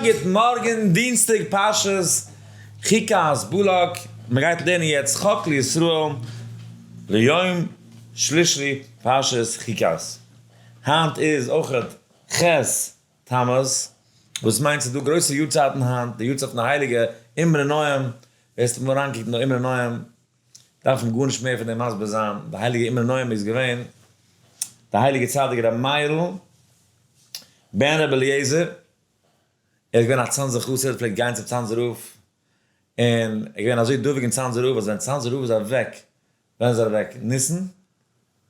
גוט מארגן, דינסטאג פרשת חוקת בלק, מען גייט לערנען יעצט חק לישראל ליום שלישי פרשת חוקת, היינט איז אויכעט ח' תמוז, וואס מיינט ס'איז דא גרויסע יארצייטן היינט, די יארצייט פון די הייליגע אמרי נועם, ווער ס'האט אמאל אריינגעקוקט אין די אמרי נועם דארף מען גארנישט מער פון דעם מסביר זיין, די הייליגע אמרי נועם איז געווען די הייליגע צדיק רבי מאיר'ל בן רבי אליעזר, ער איז געווען א צאנזער חסיד, פלעגט גיין צום צאנזער רב, און ער איז געווען אזוי דבוק אין צאנזער רב אז ווען צאנזער רב איז אוועק, ווען איז ער אוועק? ניסן?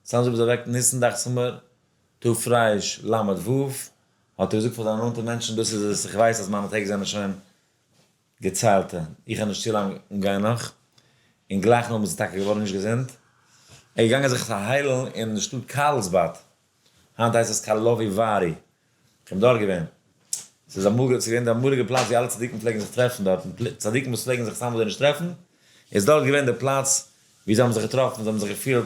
צאנזער רב איז אוועק ניסן דאכט זיך מיר תרל"ו, האט ער געזאגט פאר זיינע נאנטע מענטשן דאס איז עס, איך ווייס אז מיינע טעג זענען שוין געציילטע, איך וועל נישט צו לאנג אנגיין נאך, און גלייך נאכדעם איז ער טאקע געווארן נישט געזונט, ער איז געגאנגען זיך היילן אין די שטאט קארלסבאד, היינט הייסט עס קארלאווי ווארי, כ'בין דארט געווען, ס'איז אמאל ס'איז געווען די אמאליגע פלאץ ווי אלע צדיקים פלעגן זיך טרעפן דארטן, צדיקים וואס פלעגן זיך סתם אזוי נישט טרעפן, איז דארט געווען די פלאץ ווי זיי האבן זיך געטראפן, זיי האבן זיך געפילט,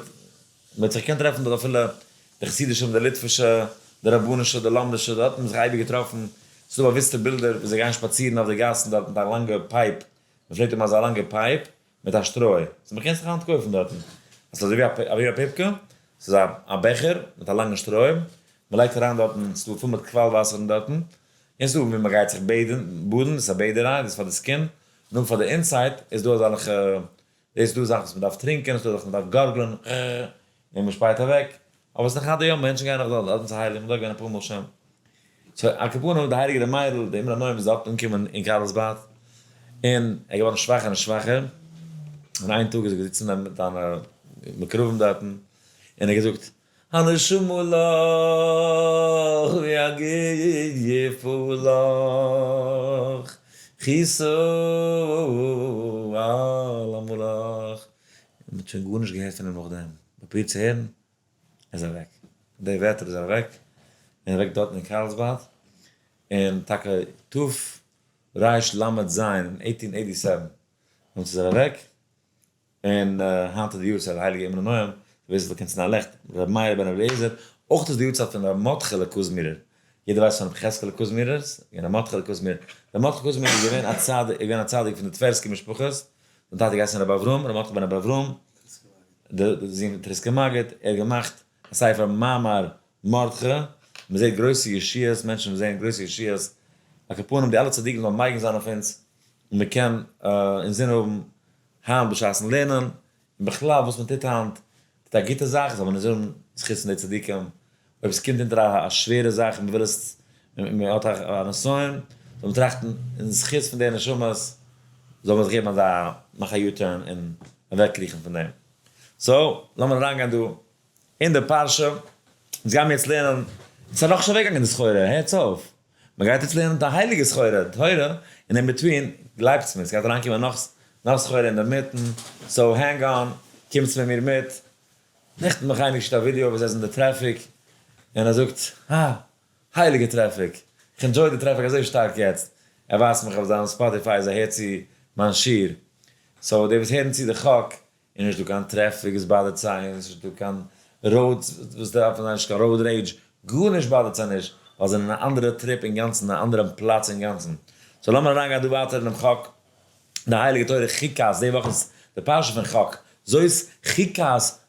מען האט זיך געקענט טרעפן דארט אפילו די חסידישע מיט די ליטווישע, די רבנישע, די לומדישע, דארט האט מען זיך אייביג געטראפן, ס'איז דא באוויסטע בילדער ווי זיי גייען שפאצירן אויף די גאסן דארט מיט א לאנגע pipe, מען פלעגט האבן אזא לאנגע pipe מיט א שטרוי, סאו מען קען זיך היינט קויפן דארטן, עס איז אזוי ווי א פיפקע, ס'איז א בעכער מיט א לאנגן שטרוי, מען לייגט אריין דארטן, ס'איז דא פול מיט קוואל וואסער אין דארטן, און ס'איז דא ווי מען גייט זיך בעדן, באדן, דאס איז א בעדעריי, דאס איז פאר די skin, נאר פאר די inside איז דא אזעלכע דאס איז דא זאכן וואס מ'דארף טרינקען, עס איז דא זאכן וואס מ'דארף גארגלען, און מ'שפייט אוועק, אבער עס איז נאך עד היום, מענטשן גייען נאך דארט, דארטן צו הייליג, מ'דארט געווען אפאר מאל שוין. so על כל פנים, די הייליגע ר' מאיר'ל, די אמרי נועם איז דארט אנגעקומען אין קארלסבאד, און ער איז געווארן שוואכער און שוואכער, און איין טאג איז ער געזיצן מיט זיינע מקורבים דארטן, און ער האט געזאגט, הנשמה לך והגוף לך חיסו על עמלך. און מ'האט שוין גארנישט געהערט פון אים נאכדעם, מ'פרובירט צו הערן, ער איז אוועק. די ווערטער איז ער אוועק, און אוועק דארטן אין קארלסבאד, און טאקע תרל"ז אין eighteen eighty seven איז ער אוועק. און היינט איז די יארצייט די הייליגע אמרי נועם, ווער ס'וויל קען צינדן א לעכט, רבי מאיר בן רבי אליעזר, אויך איז די יארצייט פון רבי מרדכי'לע קוזמירער, יעדער ווייסט פון רבי חזקאל'ע קוזמירער'ס, און רבי מרדכי'לע קוזמירער, רבי מרדכי קוזמירער איז געווען א צדיק, איז געווען א צדיק פון די טווערסקי משפחות, זיין טאטע געהייסן רבי אברהם, רבי מרדכי בן רבי אברהם, די זון פון טריסקער מגיד, ער האט געמאכט א ספר מאמר מרדכי, מען זעט גרויסע ישועות, מענטשן זעען גרויסע ישועות, על כל פנים די אלע צדיקים זאלן מגין זיין אויף אונז, און מען קען אינזין האבן היינט בשעת'ן לערנען, און בכלל וואס מען טוט היינט, טוט א גוטע זאך, זאל מען נישט זאגן זכות פון די צדיקים, אויב עס קומט אונטער א שווערע זאך און מען וויל עס, מען האט א נסיון, זאל מען טראכטן אין זכות פון די נשמות, זאל מען זיך געבן אזא מאך א U-turn און אוועקקריכן פון דעם. so, לאמיר אריינגיין דא אין די פרשה, אונז גיימיר יעצט לערנען, ס'איז נאכנישט אוועקגעגאנגען די סחורה, הערטס אויף, מען גייט יעצט לערנען די הייליגע סחורה, תורה, און in between, גלייבטס מיר, ס'גייט אריינקומען נאך נאך סחורה אינדערמיטן, so hang on, קומטס מיט מיר מיט. נעכטן האט מיך איינער געשיקט א ווידיאו וואס ער איז אין די טרעפיק, און ער זאגט, אה, הייליגע טרעפיק, איך enjoy די טרעפיק אזוי שטארק יעצט, ער ווייזט מיך אויף זיין Spotify אז ער הערט צו מיין שיעור, so די וואס הערן צו די חק איז נישט דא קיין טרעפיק וואס באדערט זיי, און נישט דא קיין roads וואס דארפן זיין, נישט קיין road rage, גארנישט באדערט זיי נישט, ווייל זיי זענען אין א אנדערע trip אינגאנצן, אין א אנדערע פלאץ אינגאנצן. so לאמיר אריינגיין דא ווייטער אינעם חק, די הייליגע תורה חוקת, די וואך איז די פרשה פון חק, זאת חוקת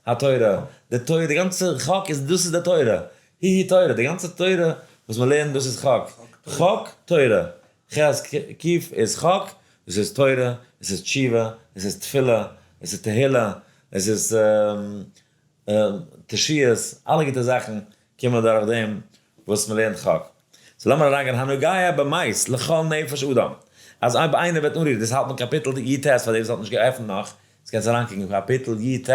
התורה, די תורה, די גאנצע חק איז דאס איז די תורה, היא היא תורה, די גאנצע תורה וואס מען לערנט דאס איז חק, חק תורה, ח ק איז חק, דאס איז תורה, דאס איז תשובה, דאס איז תפילה, דאס איז תהילה, דאס איז תשועות, אלע גוטע זאכן קומען דורך דעם וואס מען לערנט חק. so לאמיר אריינגיין הנוגע במת לכל נפש אדם, אז אויב איינער וועט אנרירן, דאס האלט מען קאפיטל י ט, פאר די וואס האט נישט געעפנט נאך, עס קענסט אריינקוקן קאפיטל י ט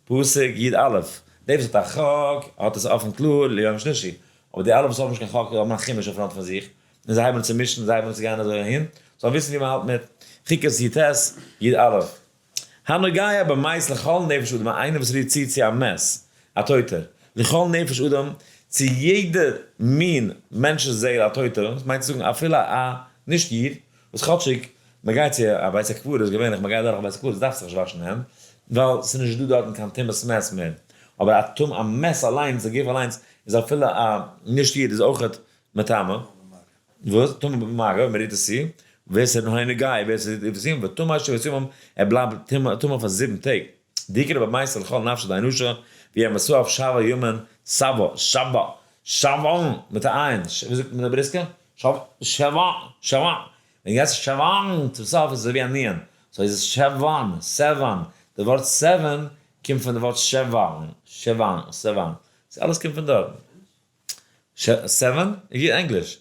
פסוק י א, דער וואס האט א חק האט עס אפן קלאר ליום שלישי, אבער די אלע וואס האבן נישט קיין חק האבן א חומש אין front פון זיך, און זיי הייבן אן צו מישן, זיי הייבן אן צו גיין אזוי אהין, זאל וויסן ווי מען האלט מיט חוקת י ט י א. הנוגע במת לכל נפש אדם, איינער וואס רירט צו צו א מת, א טויטער, לכל נפש אדם, צו יעדע מין מענטש'ס זעהל א טויטער, דאס מיינט צו זאגן אפילו א נישט איד, וואס כאטשיג מען גייט צו א בית הקברות, געווענליך מען גייט דורך א בית הקברות דארף זיך נישט וואשן הענט, ווייל ס'איז נישט דא דארטן קיין טומאת מת מער, אבער א טומ א מת אליינס, די גוף אליינס, איז אפילו א נישט איד איז אויכעט מטמא. וואס? טמא במגע, מען רירט עס צו, ווער ס'איז נאר נוגע, ווער ס'איז איבער זיבן, וטמא שבעת ימים, ער בלייבט טמא פאר 7 טעג. דיקרא במייסר לכל נפשא דאנושא, ווי ער מסוע אויף שבע ימים, סבא, שבע, שבען, מיט א עין, ווי זאגט מען אין בריסקא? שבע, שבע, ווען גייסט שבען צום סוף איז עס אזוי ווי א נון, so איז עס שבען, seven, די ווארט seven קומט פון די ווארט שבען, שבען, seven, אלעס קומט פון דארט. seven איז ענגליש,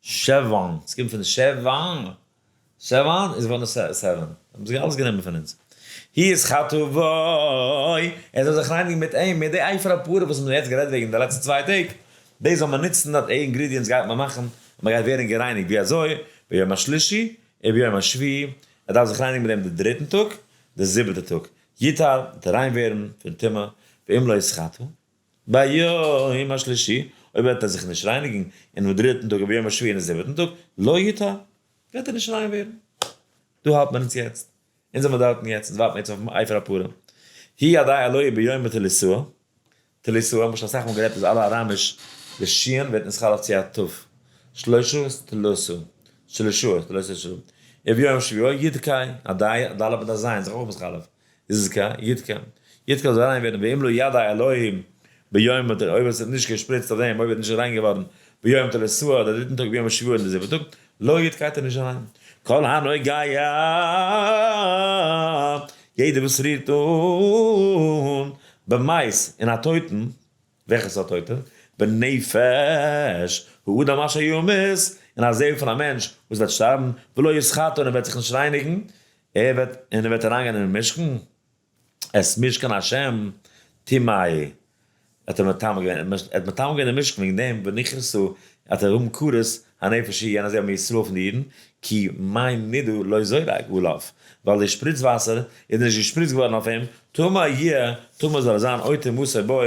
שבען, עס קומט פון שבען, שבען איז געווארן seven, האבן זיי אלעס גענומען פון אונז. היא איז חטובוי, ער זאל זיך רייניגן מיט אים, מיט די אפר הפרה וואס מ'האט יעצט גערעדט וועגן די לעצטע 2 טעג, דאס זאל מען נוצן, דארט ingredients גייט מען מאכן, און מען גייט ווערן גערייניגט, ווי אזוי? ביום השלישי, וביום השביעי, ער דארף זיך רייניגן מיט דעם די דריטן טאג, די זיבעטע טאג, יטהר, וועט ער ריין ווערן פון טומאה, ואם לא יתחטא, ביום השלישי, אויב וועט ער זיך נישט רייניגן אינעם דריטן טאג וביום השביעי און זיבעטן טאג, לא יטהר, וועט ער נישט ריין ווערן. דא האלט מען אונז יעצט. אונז זעמיר דארטן יעצט, אונז ווארטן יעצט אויפן אפר הפרה. היא עדיין אלוהי ביום תליסוה. תליסוה, האבן מיר שוין אסאך מאל גערעדט אז אלע אראמיש, די שין ווערט נתחלף צו א ת'. שלושה איז תלוסו. שלושה, תלוסו, שלושה. וביום שביעי, ידכאי, עדיין, ד' מיט א ז', זיך אויך מתחלף. איז ידכא, ידכא זאל ריין ווערן, ואם לא ידע אלוהים ביום, אויב עס האט נישט געשפריצט אויף דעם, אויב ער איז נישט ריין געווארן, ביום תליסוה, דער דריטן טאג, ביום השביעי און דער זיבעטן טאג, לא ידכא ער נישט ריין. כל הנוגע, יעדער וואס רירט אן, במת, אין א טויטן, וועלכע איז א טויטער? בנפש, האדם אשר ימות, אין א זעהל פון א מענטש וואס וועט שטארבן, ולא יתחטא און ער וועט זיך נישט רייניגן, ער וועט, און ער וועט אריינגיין אינעם משכן, את משכן השם טמא, האט ער מטמא געווען, ער האט מטמא געווען דעם משכן וועגן דעם, ונכרתו, האט ער האבן כרת הנפש היא, יענע זעהל מישראל פון די אידן, כי מי נידה לא זורק עליו, ווייל די שפריץ וואסער איז נישט געשפריצט געווארן אויף אים, טמא יהיה, טמא זאל ער זיין, עוד טומאתו בו,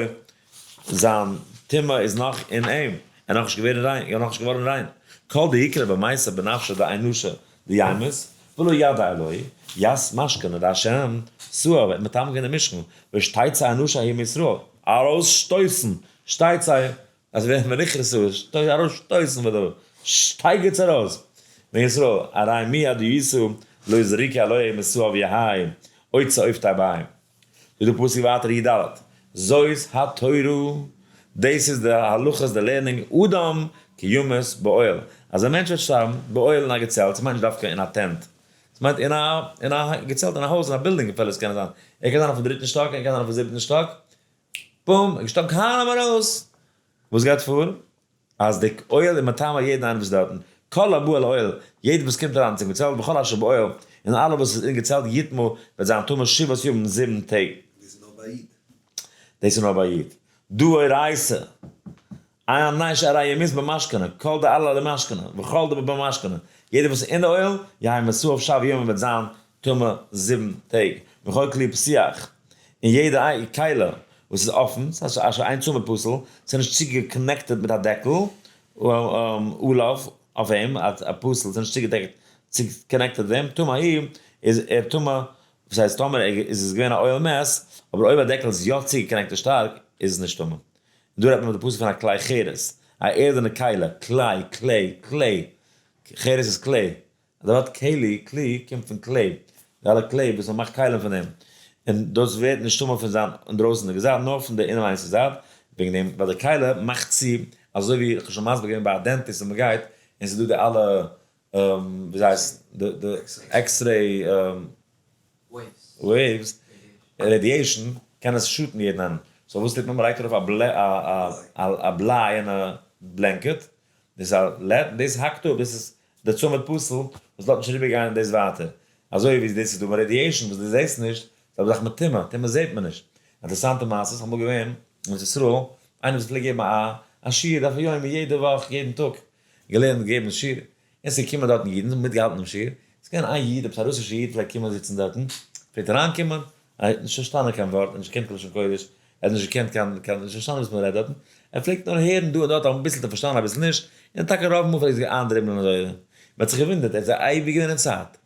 זיין טומאה איז נאך אין אים, ער איז נאכנישט געווען ריין, ער איז נאכנישט געווארן ריין. כל דיקרא במעשה בנפשא דאנושא דימות, ולא ידע אלוהי, יס משכנא דהשם, סאה וועט מטמא געווען דעם משכן, ושתצא אנושא היא מישראל, ארויסשטויסן, שתצא, אז ווען מען נכנסו, ארויסשטויסן ודאי, שטייגעטס ארויס, מישראל, הרי מיד יסו, לא יזריקה אלוהי מסוה ויהי, אוצא אויף תביים. זאגט דער פסוק ווייטער י ד, זאת התורה, דאס איז די הלכות, די learning, אדם כי ימות באוהל, אז א מענטש וועט שטארבן באוהל אין א געצעלט, ס'מיינט נישט דווקא אין א tent, ס'מיינט אין א אין א געצעלט, אין א הויז, אין א בילדינג אפילו עס קען זיין, ער קען זיין אויפן דריטן שטאק, ער קען זיין אויפן זיבעטן שטאק, בום, ער איז געשטארבן קיינעם ארויס! וואס גייט פאר? אז די אוהל איז מטמא יעדן איינעם וואס איז דארטן, כל הבא אל האוהל, יעדער וואס קומט אריין צום געצעלט, וכל אשר באוהל, און אלע וואס איז אין געצעלט יטמא, וועט זיין טמא שבעת ימים, 7 טעג. דאס איז נאר ביי איד. דאס איז נאר ביי איד. דאורייתא, איין נייש אריין ימות במשכנא, כל דעלה למשכנא, וכל דבא במשכנא, יעדער וואס איז אין די אוהל, יהא מסוף שב ימים וועט זיין טמא 7 טעג. וכל כלי פתוח, און יעדע כלי וואס איז אפן, ס'הייסט אשר אין צמיד פתיל, ס'איז נישט צוגע connected מיט א דעקל, עליו, אויף אים, א פתיל, ס'איז נישט צוגעדעקט, צו connected דעם, טמא הוא, איז ער טמא, וואס הייסט טאמער איז עס געווען א אוהל מת, אבער אויב א דעקל איז יא צוגע connected שטארק, איז עס נישט טמא. דא רעדט מען מיט די פסוק פון א כלי חרס, א ערדענע כלי, כלי, כלי, כלי, חרס איז כלי, די ווארט כלי, כלי, קומט פון clay, די אלע clay וואס מען מאכט כלים פון דעם, און דאס ווערט נישט טמא פון זיין אינדרויסענדיגע זייט, נאר פון די אינעווייניגסטע זייט, וועגן דעם, ווייל די כלי מאכט צו, אזוי ווי איך האב שוין מסביר געווען ביי א dentist ווען מען גייט, און ס'איז דא די אלע, ווי הייסט, די x-ray waves, radiation, קען עס שאטן יעדן איינעם. so וואס טוט מען? מען לייגט ארויף א בלייענע blanket, דאס איז א lead, דאס האקט אפ, דאס איז די צמיד פתיל וואס לאזט נישט אריבערגיין דאס ווייטער. אזוי ווי דאס איז דא radiation וואס דו זעסט נישט, זעלבע זאך מיט טומאה, טומאה זעט מען נישט. אינטערעסאנטע מעשה, ס'איז אמאל געווען אין ארץ ישראל, איינער וואס פלעגט געבן א שיעור דף היומי יעדע וואך, יעדן טאג, געלערנט געגעבן שיעור, און ס'איז געקומען דארטן אידן, זיי האבן מיטגעהאלטן דעם שיעור, ס'איז געווען איין איד, עפעס א רוסישער איד פלעגט קומען זיצן דארטן, פלעגט אריינקומען, ער האט נישט פארשטאנען קיין ווארט, ער האט נישט געקענט קיין לשון קודש, ער האט נישט געקענט קיין, קיין, נישט פארשטאנען וואס מען רעדט דארטן, ער פלעגט נאר הערן דא און דארט אביסל האט ער פארשטאנען אביסל נישט, און טאקע רוב מאל פלעגט ער זיך איינדרימלען אזוי, מען האט זיך געוואונדערט, ער איז אייביג געווען אין צייט,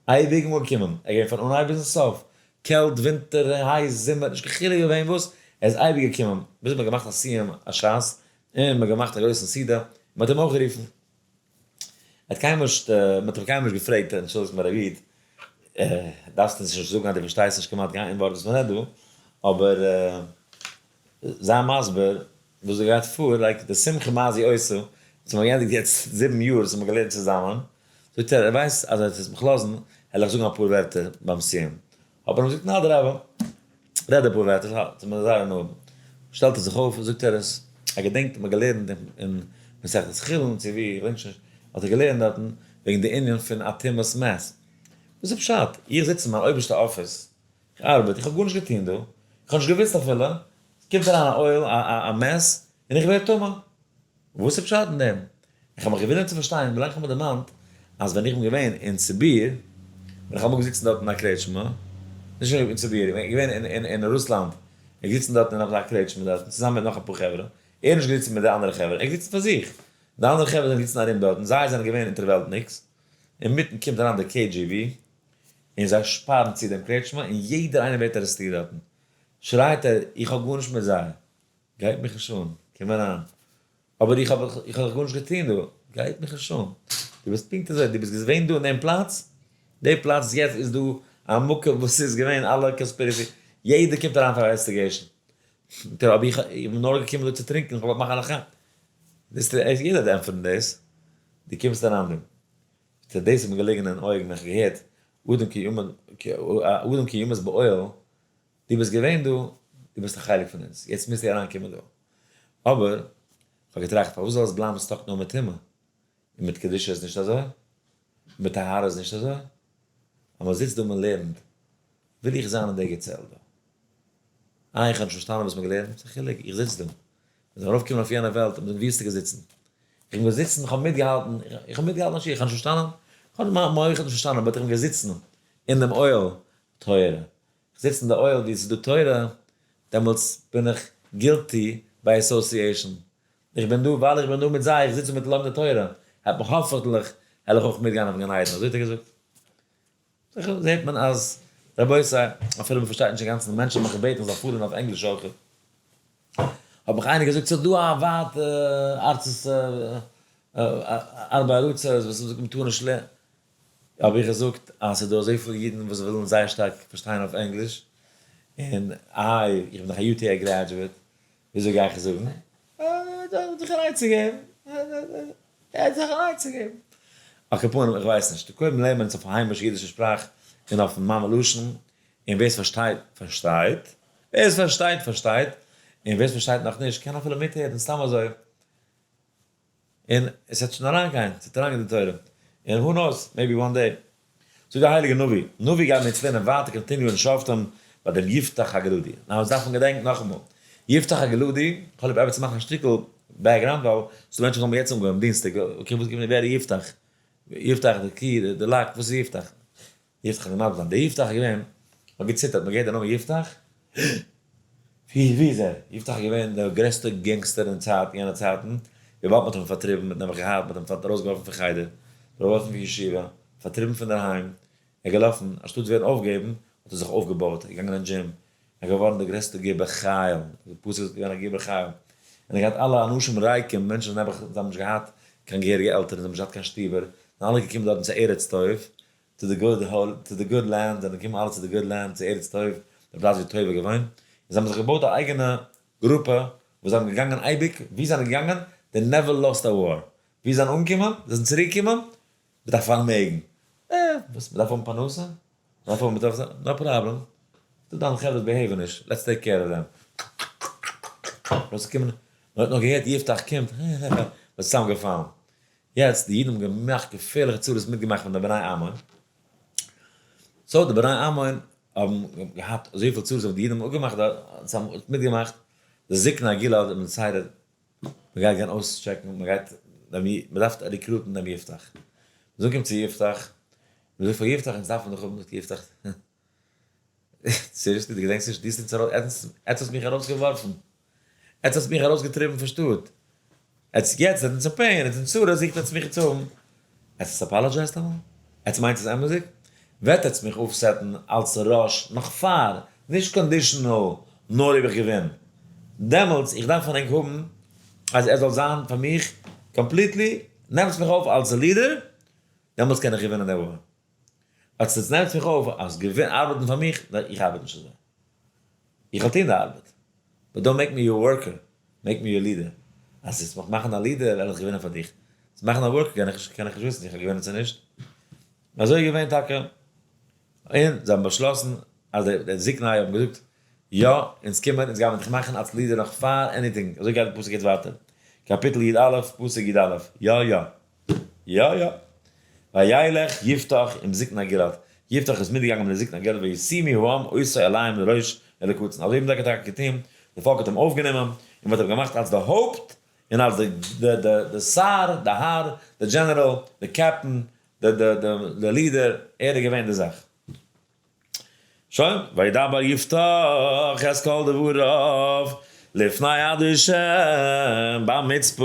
אייביג אמאל געקומען, ער איז געווען פון אנהייב ביזן סוף, קעלט, ווינטער, הייס, זומער, נישט קיין חילוק געווען וואס, ער איז אייביג געקומען, ביז מען האט געמאכט א סיום הש"ס, און מען האט געמאכט א גרויסן סעודה, מען האט אים אויך גערופן. האט קיינמאל נישט, מען האט אים קיינמאל נישט געפרעגט, אנטשולדיגט מיר ר' איד, דארפסט אונז נישט זאגן אז דו פארשטייסט נישט כמעט קיין ווארט וואס מען רעדט דא, אבער זיי מסביר וואס דא גייט פאר, like די שמחה מה זי עושה, אונז האבן געענדיגט יעצט 7 יאר וואס מ'האט געלערנט צוזאמען, זאגט ער, ער ווייסט אז ער וועט מיך לאזן, העל איך זאגן אפאר ווערטער ביים סיום. האט מען אים געזאגט, אדרבה, רעד אפאר ווערטער, האט מען זייער הנאה. שטעלט ער זיך אויף, זאגט ער עס, ער געדענקט מ'האט געלערנט אין מסכת חולין צו ווי, איך געדענק שוין נישט, האט ער געלערנט דארטן וועגן די ענין פון א טומאת מת. וואס איז פשט? איך זיץ אין מיין אויבערשטע אפיס, איך ארבעט, איך האב גארנישט געטון דא, איך האב נישט געוואוסט אפילו, עס קומט אריין א אוהל, א מת, און איך ווער טמא. וואס איז פשט אין דעם? איך האב מיך געוואונדערט צו פארשטיין, ווילאנג איך האב מיר דערמאנט אז ווען איך בין געווען אין סיביר, בין איך אמאל געזיצן דארט אין א קרעטשמע, נישט אין סיביר, איך בין געווען אין רוסלאנד, איך געזיצן דארט אין אזא קרעטשמע דארטן, צוזאמען מיט נאך אפאר חברה, ער איז נישט געזיצן מיט די אנדערע חברה, ער איז געזיצן פאר זיך, די אנדערע חברה זענען געזיצן ארום דארטן, זיי זענען געווען אונטערוועלטניקס, אינמיטן קומט אריין די KGB, און זיי שפארן צו דעם קרעטשמע, און יעדער איינער ווערט ארעסטירט דארטן. שרייט ער, איך האב גארנישט מיט זיי, גייט מיך נישט אן, קום אריין. אבער איך האב איך האב דאך גארנישט געטון דא, גייט מיך נישט אן. דו ביסט פונקט אזוי, דו ביסט געווען דא אין דעם פלאץ, די פלאץ יעצט איז דא א מקום וואס איז געווען אלע conspiracy, יעדער קומט אריין פאר investigation. זאגט ער, אבער איך בין נאר געקומען דא צו טרינקען, איך האב געוואלט מאכן א לחיים. ווייסטו, יעדער וועט ענטפערן דאס, דו קומסט אריין דא. זאגט ער, דאס איז מיר געלעגן אין אויגן ווען איך האב געהערט אדם כי ימות באוהל, דו ביסט געווען דא, דו ביסט א חלק פון אונז, יעצט מוזטו אריינקומען דא. אבער, איך האב געטראכט, פארוואס זאל עס בלייבן stuck נאר מיט טומאה? און מיט קדושה איז נישט אזוי? און מיט טהרה איז נישט אזוי? אז מען זיצט דא און מען לערנט, וויל איך זיין אין די געצעלט דא. איי, איך האב נישט פארשטאנען וואס מען האט געלערנט? וואס א חילוק, איך זיץ דא. מען זאל ארויפקומען אויף יענע וועלט און זאגן, ווי האסטו געזיצן? איך בין געזיצן, איך האב מיטגעהאלטן, איך האב מיטגעהאלטן א שיעור, איך האב נישט פארשטאנען, איך האב, מיין מח האט נישט פארשטאנען, but איך בין געזיצן אין דעם אוהל תורה. איך זיץ אין די אוהל ווי עס איז דא תורה, דעמאלטס בין איך guilty by association. איך בין דא ווייל איך בין דא מיט זיי, איך זיץ דא מיט לומדי תורה, האפענטליך העל איך אויך מיטגיין אויפן גן עדן, אזוי האט ער געזאגט. זיכער זעט מען אז רבותי, אפילו מען פארשטייט נישט אינגאנצן, מענטשן האבן מיך געבעטן איך זאל פארן אויף ענגליש אויך, האט מיך איינער געזאגט ס'איז דא א ווייטע ארצות ארבע ארצות וואס מ'זאגט מ'טאר נישט לערנען, האב איך געזאגט אז ס'איז דא אזויפיל אידן וואס ווילן זייער שטארק פארשטיין אויף ענגליש, און איי איך בין דאך א UTA graduate, וויאזוי גיי איך עס זאגן? ער האט זיך אן עצה געגעבן, ער האט זיך אן עצה געגעבן. על כל פנים, איך ווייס נישט, קודם לערנט מען עס אויף היימיש אידישע שפראך און אויפן מאמע לשון, און ווער עס פארשטייט פארשטייט, ווער עס פארשטייט פארשטייט, און ווער עס פארשטייט נאכנישט קען אפילו מיטהערן סתם אזוי. און עס וועט שוין אריינגיין, עס וועט אריינגיין די תורה, און who knows, maybe one day. זאגט דער הייליגער נביא, נביא גייט מיר יעצט לערנען ווייטער continue אין שופטים ביי דעם יפתח הגלעדי. now עס דארף מען געדענקן נאכאמאל, יפתח הגלעדי, איך האב ליב אייביג צו מאכן א שטיקל background ווייל ס'דא מענטשן וואס האבן יעצט אנגעהויבן דינסטאג, okay וואס געווען ווער איז יפתח? יפתח די קי, די לאק, וואס איז יפתח? יפתח איז מסביר זיין, דער יפתח איז געווען, מ'האט געציטערט, מ'האט געהערט די נאמען יפתח, ווי ווי איז ער? יפתח איז געווען דער גרעסטער gangster אין צייט יענע צייטן, וויבאלד מ'האט אים פארטריבן, מ'האט נעבעך געהאט, מ'האט אים ארויסגעווארפן פון חדר, ארויסגעווארפן פון ישיבה, פארטריבן פון דערהיים, ער איז געלאפן, אנשטאט ווערן אויפגעבן, האט ער זיך אויפגעבויט, ער איז געגאנגען אין דזשים, ער איז געווארן דער גרעסטער גיבור חיל, דער פסוק איז געווען א גיבור חיל, און ער האט געהאט אלע אנשים ריקים, מענטשן וואס נעבעך זיי האבן נישט געהאט קיין געהעריגע עלטערן, זיי האבן נישט געהאט קיין שטיבער, זענען אלע געקומען דארטן צו ארץ טוב, to the good to the good land, זענען געקומען אלע צו די good land, צו ארץ טוב, די פלאץ ווי טוב איז געוואוינט, און זיי האבן זיך געבויט א אייגענע גרופע, וואס זיי האבן געגאנגען אייביג, ווי זיי זענען געגאנגען, they never lost a war, ווי זיי זענען אנגעקומען, זיי זענען צוריק געקומען, מיט א פארמעגן. אה, וואס, מ'דארף האבן פרנסה? מ'דארף האבן, מ'דארף זיין, no problem. דא דיינע חברה behave ן נישט, let's take care of them. לאז קומען, מ'האט נאר געהערט יפתח קומט, הע הע הע, מ'איז צוזאמגעפאלן. יעצט, די אידן האבן געמאכט געפערליכע צרות מיטגעמאכט פון די בני עמון. so די בני עמון האבן געהאט אזויפיל צרות וואס די אידן האבן אפגעמאכט, זיי האבן מיטגעמאכט, די זקני הגלעד האבן decided מ'גייט גיין אויסטשעקן, מ'גייט, מ'דארף recruit ן דעם יפתח. מ'איז אנגעקומען צו יפתח, מ'זאגט פאר יפתח, אונז דארפן דיך האבן, זאגט יפתח, seriously, דו געדענקסט נישט, דו האסט אונז ארויס, עטס האסט מיך ארויסגעווארפן, עטס האסט מיך ארויסגעטריבן פון שטאט, עטס יעצט זענט אונז אין pain, עטס אין צרות, זוכט עטס מיך צו האבן, עטס האסט apologized אמאל? עטס מיינט עס אמת'דיג? וועט עטס מיך אויפ set ן אלס ראש נאך פאר, נישט conditional, נאר אויב איך געווין, דעמאלטס איך דארף פון ענק האבן אז ער זאל זיין פאר מיך completely, נעמטס מיך אויף אלס leader. דעמאלטס קען איך געווינען די war. אז עטס נעמטס מיך אויף אז געווין ארבעטן פאר מיך, ניין איך ארבעט נישט אזוי. איך וועל טון די ארבעט, but don't make me your worker, make me your leader. אז עטס מיך מאכן א leader וועל איך געווינען פאר דיך. עטס מאכן א worker קען איך נישט קען איך נישט וויסן איך וועל געווינען צו נישט. אזוי איז געווען טאקע. און זיי האבן באשלאסן אז די זקני האבן געזאגט יא, אונז קומען, אונז גיימער דיך מאכן אלס leader נאך פאר anything, אזוי גייט די פסוק יעצט ווייטער, קאפיטל י א, פסוק י א, יא יא, יא יא, וילך יפתח עם זקני גלעד, יפתח איז מיטגעגאנגען מיט די זקני גלעד וישימו העם אותו עליהם לראש ולקצין, אזוי האבן זיי טאקע געטון, די פאלק האט אים אויפגענומען, און מען האט אים געמאכט אלס די הויפט, און אלס די די שר, די האר, די general, די captain, די די די leader, ער איז געווען די זאך. שוין, וידבר יפתח את כל דבריו לפני ה' במצפה.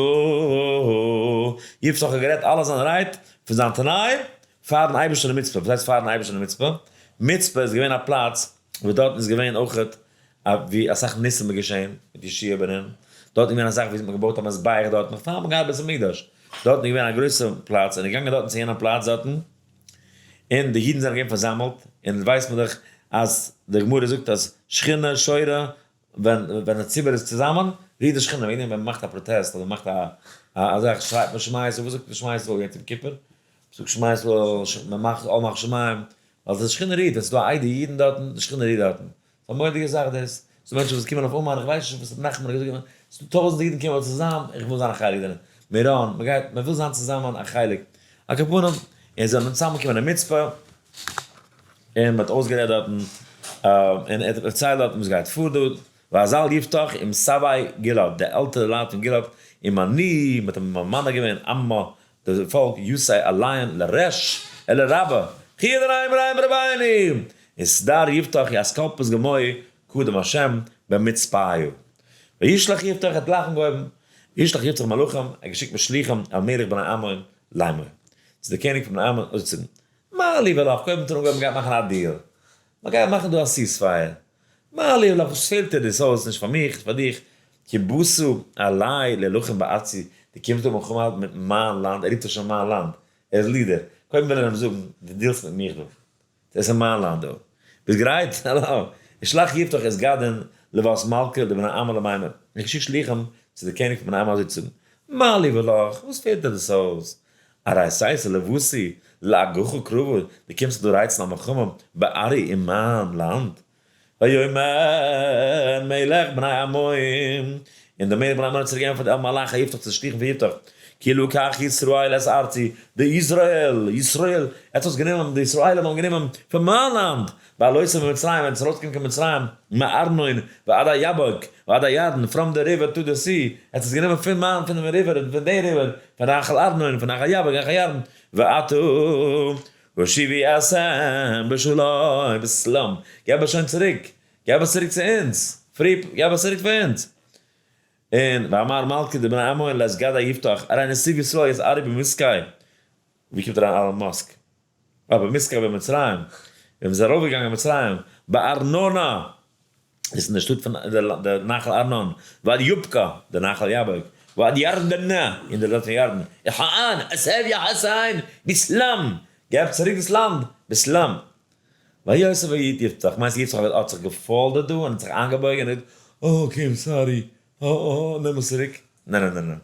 יפתח האט גערעדט אלע זיינע רייד פון זיין תנאי פארן אייבערשטען אין מצפה. וואס הייסט פארן אייבערשטען אין מצפה? מצפה איז געווען א פלאץ וואו דארטן איז געווען אויכעט ווי אסאך ניסים איז געשען מיט ישוע בן נון. דארטן איז געווען אסאך ווי מען האט געבויט א מזבח דארט נאך פאר מען האט געהאט בית המקדש. דארטן איז געווען א גרויסע פלאץ און איז געגאנגען דארטן צו יענעם פלאץ דארטן. און די אידן זענען געווען פארזאמלט, און ווייסט מען דאך אז די גמרא זאגט אז שכינה שורה, ווען ווען א ציבור איז צוזאמען, רוהט די שכינה, וועגן דעם ווען מען מאכט א פראטעסט אדער מען מאכט א א זאך שרייט מען שמע ישראל, וואס זאגט מען שמע ישראל יעצט יום כיפור? זאגט שמע ישראל, מען מאכט עול מלכות שמים, ווייל די שכינה רוהט, ווען ס'איז דא א עדה אידן דארטן, די שכינה רוהט דארטן. ס'איז א מורא'דיגע זאך דאס, ס'דא מענטשן וואס קומען אויף אומאן, איך ווייס נישט וואס ר' נחמן האט געזאגט, ס'דא טויזנטער אידן קומען צוזאם, איך וויל זיין א חלק דערין, מירון, מ'גייט, מ'וויל זיין צוזאמען א חלק, על כל פנים, און זיי זענען צוזאמגעקומען אין מצפה, און מ'האט אויסגערעדט דארטן, און ער האט דערציילט דארטן וואס גייט פאר דא, ויזל יפתח עם סבי גלעד, די עלטערע לייט פון גלעד, ומנו, מ'האט אים ממנה געווען, עמה, די פאלק ישא עליהן לראש אל רבה, כי אדוני מרעים רבינו, וסדר יפתח יסקלפות גמוי קדם השם במצפיו. וישלח יפתח האט גלייך אנגעהויבן, וישלח יפתח מלאכים, ער האט געשיקט משליחים אל מלך בני עמון לאמור, צו די קעניג פון בני עמון אזוי צו זאגן, מה לי ולך, קודם האט ער אנגעהויבן מ'גייט מאכן א deal, מ'גייט מאכן דא א ceasefire, מה לי ולך, וואס פעלט דיר דאס אויס, נישט פאר מיך, נישט פאר דיך, כי באת אלי להלחם בארצי, דו קומסט דא מלחמה האלטן מיט מיין לאנד, ער רופט זיך שוין מיין לאנד, ער איז leader, קודם וויל ער אים זאגן, דו deal סט מיט מיך דא, דאס איז מיין לאנד דא, ביסט גרייט? האלא, ושלח יפתח את גדין לבת מלכה לבני עמון לאמר, איך שיק שליחים צו די קעניג פון בני עמון אזוי צו זאגן, מה לי ולך, וואס פעלט דיר דאס אויס, הרי הסתה לבתי להגוך קרבה, דו קומסט דא רייצן א מלחמה בערי אין מיין לאנד, ויאמר מלך בני עמון, און דער מלך בני עמון האט צוריק געענטפערט אל מלאכי יפתח צו די שליחים פון יפתח, כי לקח ישראל את ארצי, די איזראעל, ישראל, עטס האטס גענומען, די ישראלים האבן גענומען פון מיין לאנד, בעלותם ממצרים, ווען עס איז ארויסגעקומען קיין מצרים, מארנון ועד היבוק, ועד הירדן, from the river to the sea, עטס האטס גענומען פון מיין, פון דעם river, פון די river, פון נחל ארנון, פון נחל יבוק, נחל ירדן, ועתה השיבו אותם בשלום, בשלום, געב עס שוין צוריק, געב עס צוריק צו אונז, free, געב עס צוריק פאר אונז. און ואמר מלכא דבני עמון לית גדי יפתח, הרי נסיב ישראל את ארי במסכי, ווי קומט אריין עלאן מאסק? אה, במסכי במצרים, ווען מ'איז ארויפגעגאנגען אין מצרים, בארנונה, איז אין די שטאט פון די נחל ארנון, ועד יבקה, די נחל יבוק, ועד ירדנה, אין די לאנד פון ירדן, החאן, הסב יחסיין, בשלום, געב צוריק דאס לאנד, בשלום. ויוסף ויט יפתח, מיינסט יפתח האט זיך גע fold עט דא און האט זיך איינגעבויגען און געזאגט, אה okay I'm sorry, אה אה אה נעם עס צוריק, ניין ניין ניין ניין,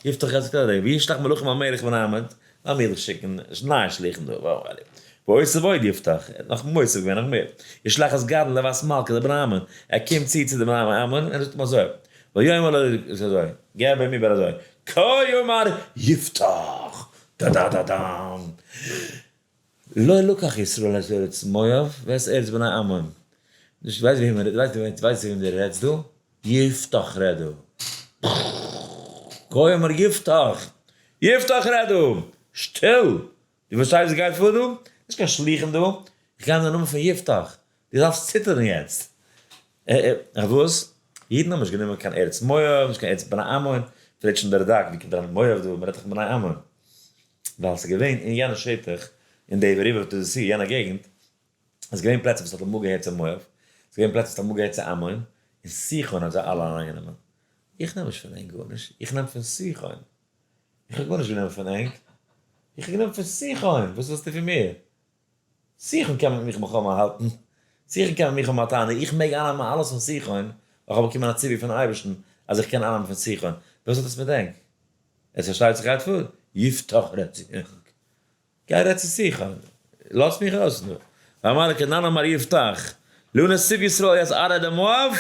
יפתח האט געזאגט אזוי, וישלח מלאכים אל מלך בני עמון, לאמיר דיך שיקן נייע שליחים דא, ויוסף עוד יפתח, ער האט נאך מוסיף געווען נאך מער, ישלח את גדין לבת מלכה לבני עמון, ער קומט צו צו די בני עמון און ער זאגט אים אזוי, ויאמר לו אזוי, געב אים איבער אזוי, כה אמר יפתח, דא דא דא דאם. לא לקח ישראל את ארץ מואב ואת ארץ בני עמון. נישט ווייסט וועם ער ווייסט וועם ווייסט וועם דו רעדסט דא? יפתח רעדט דא. כה אמר יפתח! יפתח רעדט דא! שטיל! דו פארשטייסט וואס גייט פאר דא? נישט קיין שליחים דא, איך גיי אין די נאמען פון יפתח. דו דארפסט ציטערן יעצט. וואס? אידן האבן נישט גענומען קיין ארץ מואב, נישט קיין ארץ בני עמון. פרעגט שוין דער רד"ק, ווי קומט אריין מואב דא? מ'רעדט דאך פון בני עמון. ווייל ס'איז געווען אין יענע שטח, אין די river to the sea, יענע געגנט, איז געווען פלעצער וואס האט אמאל געהערט צו מואב, ס'איז געווען פלעצער וואס האט אמאל געהערט צו עמון, און סיחון האט זיי אלע אריינגענומען. איך נעם נישט פון ענק גארנישט, איך נעם פון סיחון. איך האב גארנישט גענומען פון ענק. איך האב גענומען פון סיחון, וואס ווילסטו פון מיר? סיחון קען מיט מיך מלחמה האלטן, סיחון קען מיט מיך האבן א טענה, איך מעג אייננעמען אלעס פון סיחון, ווייל איך האב באקומען א ציווי פון אייבערשטן אז איך קען אייננעמען פון סיחון, וואס האט עס מיט ענק? עס פארשטייט זיך גייט פאר, יפתח רעדט צו ענק, גיי רעד צו סיחון, לאז מיך אויס נו. ואמר כנען אמר יפתח, לו נסיב ישראל יס ארע דמואב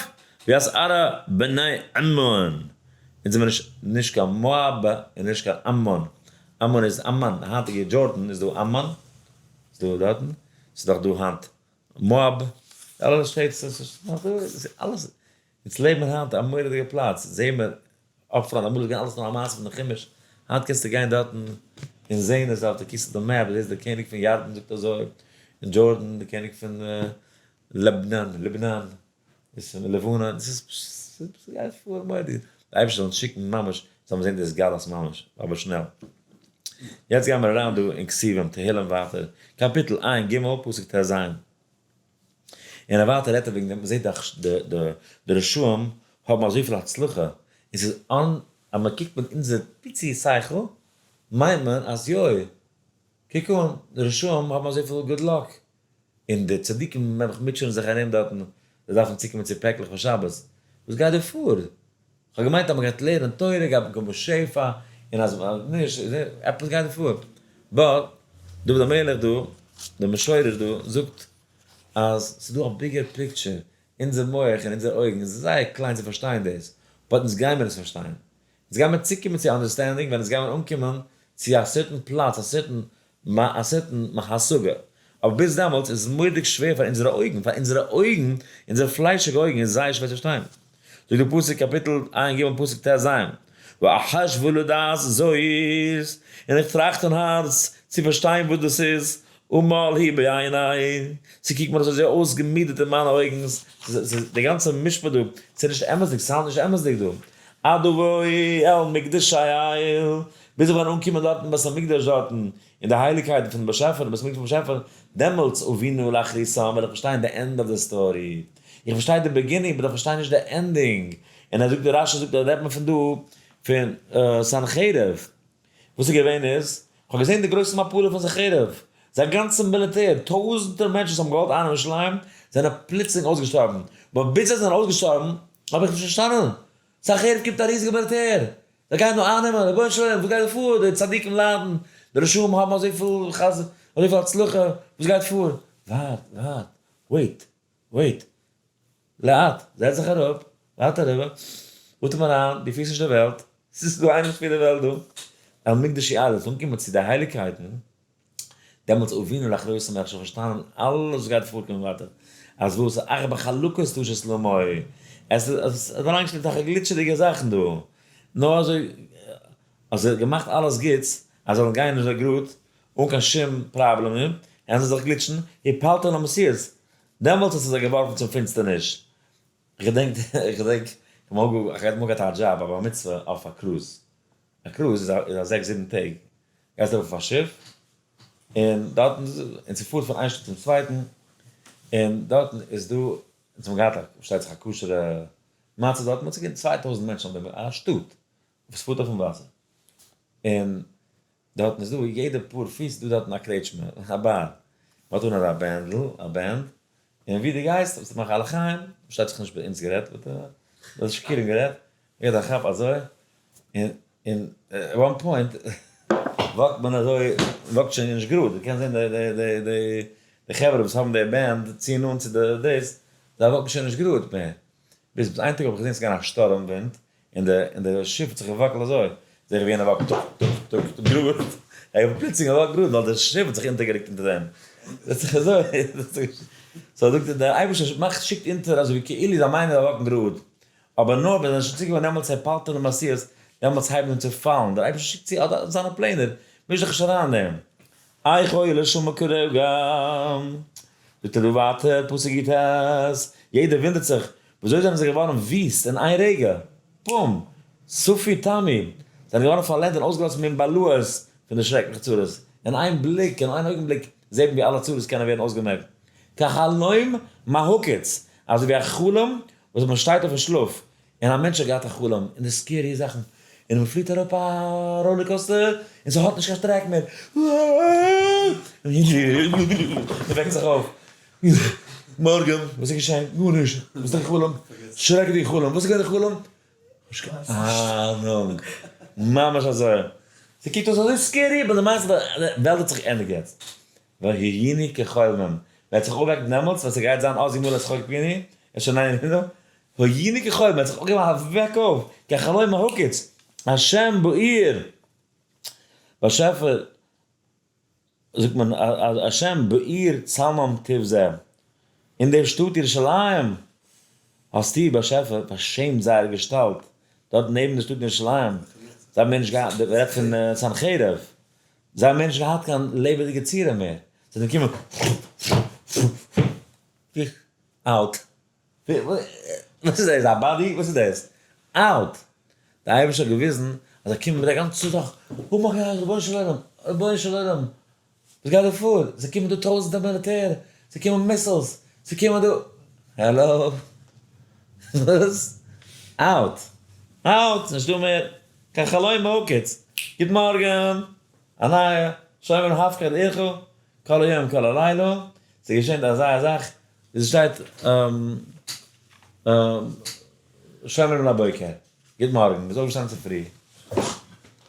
ויס ארע בני עמון. אונז זעמיר נישט נישט קיין מואב און נישט קיין עמון. עמון איז עמאן, די היינטיגע Jordan איז דא עמאן, איז דא דארטן, ס'איז דאך דא היינט מואב, אלע שטעט, ס'איז אלעס, אונז לעבן היינט א מורא'דיגע פלאץ, זעהן מיר upfront, אמאל איז געווען אלעס נאר א מעשה פון די חומש, היינט קענסטו גיין דארטן און זעהן עס אויף די כיסא די map, זעהסט די קעניג פון ירדן זאגט אזוי, און Jordan די קעניג פון לבנון, לבנון, איז פון לבנון, עס איז ס'גייט פאר מורא'דיג, די אייבערשטער זאל אונז שיקן ממש, זאל מען זעהן די התגלות ממש, אבער שנעל. יעצט גייען מיר אריין דא אין כתובים, תהלים ווייטער, קאפיטל ע"ג פסוק ט"ז. און ווייטער רעדט ער וועגן דעם, מ'זעט דאך די רשעים האבן אזויפיל הצלחה, און ס'איז אן אז מ'קוקט מיט אונזער פיצי שכל, מיינט מען אז יוי, קוק אן, די רשעים האבן אזויפיל good luck, און די צדיקים נעבעך מוטשענען זיך ארום דארטן, זיי דארפן צוקומען צו פעקלעך פאר שבת, וואס גייט דא פאר? כ'האב געמיינט אז מ'גייט לערנען תורה גייט מען קומען שפע, און אז נישט, עפעס גייט דא פאר. but דוד המלך דא, דער משורר דא, זאגט אז ס'איז דא א bigger picture, אונזער מח און אונזער אויגן איז זייער קליין צו פארשטיין דאס, but אונז גיימער עס פארשטיין. אונז גיימער צוקומען צו understanding ווען אונז גיימער אנקומען צו א certain פלאץ, א certain א certain השגה. אבער ביז דעמאלטס איז עס מורא'דיג שווער פאר אונזערע אויגן, פאר אונזערע אויגן, אונזערע פליישיגע אויגן איז זייער שווער צו פארשטיין. זאגט דער פסוק קאפיטל ע"ג פסוק ט"ז, ואחשבה לדעת זאת, און איך טראכט אין הארץ צו פארשטיין וואס דאס איז, עמל היא בעיני, ס'קוקט מיר אויס אזוי אויסגעמידעט אין מיינע אויגן, די גאנצע משפט דא, ס'איז נישט אמת'דיג, ס'האלט נישט אמת'דיג דא, עד אבוא אל מקדשי אל, ביז איך וועל אנקומען דארטן אין בית המקדש דארטן, אין די הייליגקייט פון באשעפער, אין בית המקדש פון באשעפער, דעמאלטס אבינה לאחריתם וועל איך פארשטיין די end of the story. איך פארשטיי די beginning but איך פארשטיי נישט די ending. און ער זאגט, רש"י זאגט אז רעדט מען פון דא פון סנחריב. וואס איז געווען איז, איך האב געזען די גרויסע מפלה פון סנחריב, זיין גאנצע מיליטער, טויזענטער מענטשן וואס האבן געוואלט אייננעמען ירושלים, זענען פלוצלינג אויסגעשטארבן. but ביז זיי זענען אויסגעשטארבן האב איך נישט פארשטאנען. סנחריב קומט א ריזיגע מיליטער, זיי גייען דא אייננעמען, רבונו של עולם וואס גייט דא פאר, די צדיקים ליידן, די רשעים האבן אזויפיל חז אזויפיל הצלחה, וואס גייט פאר? ווארט, ווארט, wait, wait, לאט, זעץ זיך אראפ, ווארט אריבער, אטעם אריין, דו פירסט נישט די וועלט, ס'איז דא איינער וואס פירט די וועלט דא, אל מקדשי אל, זאלסט אנקומען צו די הייליגקייטן, דעמאלטס אבינו לאחריותם האב איך שוין פארשטאנען אלעס וואס גייט פארקומען ווייטער, אז וואס אך בחלקות תשת למו, עס איז אריינגעשטעלט אזעלכע גליטשעדיגע זאכן דא, נאר אזוי אז ער האט געמאכט אלעס גוטס אז זאלן גיין אזוי גראד אן קיין שום פראבלעמען, און זאל זיך גליטשן, הפלתם למסירות, דעמאלטס האט ער זיי געווארפן צום פינסטערניש. כ'געדענק, כ'געדענק, כ'האב אמאל געהאט א דזשאב, א בר מצוה אויף א קרוז, א קרוז איז א זעקס זיבן טעג, גייסט ארויף אויף א שיף, און דארטן, און ס'פארט פון איין שטאט צום צווייטן, און דארטן איז דא, אונז האבן געהאט א, פארשטייט זיך א כשר'ע מצב דארטן, מ'האט צוגענומען 2000 מענטשן אויף דעם, א שטאט וואס פארט אויפן וואסער, און דארטן איז דא יעדע פאר פיס איז דא דארטן א קרעטשמע, א באר, מ'האט אן אזא בענדל, א band, און ווי דו גייסט, וועסטו מאכן א לחיים, פארשטייט זיך נישט ביי אונז גערעדט, but ביי די שיכורים גערעדט, מ'געט א כאפ אזוי, און און at one point walk ט מען אזוי, walk ט שוין נישט גראד, דו קענסט זען די די די די די חברה וואס האבן די band ציען אן צו די דאס, זיי walk ן שוין נישט גראד מער, ביז ביז איין טאג האב איך געזען ס'איז געווען א שטורעם ווינט, און די און די שיף האט זיך געוואקלט אזוי, זעה איך ווי יענער walk ט טוק טוק טוק טוק גראד, ער האט פלוצלינג גע walk ט גראד ווייל די שיף האט זיך אונטערגערוקט אונטער דעם, זעט זיך אזוי, so זאגט ער דער אייבערשטער מאכט שיקט אונטער אזוי ווי כאילו זיי מיינען זיי walk ן גראד, אבער נאר ווען זיי זענען שוין צוגעקומען דעמאלטס הפלתם למסירות, דעמאלטס הייבן זיי אן צו פאלן, דער אייבערשטער שיקט צו אט זיינע פלענער, מיש דיך נישט אריין אין דעם. איך אוי לשמה כרגע. זאגט ער דא ווייטער, פסוק יט, יעדער וואונדערט זיך, וויאזוי זענען זיי געווארן וויסט אין איין רגע? בום! סופי תמי! זענען געווארן פארלענדט און אויסגעלאזט מן בלעות פון די שרעקליכע צרות. אין איין בליק, אין איין אויגנבליק, זעט מען ווי אלע צרות קענען ווערן אויסגעמעקט. כחלום מהקיץ, אזוי ווי א חלום וואס מען שטייט אויף אין שלאף, און א מענטש האט געהאט א חלום, און די scary זאכן, און מ'פליט אראפ א roller coaster און ס'האט נישט קיין שטרעק מער, מ'וועקט זיך אויף, מארגן, וואס איז געשען? גארנישט, וואס איז די חלום? שרעקעדיגע חלום, וואס איז געווען די חלום? נישט קיין אהנונג, ממש אזוי, ס'קוקט אויס אזוי scary אבער למעשה די וועלט האט זיך געענדיגט יעצט, והיינו כחולמים, מ'וועט זיך אויפוועקן דעמאלטס ווען ס'גייט זיין אז ימלא שחוק פינו, עס שוין ניין והיינו כחולמים, מ'וועט זיך אפגעבן א וועק אויף, כחלום ההקיץ, השם בעיר, באשעפער, זאגט מען אז השם בעיר צלמם תבזה, אין דער שטאט ירושלים האסטו באשעפער פארשעמט זייער געשטאלט, דארט נעבן דער שטאט ירושלים, זיי האבן מער נישט געהאט, מען רעדט פון סנחריב, זיי האבן מער נישט געהאט קיין לעבעדיגע צורה מער, זיי זענען געקומען out. וואס איז דאס? א body? וואס איז דאס? Out! דער אייבערשטער האט געוויזן אז זיי קומען מיט א גאנצע זאך, oh my God, רבונו של עולם, רבונו של עולם, וואס גייט דא פאר? ס'קומען דא טויזענטער מיליטער, ס'קומען missiles, ס'קומען דא, העלא? וואס? Out! Out! נישטא מער קיין חלום הקיץ! גוט מארגן! א נייע שומר הפקד עירך כל היום כל הלילה, ס'געשענט אזא זאך ווי ס'שטייט שומרים לבוקר, גוט מארגן, מ'איז אויפגעשטאנען צופרי,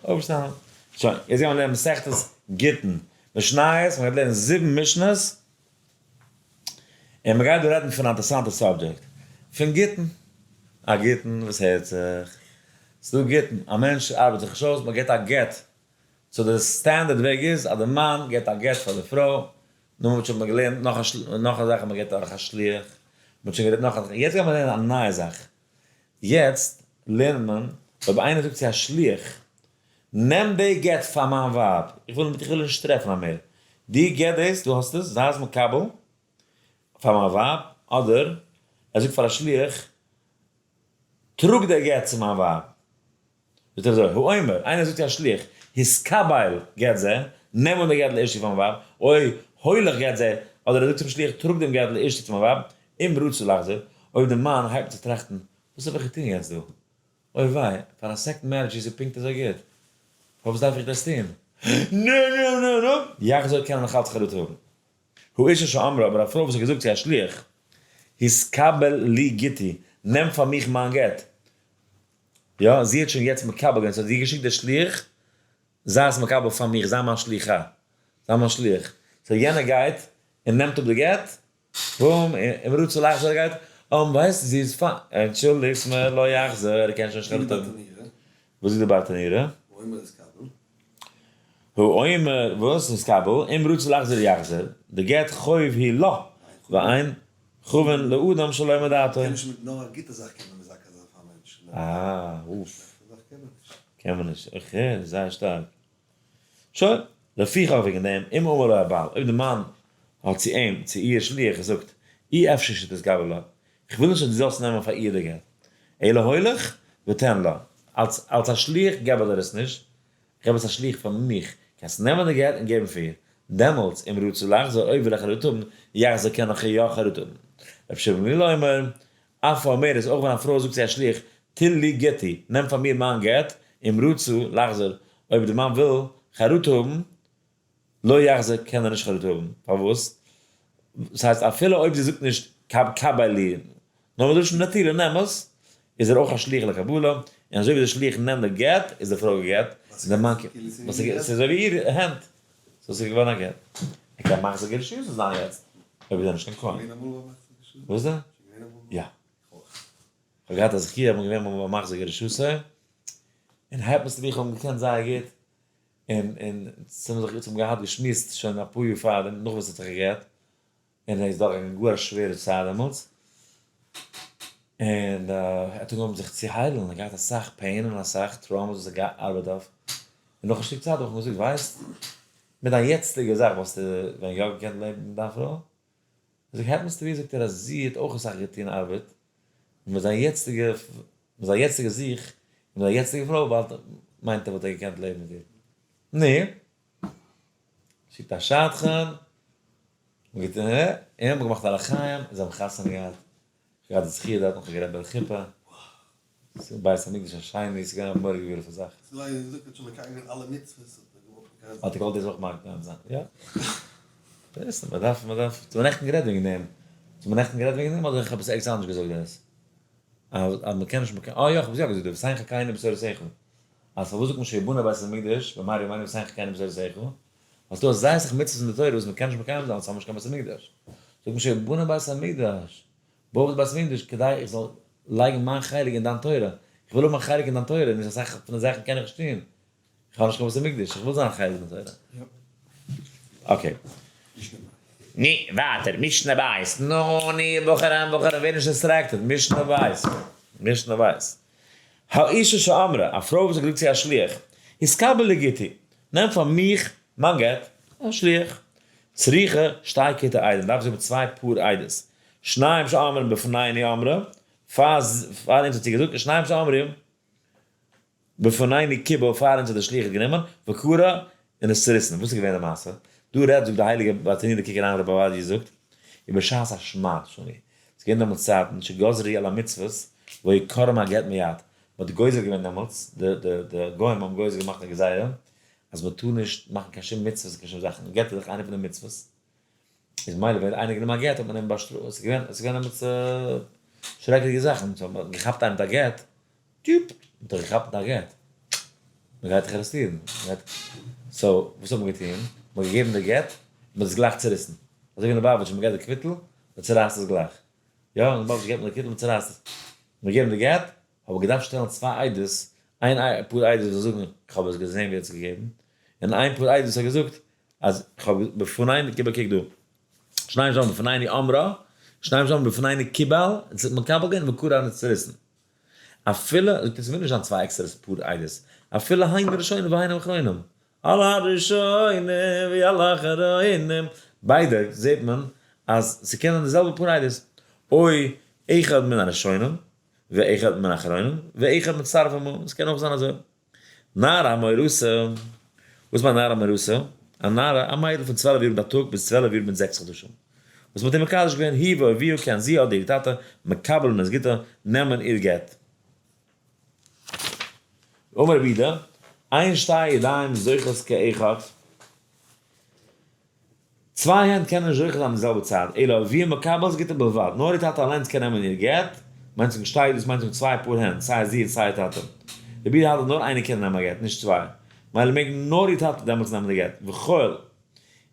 אויפגעשטאנען, שוין, יעצט גיימיר לערנען מסכת גיטין, משניות, מ'גייט לערנען זיבן משניות, און מ'גייט דא רעדן פון א אינטערעסאנטע subject, פון גיטין, א גיטין וואס הערט זיך, ס'דא גיטין, א מענטש ארבעט זיך נישט אויס, מ'געט א גט, so די standard וועג איז אז די מאן געט א גט פאר די פרוי, נו מ'האט שוין געלערנט נאך א נאך א זאך אז מ'געט דורך א שליח, מ'האט שוין גערעדט נאך א זאך, יעצט גייט מען לערנען א נייע זאך, יעצט לערנט מען אויב איינער זאגט צו א שליח, נעם די גט פאר מיין ווייב, איך וויל איך וויל נישט טרעפן א מער, דו געב דאס, דו האסט עס, זיי עס מקבל פאר מיין ווייב, אדער ער זאגט פאר א שליח, טראג די גט צו מיין ווייב. זאגט ער אזוי, האומר, איינער זאגט צו א שליח, התקבל גט זה, נעם אן די גט לאשתי פאר מיין ווייב, או הולך גט זה, אדער ער זאגט צום שליח, טראג דעם גט לאשתי צו מיין ווייב, אם רצה לחזור, אויב דער מאן הייבט צו טראכטן, וואס האב איך געטון יעצט דא? אוי וויי, פאר א second marriage איז זי פונקט אזוי גוט, פארוואס דארף איך דאס טון? נא נא נא נא! יחזור קען ער נאך אלץ חרטה האבן. האשה שאמרה, אבער א פרוי וואס האט געזאגט צו א שליח, התקבל לי גיטי, נעם פאר מיך מיין גט. יא, זי האט שוין יעצט מקבל געווען, ס'האט זי געשיקט דער שליח, זיי עס מקבל פאר מיך, זיי מיין שליחה, זיי מיין שליח. so יענער גייט און נעמט אפ די גט, בום, אם רצה לחזור ער גייט, און ווייסט, זי איז פיין, אנטשולדיגטס מיר, לא יחזור, ער קען שוין נישט חרטה האבן. וואס זאגט די ברטנורא? האומר, וואס? נתקבל, אם רצה לחזור יחזור, די גט חוב היא לו, ואין חבין לאדם שלא מדעתו. קען נישט מיט נאר א גוטע זאך קען מען מזכה זיין פאר א מענטש. אה, אוף. שלעכטע זאך קען מען נישט. קען מען נישט, okay, זייער שטארק. שוין, לפיכך וועגן דעם, אם אמר לו הבעל, אויב די מאן האט צו אים, צו איר שליח געזאגט, אי אפשי שתתקבל לה, איך וויל נישט אז דו זאלסט נעמען פאר איר די גט, אלא הולך ותן לה, אלס אלס א שליח געב איך דיר עס נישט, איך געב עס א שליח פאר מיך, קענסט נעמען די גט און געבן פאר איר, דעמאלטס, אם רצה לחזור, אויב וויל ער חרטה האבן, יחזור קען נאך יא חרטה האבן. רבי שמעון בן גמליאל אומר, אף האומרת, אויך ווען א פרוי זאגט צו א שליח, טול לי גיטי, נעם פאר מיר מיין גט, אם רצה לחזור, אויב די מאן וויל חרטה האבן, לא יחזור קען ער נישט חרטה האבן, פארוואס? דאס הייסט אפילו אויב זי זאגט נישט קבל לי, נאר מלשון נטילה נעם עס, איז ער אויך א שליח לקבלה, און אזוי ווי דער שליח נעמט די גט איז די פרוי גע'גט, און דער מאן קומט, ס'איז אזוי ווי איר הענט, so ס'איז געווארן א גט. ער קען מחזיר גירושין זיין יעצט, אויב איז ער נישט קיין כהן. וואס איז? יא. כ'האב געהאט א זכי' אז כ'בין געווען ביי מחזיר גירושין, און happens to be כ'האב אים געקענט זייער גוט, און און ס'האבן זיך האבן געהאט געשמועסט שוין אפאר יאר פארדעם נאך וואס ער האט זיך גע'גט, און ער איז דורכגעגאנגען גאר א שווערע צייט דעמאלטס, און ער האט אנגעהויבן זיך צו היילן, ער האט געהאט אסאך pain און אסאך traumas וואס ער האט געארבעט אויף, און נאך א שטיק צייט האב איך אים געזאגט ווייסט, מיט דיין יעצטיגע זאך וואלסטו ווען יא געקענט לעבן מיט דיין פרוי? זאג happens to be זאגט ער אז זי האט אויך אסאך געטון ארבעט, און מיט זיין יעצטיגע מיט זיין יעצטיגע זיך און מיט זיין יעצטיגע פרוי וואלט מיינט ער וואלט ער געקענט לעבן מיט איר. נו. שיקט א שדכן, און האבן געמאכט א לחיים און זיי האבן חתונה געהאט, איך האב געהאט די זכי' דארט, איך האב גערעדט ביי די חופה. ס'איז בית המקדש השני, ס'איז געווען א מורא'דיגע beautiful זאך. ס'איז דא איינער וואס זאגט ער האט שוין מקיים געווען אלע מצוות, האט ער געוואלט מקיים זיין. האט ער געוואלט דאס אויך מקיים זיין, יא. ווייסט, מען דארף, מען דארף, האט מען נעכטן גערעדט וועגן דעם? האט מען נעכטן גערעדט וועגן דעם אדער איך האב עס ערגעץ אנדערש געזאגט דאס? אז אז מען קען נישט מקיים, אה יא איך האב עס יא געזאגט דא, ותן חלקנו בתורתך. אז פארוואס זאגט מען שיבנה בית המקדש במהרה בימינו ותן חלקנו בתורתך? ווייל ס'דא אזא סאך מצוות אין די תורה וואס מען קען נישט מקיים זיין ווייל ס'האבן נישט קיין בית המקדש. זאגט מען שיבנה בית המקדש. בוי דאס בית המקדש כדי איך זאל לייגן מיין חלק אין דיין תורה, איך וויל האבן א חלק אין דיין תורה, נישט אסאך פון די זאכן קען איך נישט טון, איך האב נישט קיין בית המקדש, איך וויל זיין א חלק אין תורה. okay. ני, ווייטער, משנה בית, נו ני, בחורים בחורים ווער נישט distracted, משנה בית, משנה בית. האישה שאמרה, א פרוי וואס האט געזאגט צו א שליח, התקבל לי גיטי, נעם פאר מיך מיין גט, א שליח. צריכה שתי כיתי עדים, דארף זי האבן צוויי פאר עדות, שניים שאומרים בפנינו אמרה, פאר פאר אונז האט זי געזאגט, און שניים שאומרים בפנינו קיבל, פאר אונז האט דער שליח עס גענומען, וקרע, און עס צוריסן. וואס איז געווען די מעשה? דא רעדט זאגט די הייליגע ברטנורא קוק אריין רבי עובדיה זאגט, ובשעת השמד שני, ס'איז געווען דעמאלטס צייטן שגזרו על המצוות והיו קורעים הגט מיד, מ'האט גוזר געווען דעמאלטס, די די די גוים האבן גוזר געמאכט א גזירה אז מ'טאר נישט מאכן קיין שום מצוות און קיין שום זאכן, גט איז דאך איינע פון די מצוות, איז מילא ווען איינער גענומען א גט האט מען אים באשטראפט, עס איז געווען עס איז געווען דעמאלטס שרעקעדיגע זאכן, so מען האט געכאפט איינעם מיט א גט, טיופ, מען האט דיך געכאפט מיט א גט, מען גייט דיך ארעסטירן, מען גייט, so וואס האט מען געטון, מען האט געגעבן די גט, מען האט עס גלייך צוריסן, אזוי ווי אין ליובאוויטש מען געט די קוויטל, מען צורייסט עס גלייך, יא אין ליובאוויטש געבט מען די קוויטל מען צורייסט עס, מען האט געגעבן די גט, האב איך געדארפט שטעלן צוויי עדות, איין פאר עדות וואס זאל זאגן איך האב עס געזען ווי ער האט עס געגעבן, און איין פאר עדות וואס האט געזאגט אז איך האב בפנינו גיב א קוק דא, שניים שאמרו בפנינו אמרה, שניים שאמרו בפנינו קיבל, עס האט מקבל געווען וקרע און עס צוריסן. אפילו, זאגט ער עס מוז נישט זיין צוויי עקסטערע פאר עדות, אפילו הן הראשונים והן האחרונים, על הראשונים ועל האחרונים, ביידע זעט מען אז ס'קען זיין די זעלבע פאר עדות, או אחד מן הראשונים ואחד מן האחרונים ואחד מצטרף עמהם, עס קען אויך זיין אזוי. נערה המאורסה, וואס מיינט נערה המאורסה? א נערה, א מיידל פון 12 יאר מיט א טאג ביז 12 יאר מיט זעקס חדשים, וואס מ'האט איר מקדש געווען, היא ואביה קען זי אדער איר טאטע מקבלין את גיטה, נעמען איר גט. אמר רבי יהודה, אין שתי ידיים זוכות כאחד. צוויי הענט קענען נישט זוכה זיין אין די זעלבע צייט, אלא אביה מקבל את גיטה בלבד, נאר איר טאטע אליינס קען נעמען איר גט, מיינט זיך שתי דאס מיינט זיך צוויי פאר הענט, סיי זי און סיי איר טאטע. רבי יהודה האלט אז נאר איינער קען נעמען א גט, נישט צוויי. מילא מעג נאר איר טאטע דעמאלטס נעמען די גט, וכל,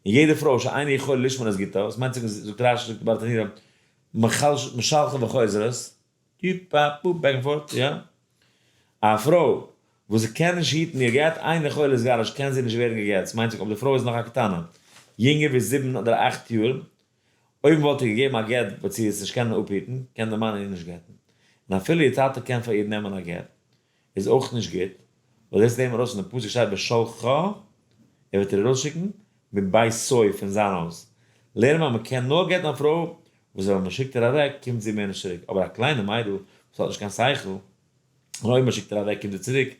און יעדע פרוי שאינה יכולה לשמור את גיטה, וואס מיינט זיך זאגט רש"י זאגט ברטנורא, משלחה וחוזרת, back and forth, יא. א פרוי וואס קען נישט היטן איר גט, אינה יכולה להתגרש, קען זי נישט ווערן גע'גט, ס'מיינט זיך אויב די פרוי איז נאך א קטנה, יונגער ווי זיבן אדער אכט יאר, אויב מ'וואלט איר געגעבן א גט וועט זי עס נישט קענען אפהיטן, קען דער מאן איר נישט גט'ן. און אפילו איר טאטע קען פאר איר נעמען א גט, איז אויך נישט גוט, ווייל דאס נעמט מען ארויס פון די פסוק שטייט בשלחה, ער וועט איר ארויסשיקן מביתו פון זיין הויז. לערנט מען אז מ'קען נאר גט'ן א פרוי וואס ווען מ'שיקט איר אוועק קומט זי מער נישט צוריק, אבער א קליינע מיידל וואס האט נישט קיין שכל, און אויב מ'שיקט איר אוועק קומט זי צוריק,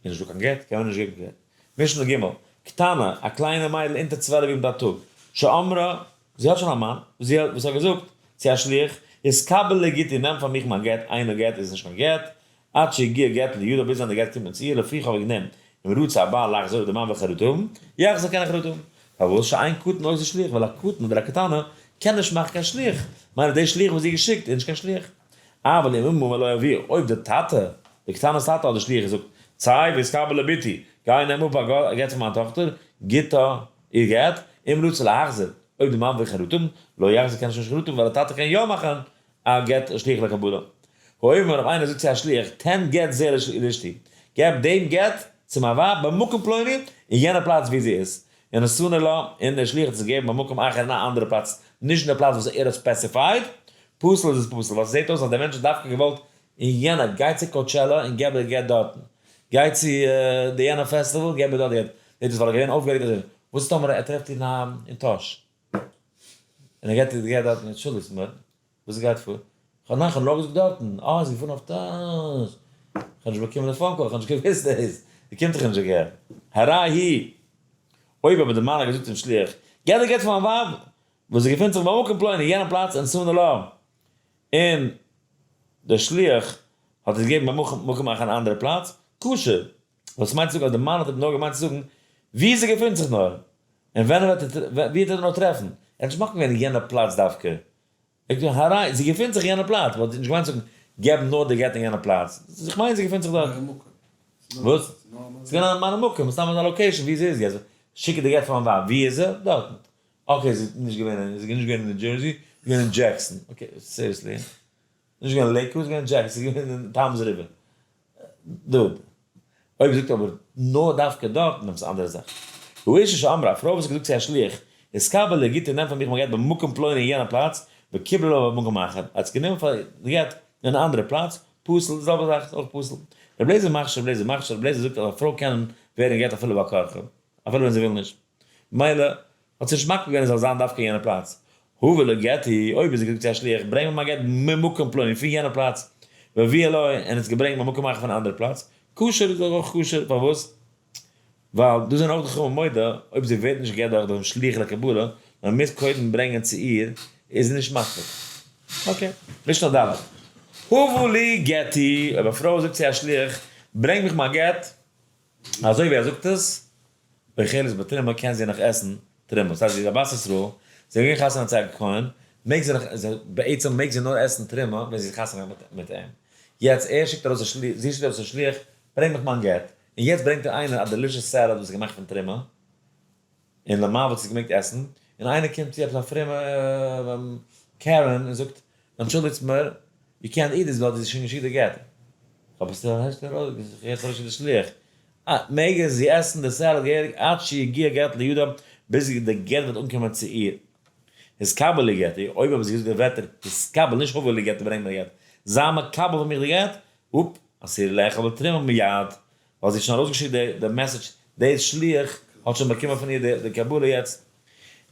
איז נישט דא קיין גט, קען מען נישט געבן גט. משנה ג', קטנה, א קליינע מיידל אונטער 12 יאר מיט א טאג, שאמרה, זי האט שוין א מאן, זי האט, וואס האט געזאגט צו א שליח, התקבל לי גיטי, נעם פאר מיך מיין גט, אינו גט איז נישט קיין גט, עד שיגיע גט לידה, ביז ווען די גט קומט מען צו איר, לפיכך וועגן דעם, אם רצה הבעל לחזור אויב די מאן וויל חרטה האבן, יחזור קען ער חרטה האבן. פארוואס שאין קטן עושה שליח, ווייל א קטן אדער א קטנה קען נישט מאכן קיין שליח, מיינט די שליח וואס זי האט געשיקט איז נישט קיין שליח. אבל אם אמו ולא אביה, אויב די טאטע, די קטנה'ס טאטע האט די שליח געזאגט, צא והתקבל לבתי, גיי נעם אפ א גט פון מיין טאכטער, גיטה, איר גט, אם רצה להחזיר, אויב די מאן וויל חרטה האבן, לא יחזיר קען ער שוין נישט חרטה האבן ווייל די טאטע קען יא מאכן א גט שליח לקבלה. האומר אויב איינער זאגט צו א שליח, תן גט זה לאשתי, געב דעם גט צו מיין ווייב במקום פלוני, אין יענע פלאץ וואו זי איז, ונתנו לה, און דער שליח האט עס געגעבן במקום אחר אין א אנדערע פלאץ, נישט אין די פלאץ וואס ער האט specified, פסול איז עס פסול, ווייל ס'זעט אויס אז דער מענטש האט דווקא געוואלט אין יענע, גיי צו Coachella און געב די גט דארטן, גיי צו די יענע festival געב איר דארט די גט, זעט אויס ווייל ער איז געווען אויפגערעגט אזוי, וואס איז טאמער ער טרעפט איר אין טאהש, און ער געט איר די גט דארטן, אנטשולדיגט מיר, וואס גייט פאר? כ'האב נאך נאר געזאגט דארטן, אה איז געפארן אויף טאהש, כ'האב נישט באקומען די phone call, כ'האב נישט געוואוסט דאס, ווי קומט דיך נישט די גט? הרי היא, אויב אבער די מאן האט געזאגט צום שליח, געב די גט פאר מיין ווייב, וואס זי געפינט זיך במקום פלוני אין יענעם פלאץ ונתנו לה, און דער שליח. האט עס געגעבן במקום אחר אן אנדערע פלאץ, כשר. וואס מיינט צו זאגן אז די מאן האט אים נאר געמיינט צו זאגן וואו זי געפינט זיך נאר, און ווען ער וועט ווי ער וועט איר נאר טרעפן. ער האט נישט מקפיד געווען אין יענע פלאץ דווקא. ער האט געזאגט הרי זי געפינט זיך אין יענע פלאץ, וואלט נישט געמיינט צו זאגן געב נאר די גט אין יענע פלאץ. איך מיין זי געפינט זיך דארט. וואס? ס'איז געווען א מראה מקום, סתם אזא location ווי זי איז יעצט. שיק די גט פאר מיין ווייב, ווי איז זי? דארטן. okay זי איז נישט געווען אין, זי איז נישט געווען אין ניו דזשערסי, זי איז געווען אין דזשעקסאן. okay, seriously? נישט געווען אין לעיקוואוד, זי איז געווען אין דזשעקסאן, זי איז געווען אין טאמס ריווער. דוד. אויב זאגט אבער נאר דווקא דארט, נעמט עס אנדערע זאך. האשה שאמרה, א פרוי וואס האט געזאגט צו א שליח, התקבל לי גיטי נעם פאר מיך מיין גט במקום פלוני אין יענע פלאץ, וקיבלה לו במקום אחר, האט עס גענומען פאר די גט אין אן אנדערע פלאץ, פסול, די זעלבע זאך איז אויך פסול. רבי אליעזר מכשיר, רבי אליעזר מכשיר, רבי אליעזר זאגט אז א פרוי קען ווערן גט אפילו בעל כרחה, אפילו ווען זי וויל נישט. מילא, האט זי נישט מקפיד געווען עס זאל זיין דווקא אין יענע פלאץ. הבא לה גטי, אויב איז געזאגט צו א שליח, ברענג מיר מיין גט ממקום פלוני, פון יענע פלאץ, והביאה לו, און עס געברענגט ממקום אחר פון א אנדערע פלאץ, כשר איז אויך כשר, פארוואס? ווייל דא זענען אויך די חכמים מודה, אויב זי ווערט נישט גע'גט דורך דעם שליח לקבלה, נאר מוז קודם ברענגען צו איר, איז זי נישט מקפיד. okay. משנה ד'. הבא לי גטי, אויב א פרוי זאגט צו א שליח, ברענג מיך מיין גט, אזוי ווי ער זאגט עס, אוכלת בתרומה קען זי נאך עסן תרומה, ס'הייסט זי איז א בת ישראל, זי האט געווען חתונה צו א כהן, מעג זי נאך, בעצם מעג זי נאר עסן תרומה ווען זי איז חתונה געהאט מיט אים, יעצט ער שיקט ארויס א שליח, זי שיקט ארויס א שליח, ברענג מיך מיין גט, און יעצט ברענגט איר איינער א delicious salad וואס איז געמאכט פון תרומה, און למען וואלט זי עס געמעגט עסן, און איינער קומט צו עפעס א פרומע קערען און זאגט, אנטשולדיגטס מיר, יו קענט איט דיס ווייל דו האסט שוין געשיקט די גט. אבער ס'הייסט יעצט האב איך שוין די שליח. אה, מעג זי עסן די salad געהעריג עד שיגיע גט לידה, ביז די גט וועט אנקומען צו איר. התקבל לי גטי, אויב האב איך געזאגט די ווערטער התקבל, נישט הבא לי גטי ברענג מיר גט, זיי מקבל פון מיך די גט, אופ, אסור לאכול בתרומה מיד, ווייל זי האט שוין ארויסגעשיקט די message, די שליח האט שוין באקומען פון איר די קבלה יעצט,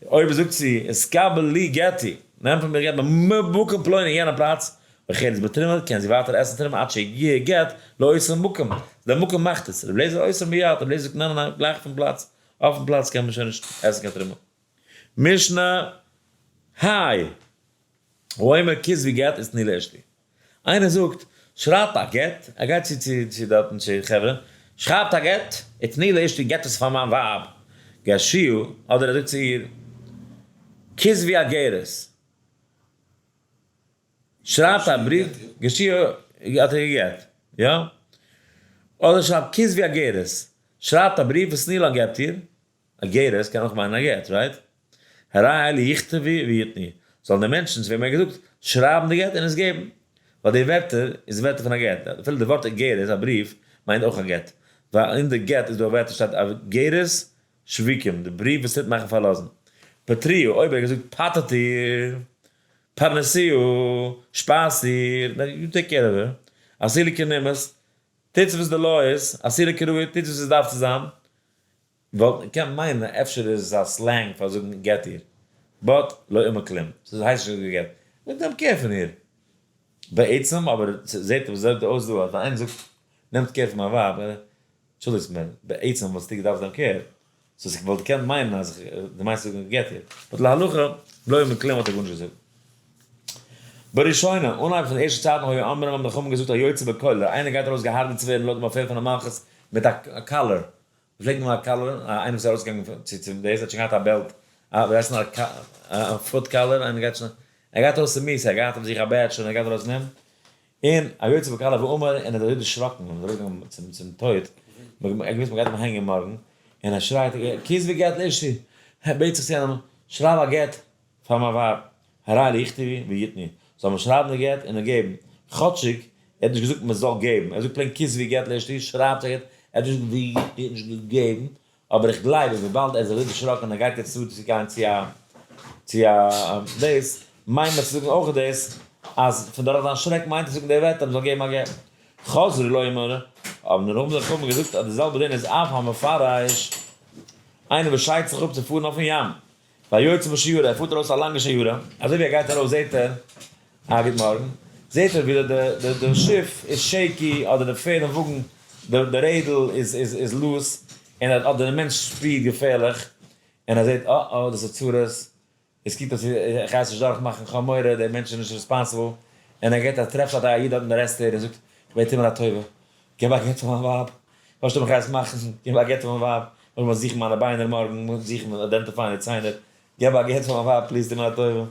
אויב זאגט זי התקבל לי גטי, נעם פון מיר גט במקום פלוני אין יענע פלאץ, אוכלת בתרומה, קען זי ווייטער עסן תרומה עד שיגיע גט לאותו מקום, די מקום מאכט עס, רבי אליעזר אוסר מיד, רבי אליעזר זאגט ניין ניין ניין, גלייך פון פלאץ, אויפן פלאץ קען מען שוין נישט עסן קיין תרומה. משנה היי, האומר כתבו גט ותנו לאשתי. איינער זאגט, שרייבט א גט, ער גייט צו צו צו דארטן צו חברה, שרייבט א גט, ותנו לאשתי געבט עס פאר מיין ווייב, גרשוה, אדער ער זאגט צו איר, כתבי אגרת, שרייבט א בריוו, גרשוה האט ער געגעט, יא? אדער שרייבט כתבי אגרת, שרייבט א בריוו ותנו לה געבט איר, אגרת קען אויך מיינען א גט, right? הרי אלו יכתבו ויתנו, זאלן די מענטשן צו וועם ער האט געזאגט, שרייבן די גט און עס געבן. ווייל די ווערטער איז ווערטער פון א גט. אפילו די ווארט אגרת, א בריוו, מיינט אויך א גט. ווייל אין די גט איז דא א ווערטער שטייט אגרת שוויקים, די בריוו וואס טוט מאכן פארלאזן. פטרוה, אויב ער האט געזאגט פטר'ט איר, פרנסוה, שפייזט איר, then you take care of her, עשי לי כנימוס, טוטס וואס די law איז, עשי לי כראוי, טוטס וואס עס דארף צו זיין. וואלט געקענט מיינען אפשר איז עס א slang פאר זאגן גט איר, but לא אמר כלום, ס'הייסט נישט געגעט, נעמט נעמט care פון איר בעצם, אבער ס'זעט זעט אויס דא אז ווען איינער זאגט נעמט care פון מיין ווייב, אנטשולדיגסט מיר, בעצם וואלסטו געדארפט זיין care, so ס'וואלט געקענט מיינען אז דו מיינסט זאגן גט איר, but להלכה לא אמר כלום האט ער גארנישט געזאגט. בראשונה, אנהייב פון די ערשטע צייטן היו אומרים האבן די חכמים געזאגט היוצא בקולר, איינער גייט ארויס געהארגעט צו ווערן לויט דעם באפעל פונעם מלכות מיט א collar, מ'פלעגט נאר א collar, איינער וואס איז ארויסגעגאנגען צו צום דאס האט שוין געהאט א belt, א ווי הייסט נאר א foot collar, איינער גייט שוין, ער גייט ארויס צום מיסה, ער געהאט אויף זיך א badge און ער גייט ארויס נעם, און היוצא בקולר ואמר, און ער איז אזוי דערשראקן און איז ארויסגעגאנגען צום צום טויט, ער האט געוואוסט מ'גייט אים הענגען מארגן, און ער שרייט כתבו גט לאשתי, ער בעט זיך צו יענעם, שרייב א גט פאר מיין ווייב, הרי אלו יכתבו ויתנו, זאל מען שרייבן די גט און אים געבן, כאטשיג ער האט נישט געזאגט מען זאל געבן, ער זאגט plain כתבו גט לאשתי, שרייבט א גט, ער האט נישט געזאגט ויתנו, ער האט נישט געגעבן, אבער איך גלייב אז וויבאלד ער איז אזוי דערשראקן און ער גייט יעצט צו צו גיין צו א צו א דאס, מיינט מען צו זאגן אויך דאס, אז פון דורך זיין שרעק מיינט ער זאגן די ווערטער אז מען זאל געבן א גט. חזרו לומר, האבן די נאכדעם חכמים געזאגט אז די זעלבע דין איז אף המפרש, איינער וואס שיידט זיך אפ צו פארן אויפן ים, ויוצא בשיירא, ער פארט ארויס א לאנגע שיירא, אזוי ווי ער גייט ארויס זעט ער, א גוט מארגן, זעט ער ווי די די שיף איז shaky, אדער די פערד און וואגן, די רעדל איז איז איז loose, און אדער די מענטש שפירט געפערליך, און ער זעט אה אה דאס איז צרות, עס קוקט אויס איך גיי עס נישט דורך מאכן, כ'האב מורא, דער מענטש איז נישט responsible, און ער געט א טרעף פאר א איד דארט אין די rest area און זאגט, בעט אים א טובה, געב א גט פאר מיין ווייב, וואס זאל איך יעצט מאכן, געב א גט פאר מיין ווייב, איך מוז זוכן מיינע ביינער מארגן, מוז זוכן identify ען די ציינער, געב א גט פאר מיין ווייב please, טו מיר א טובה.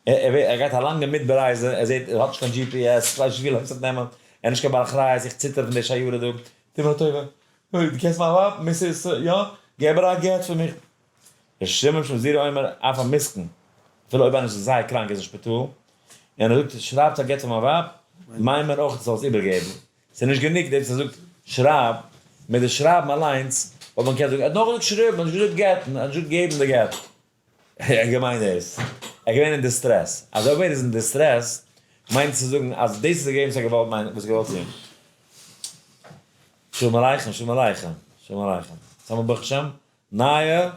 ער גייט א לאנגע מדבר רייזע, ער זעט ער האט נישט קיין GPS, איך ווייס נישט ווי לאנג ס'וועט נעמען, ער איז נישט קיין בעל אחריות, איך ציטער פון די שיירה דא, טו מיר א טובה, דו קענסט מיין ווייב, Mrs. יא, געב איר א גט פאר מיך. ר' שמעון בן זירא אומר אף המסכן, אפילו אויב איינער איז זייער קראנק איז אין שפיטאל, און ער זאגט שרייבט א גט פאר מיין ווייב, מיינט מען אויך זאל עס איבערגעבן, ס'איז נישט גענוג דאס אז ער זאגט שרייב, מיט די שרייבן אליינס וואלט מען געקענט זאגן ער האט נאר געזאגט שרייבן, ער האט נישט געזאגט גט'ן, ער האט נישט געזאגט געבן די גט. ער האט געמיינט דאס, ער איז געווען אין distress, אז אויב ער איז אין distress מיינט עס צו זאגן אז דאס איז געווען וואס ער האט געוואלט מיינען, וואס ער האט געוואלט טון. שלום עליכם, שלום עליכם, שלום עליכם. יעצט האבן מיר ברוך השם נייע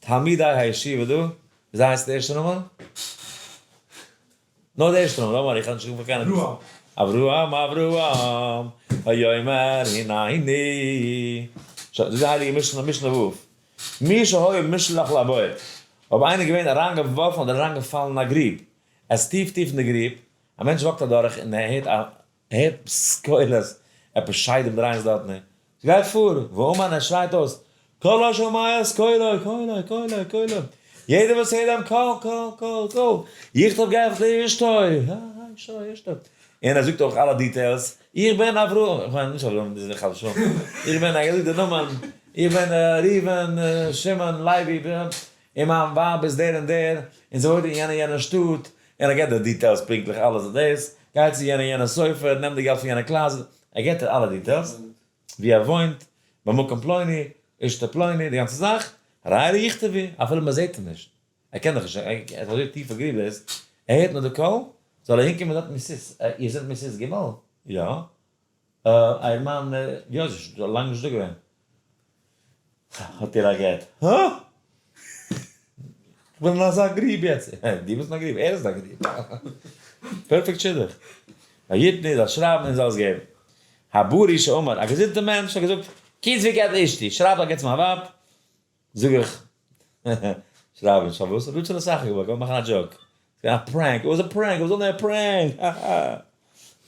תלמידי הישיבה דא, וויאזוי הייסט די ערשטע נאמען? נאר די ערשטע נאמען, don't worry איך האב נישט געזאגט פאר קיינעם. אברהם. אברהם אברהם, ויאמר הנני. שוין, זאגט די הייליגע משנה, משנה ו', מי שהיה מושלך לבור, אויב איינער איז געווען אריינגעווארפן אדער אריינגעפאלן אין א גריב, עס איז טיף טיף אין די גריב, א מענטש walk ט אדורך און ער הערט א ער הערט קולות, עפעס שדים דרייען זיך דארטן, ס'גייט פאר, ואמר ער שרייט אויס, כל השומע את קולו, קולו, קולו, קולו, יעדער וואס הערט דעם קול, קול, קול, קול, יכתוב גט לאשתו, אשתו, אשתו, און ער זאגט אויך אלע details, איך בין אברהם, איך מיין נישט אברהם, דאס איז חס ושלום, איך בין, ער זאגט די נאמען, איך בין ראובן, שמעון, לוי, און מיין ווייב איז דער און דער, און זי וואוינט אין יענע יענע שטאט, און ער געבט די details פונקטליך אלעס און דאס, גיי צו יענע יענע סופר, נעם די געלט פון יענע קלאזעט, ער געבט איר אלע details, ווי ער וואוינט, במקום פלוני, אשתו פלוני, די גאנצע זאך, הרי אלו יכתבו, אפילו מען זעט אים נישט, ער קען דאך נישט, ער איז אזוי טיף פארגריבט דאס, ער הערט נאר די קול, זאל ער אהינקומען דארט Mrs., איר זענט Mrs. גימל? יא. אייער מאן, יא, זי איז שוין לאנג נישט דא געווען. האט איר א גט? הא? כ'בין אין אזא גריב יעצט. דו ביסט אין א גריב, ער איז אין א גריב. Perfect שידוך. ויתנו זאל שרייבן און זאל עס געבן. הבריא שאמר, א געזונטער מענטש האט געזאגט, כתבו גט לאשתי, שרייב א גט צו מיין ווייב. זאג איך, שרייב נישט, פארוואס? רצון לשחק בו, געוואלט מאכן א joke. ס'איז געווען א prank, it was a prank, it was only a prank, האהא.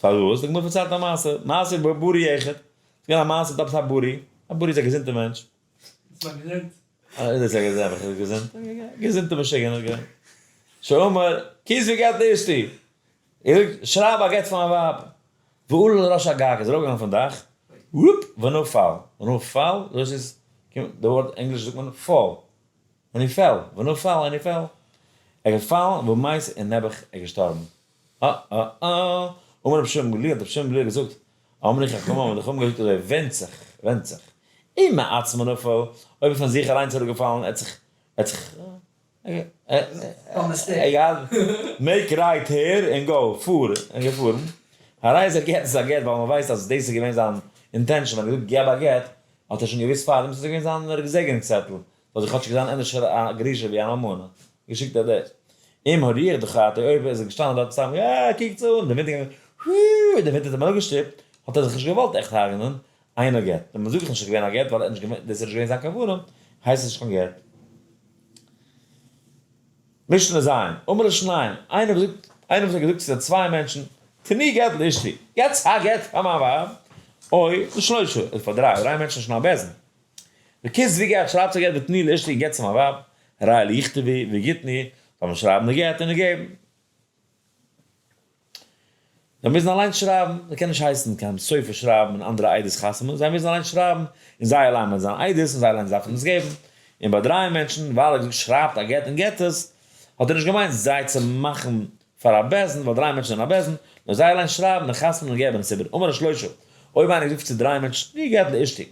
פארוואס? די גמרא פארציילט א מעשה, מעשה בבריא אחד, ס'איז געווען א מעשה מיט עפעס א בריא, א בריא איז א געזונטער מענטש. איז מען געזונט? איז ער געזונט, געזונט, געזונטע משוגענער געווען. שאמר, כתבו גט לאשתי. ער זאגט, שרייב א גט פאר מיין ווייב. ועלה לראש הגג, איז ארויפגעגאנגען אויפן דאך, וואופ, ונפל, ונפל, דאס איז, די ווארט ענגליש זאגט מען fall, and he fell, ונפל and he fell, ער איז געפאלן ומת און נעבעך ער געשטארבן. אה אה אה, אמר רבי שמעון בן גמליאל האט רבי שמעון בן גמליאל געזאגט, אמרו חכמים האבן די חכמים געזאגט אזוי, ווענדט זיך, ווענדט זיך, אם מעצמו נפל, אויב איז פון זיך אליינס אראפגעפאלן, ער האט זיך, ער האט זיך, ער געהאט make right here and go, פאר, און געפארן, הרי זה גט איז א גט ווייל מען ווייסט אז דאס איז געווען זיין intention, ווען ער האט געזאגט געב א גט, האט ער שוין געוואוסט פארדעם ס'איז געווען זיין געזעגענונגס צעטל, זאל זי כאטשיג זיין ענדערש א גרושה ווי אן אלמנה, געשיקט ער דאס. אם הרוח דחתו, אויב איז ער געשטאנען דארט סתם, אה, קוקטס אן, די ווינט איז געגאנגען, הו, די ווינט האט אים אראפגעשטופט, האט ער זיך נישט געוואלט עכט הרג'נען, אינו גט. ווען מ'זאגט נישט ס'איז געווען א גט ווייל ער האט נישט געווען, דאס איז נישט געווען זיין כוונה, הייסט עס נישט קיין גט. משנה ז', אמר לשניים, איינער וואס זאגט, איינער וואס האט געזאגט צו די צוויי מענטשן, תנו גט לאשתי, געטס א גט פאר מיין ווייב, או לשלושה, אדער פאר דריי, דריי מענטשן איז שוין א בית דין. וכתבו גט, שרייבט א גט ותנו לאשתי און געבט צו מיין ווייב, הרי אלו יכתבו ויתנו, זאל מען שרייבן די גט און איר געבן. זיי מוזן אליינס שרייבן, זיי קענען נישט הייסן קיין סופר שרייבן און אנדערע עדות חתמ'ן, זיי מוזן אליינס שרייבן, און זיי אליין וועלן זיין עדות און זיי אליינס דארפן עס געבן. און ביי דריי מענטשן, ווייל ער האט געזאגט שרייבט א גט און געבט עס, האט ער נישט געמיינט זיי צו מאכן פאר א בית דין, ווייל דריי מענטשן זענען א בית דין, נאר זיי אליינס שרייבן און חתמ'ן און געבן עס איבער. אמר לשלושה, אויב איינער האט געזאגט צו דריי מענטשן, תנו גט לאשתי,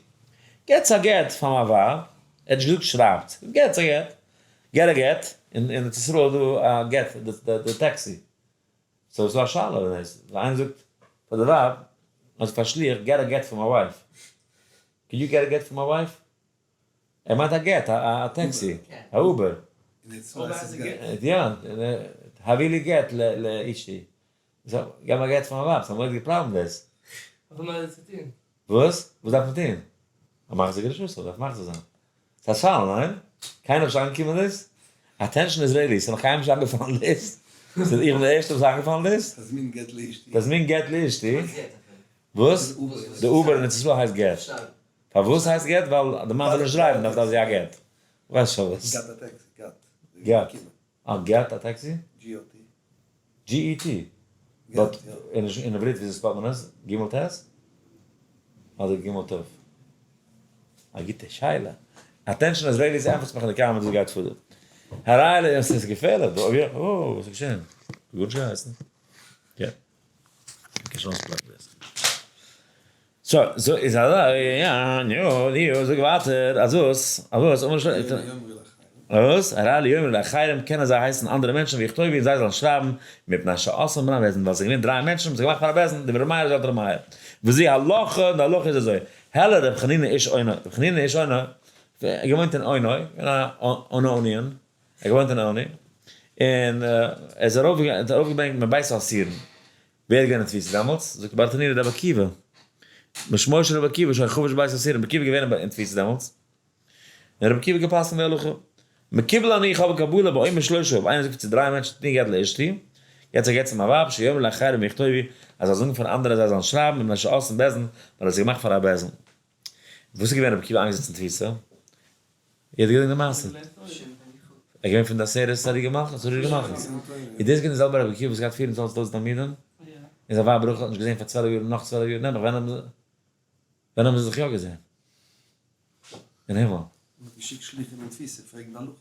געטס א גט פאר מיין ווייב, ער האט נישט געזאגט שרייבט, געטס א גט, get א גט, אין ארץ ישראל איז דא א גט, די טעקסי, so ס'איז דא א שאלה ווען דאס, ווייל איינער זאגט פאר די ווייב, אדער פאר שליח, get א גט for my wife, can you get a גט for my wife? ער מיינט א גט, א טעקסי, א Uber. יא, הביא לי גט לאשתי. געב א גט פאר מיין ווייב, ס'איז א מורא'דיגע פראבלעם דאס. וואס האט מען צו טון? וואס? וואס דארף מען טון? א מחזיר גרושתו דארף מחזיר זיין. ס'איז א שאלה, ניין? קיינער האט נישט אנגעקומען דאס? Attention Israelis, ס'איז נאך קיינעם נישט איינגעפאלן דאס? איך בין דער ערשטער וואס איז איינגעפאלן דאס? תזמין גט לאשתי. תזמין גט לאשתי. וואס? די Uber אין ארץ ישראל הייסט גט. פארוואס הייסט גט? ווייל די מאן וויל נישט drive ן, דארף דארף זי א גט. ווייסט שוין וואס. גאט א טעקסי, גאט. גאט. אה, גאט א טעקסי? G-O-T. G-E-T. But אין עברית וויאזוי spell ט מען עס? גימל טית? אדער גימל תיו? א גוטע שאלה. Attention Israelis, ענטפערטס מיך אין די comments וואס גייט פאר דא. הראיה, עס איז געפערליך דא. אוי, וואס איז געשען? גארנישט געהייסן. יא. קען שוין אויספלאגן דאס. So, so איז אזוי, יא, יא, יא, זאג ווייטער, אז וואס, אז וואס, אמר שלמה, וואס, הרי לי יאמר לאחרים, קענען זיי הייסן אנדערע מענטשן ויכתובו, זיי זאלן שרייבן, מפני שעשאן בני בית דין, ווייל עס איז געווען דריי מענטשן, האבן זיי געמאכט פאר א בית דין, דברי מאיר זאגט ר' מאיר. וזו הלכה, און די הלכה איז אזוי, העלה ר' חנינא איש אונו, ר' חנינא איש אונו, ער געוואוינט אין אונו, אין א אונאוניען, ער געוואוינט אין אוני, און ער איז ארויפגעברענגט מבית האסורין, ווער איז געווען אין תפיסה דעמאלטס? זאגט ברטנורא רבי עקיבא, משמו של רבי עקיבא שהיה חבוש בית האסורין, רבי עקיבא איז געווען אין תפיסה דעמאלטס, און רבי עקיבא געפסקנט די הלכה, מקובל אני איך האב א קבלה באומר שלושה, אויב איינער זאגט צו דריי מענטשן תנו גט לאשתי, געט זיי גט צו מיין ווייב, שיאמרו לאחרים ויכתובו, אז זיי זאגן פאר אנדערע זיי זאלן שרייבן, מפני שעשאן בית דין, ווייל ער האט עס געמאכט פאר א בית דין. וואס איז געווען רבי עקיבא איינגעזעצט אין תפיסה? יעדער געדענקט די מעשה. ער איז געווען פון די עשרת הרוגי מלכות, הרוגי מלכות. איז דאס געווען די זעלבע רבי עקיבא וואס געהאט 24,000 תלמידים? און זיין ווייב רחל האט נישט געזען פאר 12 יאר און נאך 12 יאר, נעבעך, ווען האבן זיי, ווען האבן זיי זיך יא געזען? אין הימל. מען האט געשיקט שליחים אין תפיסה פרעגן די הלכה.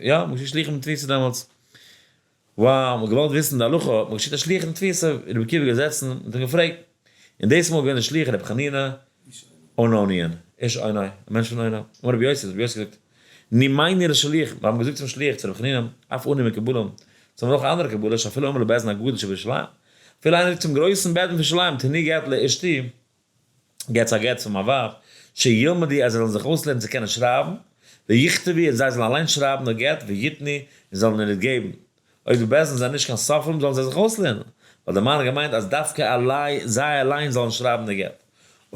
יא, מען האט געשיקט שליחים אין תפיסה דעמאלטס. Wow, מען האט געוואלט וויסן די הלכה, האט מען געשיקט א שליח אין תפיסה, רבי עקיבא געזעצן און האט אים געפרעגט. און דאס מאל געווען די שליח רבי חנינא אונוניען, איש אוני, א מענטש פון אונו. אמר רבי יוסי, האט רבי יוסי געזאגט, נימיינו לשליח, מיר האבן געזאגט צום שליח, צו רבי חנינא, אף אנו מקובלים, צו האבן אויך אנדערע קבלות, שאפילו אמר לבית דין הגדול שבירושלים, אפילו איינער זאגט צום גרויסן בית דין פון ירושלים, תנו גט לאשתי, געטס א גט פאר מיין ווייב, שילמדו אז זיי זאלן זיך אויסלערנען צו קענען שרייבן, ויכתבו און זיי זאלן אליין שרייבן די גט, ויתנו און זאלן איר געבן. אויב די בית דין זענען נישט קיין סופרים זאלן זיי זיך אויסלערנען, ווייל די מאן האט געמיינט אז דווקא אליי זיי אליין זאלן שרייבן די גט.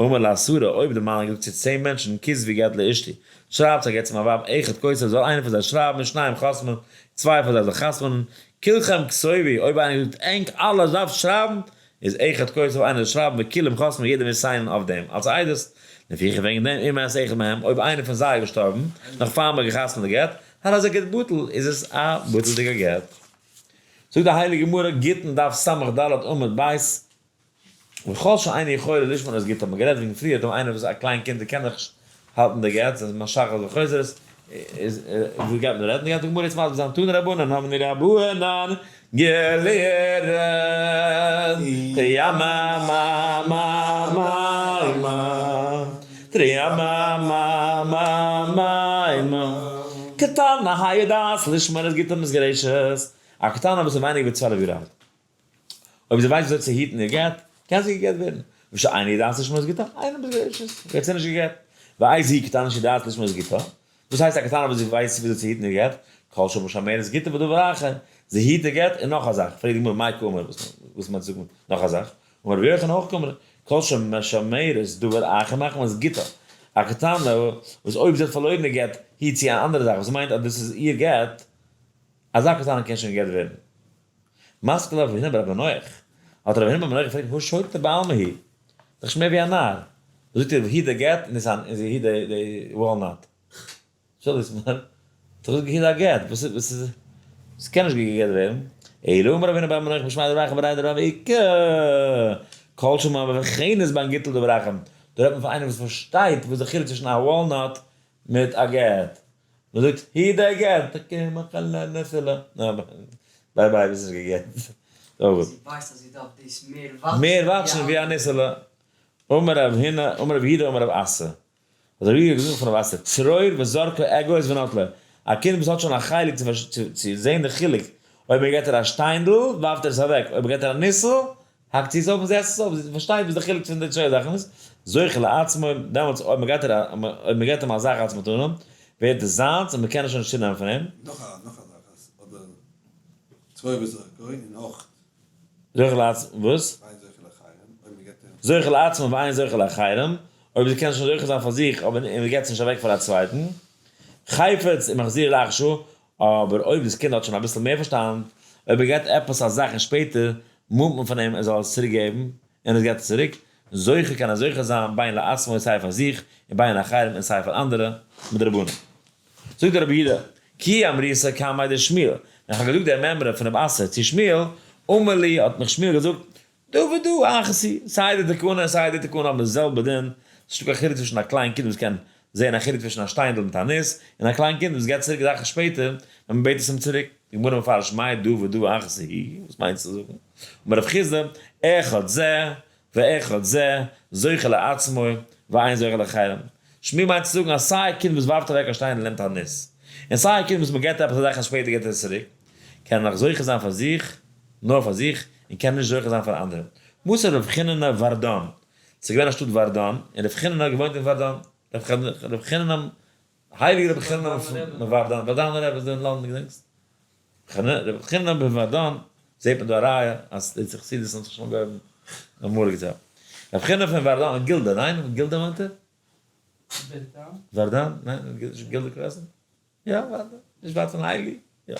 אמר לעשרה, אויב די מאן האט געזאגט צו 10 מענטשן, כתבו גט לאשתי, שרייבטס א גט צו מיין ווייב, אחד כותב, זאל איינער פון זיי שרייבן, ושניים חותמין, צוויי פון זיי זאלן חתמ'נען, כולכם כתובו, אויב איינער האט געזאגט ענק אלע דארפט שרייבן, איז אחד כותב איינער זאל שרייבן וכולם חותמין יעדער מוז sign ען אויף דעם אלס עדות, לפיכך וועגן דעם אם מת אחד מהם אויב איינער פון זיי איז געשטארבן נאך פאר מ'האט געחתמ'ט די גט, הרי זה גט בטל איז עס א בטל'דיגע גט. זאגט די הייליגע גמרא, גיטין דף ס"ד עמוד ב', וכל שאינה יכולה לשמור את גיטה, האט מען גערעדט וועגן פריער, אויב איינער וואס איז א קליין קינד און קען נאך נישט האלטן די גט, איז משחת וחוזרת, איז וואס גייט מען רעדן? גייט די גמרא יעצט מסביר זיין, תנו רבנן האבן די רבנן געלערנט, תריממממממ, תריממממממ, קטנה היודעת לשמור את גיטה מתגרשת, א קטנה וואס איז ווייניגער ווי 12 יאר אלט. אויב זי ווייסט וויאזוי צו היטן איר גט, קען זי גע'גט ווערן. ושאינה יודעת לשמור את גיטה, אינה מתגרשת, ווערט זי נישט גע'גט. ואיזו היא קטנה שיודעת לשמור את גיטה, וואס הייסט א קטנה וואס זי ווייסט וויאזוי צו היטן איר גט, כל שמשמרת גיטה ודבר אחר, זי היט איר גט און נאך א זאך, פרעגט די גמרא מאי קאמר, וואס מיינט זאגן נאך א זאך, אמר רבי יוחנן הכי קאמר, כל שמשמרת דבר אחר מחמת גיטה, א קטנה וואס אויב זי האט פארלוירן איר גט היט זי אן אנדערע זאך וואס מיינט אז דאס איז איר גט, אזא קטנה קען שוין גע'גט ווערן. מתקיף לה רב הונא בר מנוח, האט רב הונא בר מנוח געפרעגט הא שוטה בעלמא הוא, דאך שוין מער ווי א נאר, וואס זאגט איר היט די גט און זי היט די walnut, שטעל דיר פאר, האט דאך געזאגט היט א גט, וואס איז וואס איז, עס קען נישט גע'גט ווערן, אלא אמר רב הונא בר מנוח משמיה דרב אחא בריה דרב איקא, כל שמבחנת בין גיטא לדבר אחר, דא רעדט מען פון איינער וואס פארשטייט וואס די חילוק צווישן א walnut מיט א גט, מען זאגט היט די גט, bye bye ביסט נישט גע'גט. זי ווייסט אז זי דארף דאס מער watch ן מער watch ן ווי א ניסעלע. אמר רב הונא, אמר רב יהודה אמר רב אסי. האט רב יהודה געזאגט פון רב אסי, צרור וזרקו אגוז ונטלו. א קינד וואס האט שוין א חלק צו זען די חילוק, אויב מען געט איר א שטיינדל ווארפט ער עס אוועק, אויב מען געט איר א ניסל האקט זי עס אויף און זי עסט עס אויף, זי פארשטייט וואס די חילוק פון די צוויי זאכן איז, זוכה לעצמו, דעמאלטס אויב מען געט איר א, אויב מען געט אים א זאך אלס מתנה, ווערט עס זיינס און מען קען עס שוין נישט צונעמען פון אים. נאך א נאך א זאך אז אדער צרור וזרקו און אויך. זוכה לעצמו, וואס? ואין זוכה לאחרים, אויב מען געט אים. זוכה לעצמו ואין זוכה לאחרים, אויב זי קען שוין זוכה זיין פאר זיך אבער און מען געט עס נישט אוועק פאר א צווייטן. חפץ ומחזירו לאחר שעה, אבער אויב דאס קינד האט שוין אביסל מער פארשטאנד, אויב ער געט עפעס א זאך און שפעטער מאנט מען פון אים ער זאל עס צוריק געבן, און עס געט עס צוריק. זוכה קען ער זוכה זיין בין לעצמו סיי פאר זיך און בין לאחרים און סיי פאר אנדערע מדרבנן. זאגט דער רבי יהודה, כי אמריתה קמיה דשמואל, ווען איך האב געזאגט דער מימרא פון רב אסי צו שמואל, אמר לי, האט מיך שמואל געזאגט, דא ודא אחת היא, סיי די תקנה און סיי די תקנה האבן די זעלבע דין, ס'איז נישטא קיין חילוק צווישן א קליין קינד וואס קען זען א חילוק צווישן א שטיינדל מיט א ניס, און א קליין קינד וואס געבט צוריק זאכן שפעטער ווען מ'בעט עס אים צוריק. די גמרא מפרש מאי דא ודא אחת היא, וואס מיינסטו צו זאגן? אמר רב חסדא, אחד זה ואחד זה זוכה לעצמו ואין זוכה לאחרים. שמואל מיינט צו זאגן אז סיי א קינד וואס ווארפט אוועק א שטיין און נעמט א ניס, און סיי א קינד וואס מ'געבט עפעס א זאך און שפעטער געבט ער עס צוריק, קען נאך זוכה זיין פאר זיך, נאר פאר זיך, און קען נישט זוכה זיין פאר אנדערע. מתיב רב חיננא ורדון, ס'איז געווען א שטאט ורדון, און רב חיננא האט געוואוינט אין ורדון. רב חיננא, הייליגער רבי חיננא מוורדאן, ווארדאנער רבי איז דא אין לאנדאן געדענקסט? רבי חיננא מוורדאן, זעט מען דא א ראיה אז די חסידות האט זיך שוין אנגעהויבן אמאליגע צייטן. רבי חיננא פון ווארדאן, גילדא, ניין? גילדא מיינט ער? ווארדאן? ניין? נישט גילדא קרעסן? יא, ווארדאן, נישט ווייט פון היילי, יא.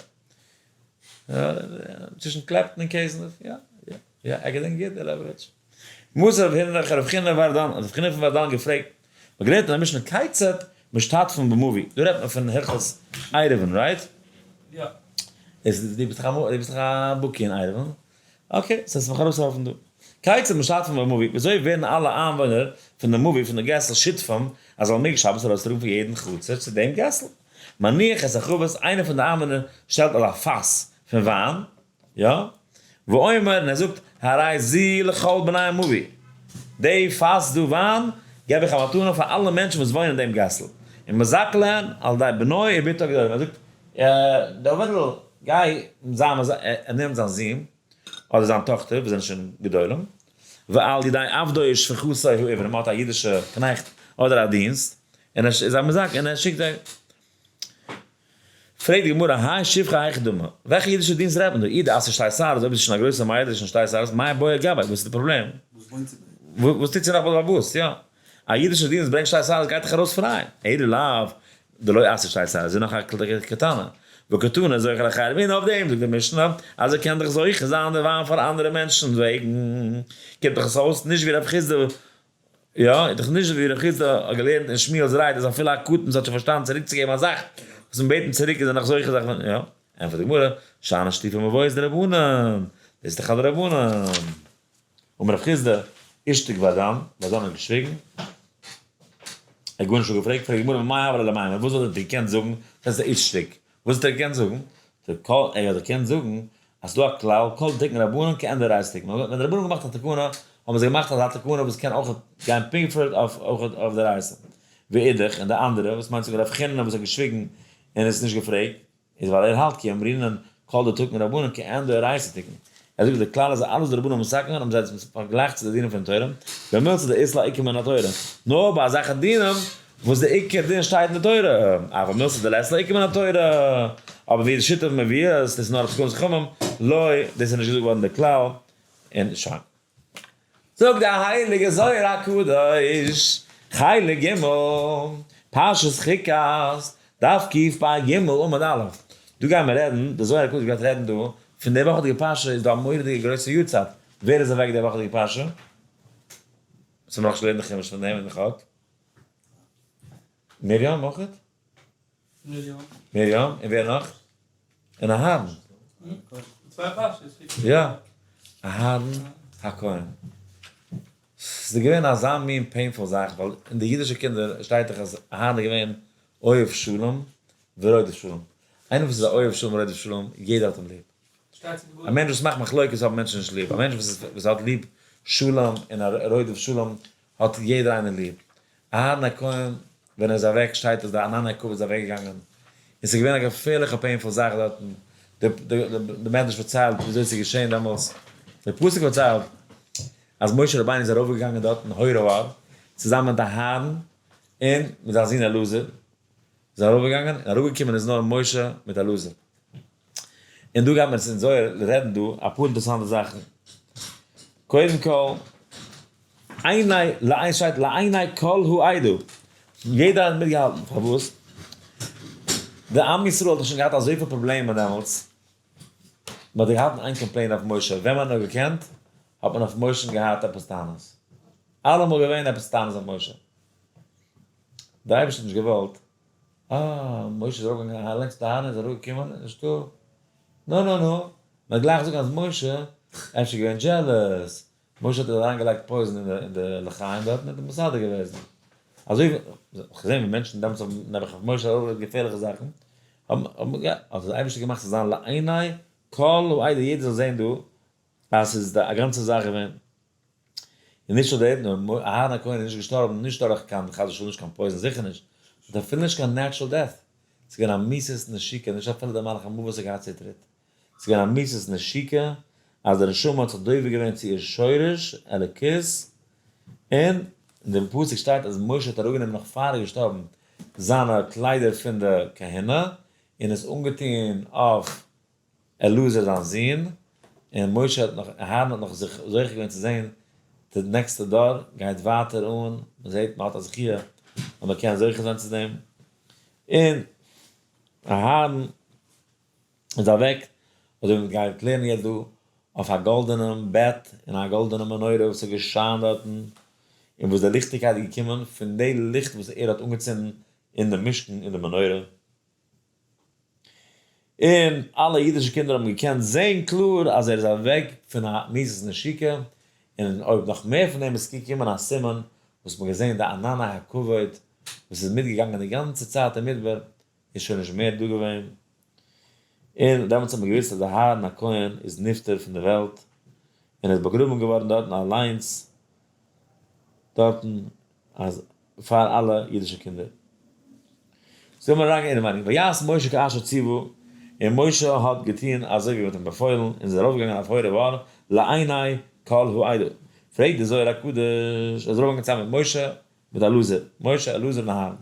צווישן קלעפטן און קעזנעוו, יא, יא, יא, ער געדענקט גוט דער לעבאוויטש. מוז רב הונא רב חיננא ווארדאן, האט רב חיננא פון ווארדאן געפרעגט, מ'האט געלערנט אין א משנה כיצד משתתפין במבוי, דא רעדט מען פון הלכות עירובין, right? יא. איז דו ביסט דאך א דו ביסט דאך א בקי אין עירובין, okay, so עס מיך ארויסהעלפן דא. כיצד משתתפין במבוי, וויאזוי ווערן אלע איינוואוינער פון די מבוי פון די געסל שותפים אז זאלן מעגן שבת ארויסטראגן פון יעדן חצר צו דעם געסל? מניח את החבית, איינער פון די איינוואוינער שטעלט אזא פאס פון וויין, יא, ואומר, און ער זאגט, הרי זו לכל בני המבוי, די פאס דא וויין געב איך א מתנה פאר אלע מענטשן וואס וואוינען אין דעם געסל, און מזכה להן על ידי בנו ובתו הגדולים, ער זאגט, דוד'ל, גיי זיי מזכה, ער נעמט זיין זון אדער זיין טאכטער וואס זענען שוין גדולים, ועל ידי עבדו ושפחתו העברים, ער האט א אידישע קנעכט אדער א דינסט, און ער איז א מזכה און ער שיקט זיי. פרעגט די גמרא, האי שפחה היכי דמי, וועלכע אידישע דינסט רעדט מען דא? אי דאתיא שתי שערות, אויב איז שוין א גרויסע מיידל איז שוין שתי שערות, מאי בעיא גביה, וואס איז די פראבלעם? וואס וואוינט זי ביי אים? וואס טוט זי נאך ביי די באבאס? יא, א אידישע דינסט ברענגט שתי שערות גייט דאך ארויס פריי, אלא לאו דלא אתיא שתי שערות, זי איז נאך א קטנה, וקטנה זוכה לאחרים, און אויף דעם זאגט די משנה אז ער קען דאך זוכה זיין די וויין פאר אנדערע מענטשן וועגן, קומט דאך עס אויס נישט ווי רב חסדא יא, איז דאך נישט ווי ר' חסדא האט געלערנט אין שמואל'ס רייד אז אפילו א קטן וואס האט שוין פארשטאנען צוריקצוגעבן א זאך וואס מען בעט אים צוריק איז ער נאך זוכה זיך פון יא, ענטפערט די גמרא, שאני שיתופי מבואות דרבנן, דאס איז דאך א דרבנן. אמר רב חסדא, אישתיק ורדן, ורדן האט געשוויגן, ער האט גארנישט אפגעפרעגט, פרעגט די גמרא מאי הוה ליה למימר, וואס וואלט ער געקענט זאגן, דאס איז אישתיק, וואס האט ער געקענט זאגן? ער האט געקענט זאגן אז ס'דא א כלל, כל דתיקן רבנן כעין דאורייתא תיקן. ווען די רבנן האבן געמאכט א תקנה, האבן זיי געמאכט אזא תקנה וואס קען אויך גיין פונקט פארקערט אויף אויך אויף דאורייתא. ואידך, און די אנדערע, וואס מיינט זאגן רב חיננא וואס האט געשוויגן און עס נישט געפרעגט, איז ווייל ער האלט כי אמרינן כל דתקן רבנן כעין דאורייתא תיקן. ער זאגט די כלל אז אלעס וואס די רבנן האבן מתקן געווען האבן זיי עס פארגלייכט צו די דינים פון תורה, במילתא דאית לה עיקר מן התורה, נאר ביי אזעלכע דינים וואס די עיקר דין שטייט אין די תורה, אבל מילתא דלית לה עיקר מן התורה, אבער ווי די שיטה פון מבואות, דאס איז נאר תקנת חכמים, לא, דאס איז נישט געזאגט געווארן די כלל, און שוין. זאגט די הייליגע זוהר הקדוש, חלק ג', פרשת חוקת, דף קפ"ג עמוד א', דא גייען מיר רעדן, די זוהר הקדוש גייט רעדן דא, פון די וואכעדיגע פרשה איז דא א מורא'דיגע גרויסע יארצייט, ווער איז אוועק די וואכעדיגע פרשה? וואס האבן מיר נאכנישט געלערנט די חומש פון דעם אין די חק? מרים אויכעט? מרים. מרים, און ווער נאך? און אהרן. צוויי פרשות. יא, אהרן הכהן. ס'איז געווען אזא מין painful זאך, ווייל אין די אידישע קינדער שטייט דאך אז אהרן איז געווען אוהב שלום ורודף שלום. איינער וואס איז א אוהב שלום ורודף שלום, יעדער האט אים ליב. א מענטש וואס מאכט מחלוקת האבן מענטשן נישט ליב, א מענטש וואס האט ליב שלום און א רודף שלום האט יעדער איינער ליב. אהרן הכהן ווען ער איז אוועק שטייט אז די ענני הכבוד איז אוועק געגאנגען, און ס'איז געווען א געפערליכע painful זאך דארטן, די מדרש פארציילט ווי אזוי ס'איז געשען דעמאלס, די פסוק פארציילט אז משה רבינו איז ארויף געגאנגען דארטן הר ההר צוזאמען מיט אהרן און מיט זיין זון אלעזר, זיי ארויף געגאנגען און אראפ געקומען איז נאר משה מיט אלעזר. און דא גייט מען אין זוהר רעדן דא אפאר אינטערעסאנטע זאכן. קודם כל, עיני לעין שטייט לעיני כל העדה, יעדער האט מיטגעהאלטן, פארוואס? די עם ישראל האט דאך שוין געהאט אזויפיל פראבלעמען דעמאלטס, מען האט געהאלטן איין complain אויף משה, ווען מען האט נאר געקענט האט מען אויף משה'ן געהאט עפעס טענות. אלעמאל געווען עפעס טענות אויף משה. דער אייבערשטער האט נישט געוואלט, אה, משה איז ארויפגעגאנגען אליינס צו אהרן איז אראפגעקומען, נישטא, נו נו נו, מען וועט גלייך זאגן אז משה אפשר געווען jealous, משה האט אריינגעלייגט poison אין די לחיים דארט און האט אים מסדר געוועזן. אזוי ווי איך זעה ווי מענטשן דעמאלטס האבן נעבעך אויף משה ארויפגעלייגט געפערליכע זאכן, האבן האבן יא, האט דער אייבערשטער געמאכט ס'זאל זיין לעיני כל העדה יעדער זאל זען דא אז ס'איז א גאנצע זאך געווען. און נישט נאר דעם, נאר אהרן הכהן איז נישט געשטארבן נישט דורך קיין חס ושלום נישט קיין poison זיכער נישט, און אפילו נישט קיין natural death, ס'איז געווען א מיתת נשיקה, נישט אפילו דער מלאך המוות האט געהאט צוטריט, ס'איז געווען א מיתת נשיקה אז די נשמה האט זיך דובק געווען צו איר שורש אלוקות, און אין דעם פסוק שטייט אז משה האט אראפגענומען נאך פאר ער איז געשטארבן זיינע קליידער פון די כהונה און עס אנגעטון אויף אלעזר זיין זון, און משה האט נאך, אהרן האט נאך זיך זוכה געווען צו זען די נעקסטע דור גייט ווייטער אן, מען זעט מען האט א זכיה אז מען קען זוכה זיין צו דעם, און אהרן איז אוועק, אזוי ווי מען גייט לערנען יעצט דא, אויף א גאלדענעם בעט און א גאלדענע מנורה וואס האט געשיינט דארטן, און וואס די ליכטיגקייט איז געקומען פון די ליכט וואס ער האט אנגעצינדן אין די משכן אין די מנורה. און אלע אידישע קינדער האבן געקענט זען קלאר אז ער איז אוועק פון א מיתת נשיקה, און אויב נאך מער פון דעם איז געקומען א סימן וואס מ'האט געזען די ענני הכבוד וואס איז מיטגעגאנגען די גאנצע צייט אין מדבר איז שוין נישט מער דא געווען, און דעמאלטס האט מען געוואוסט אז אהרן הכהן איז נפטר פון די וועלט, און איז באגראבן געווארן דארטן אליינס דארטן אז פאר אלע אידישע קינדער. זאל מען אריינגיין אינעווייניג, ויעש משה כאשר ציוה, און משה האט געטון אזוי ווי מען האט אים באפוילן, און איז ארויפגעגאנגען אויף הר ההר לעיני כל העדה. פרעגט דער זוהר הקדוש, ער איז ארויפגעגאנגען צוזאמען מיט משה, מיט אלעזר, משה, אלעזר און אהרן.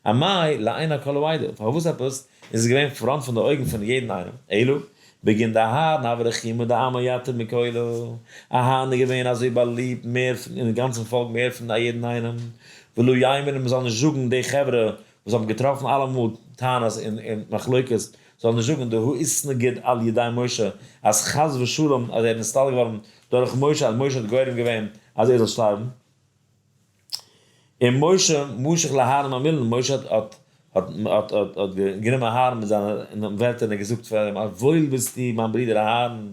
אמאי לעיני כל העדה, פארוואס עפעס איז עס געווען פראנט פון די אויגן פון יעדן איינעם, אלא בגין דאהרן הוה רחימא דעמא יתיר מכולא, אהרן איז געווען אזוי באליבט מער פון אין גאנצן פאלק מער פון א יעדן איינעם, ולא יימרון מען זאל נישט זאגן די חברה וואס האבן געטראפן אלעמאל טענות און מחלוקת זאלן נישט זאגן דהא איתנגיד על ידי משה אז חס ושלום אז ער איז נסתלק געווארן דורך משה אז משה האט גורם געווען אז ער זאל שטארבן. און משה משך לאהרן ממילא, משה האט האט האט האט האט גענומען אהרן מיט זיינע ווערטער און געזאגט פאר אים, וואויל ביסטו מיין ברודער אהרן,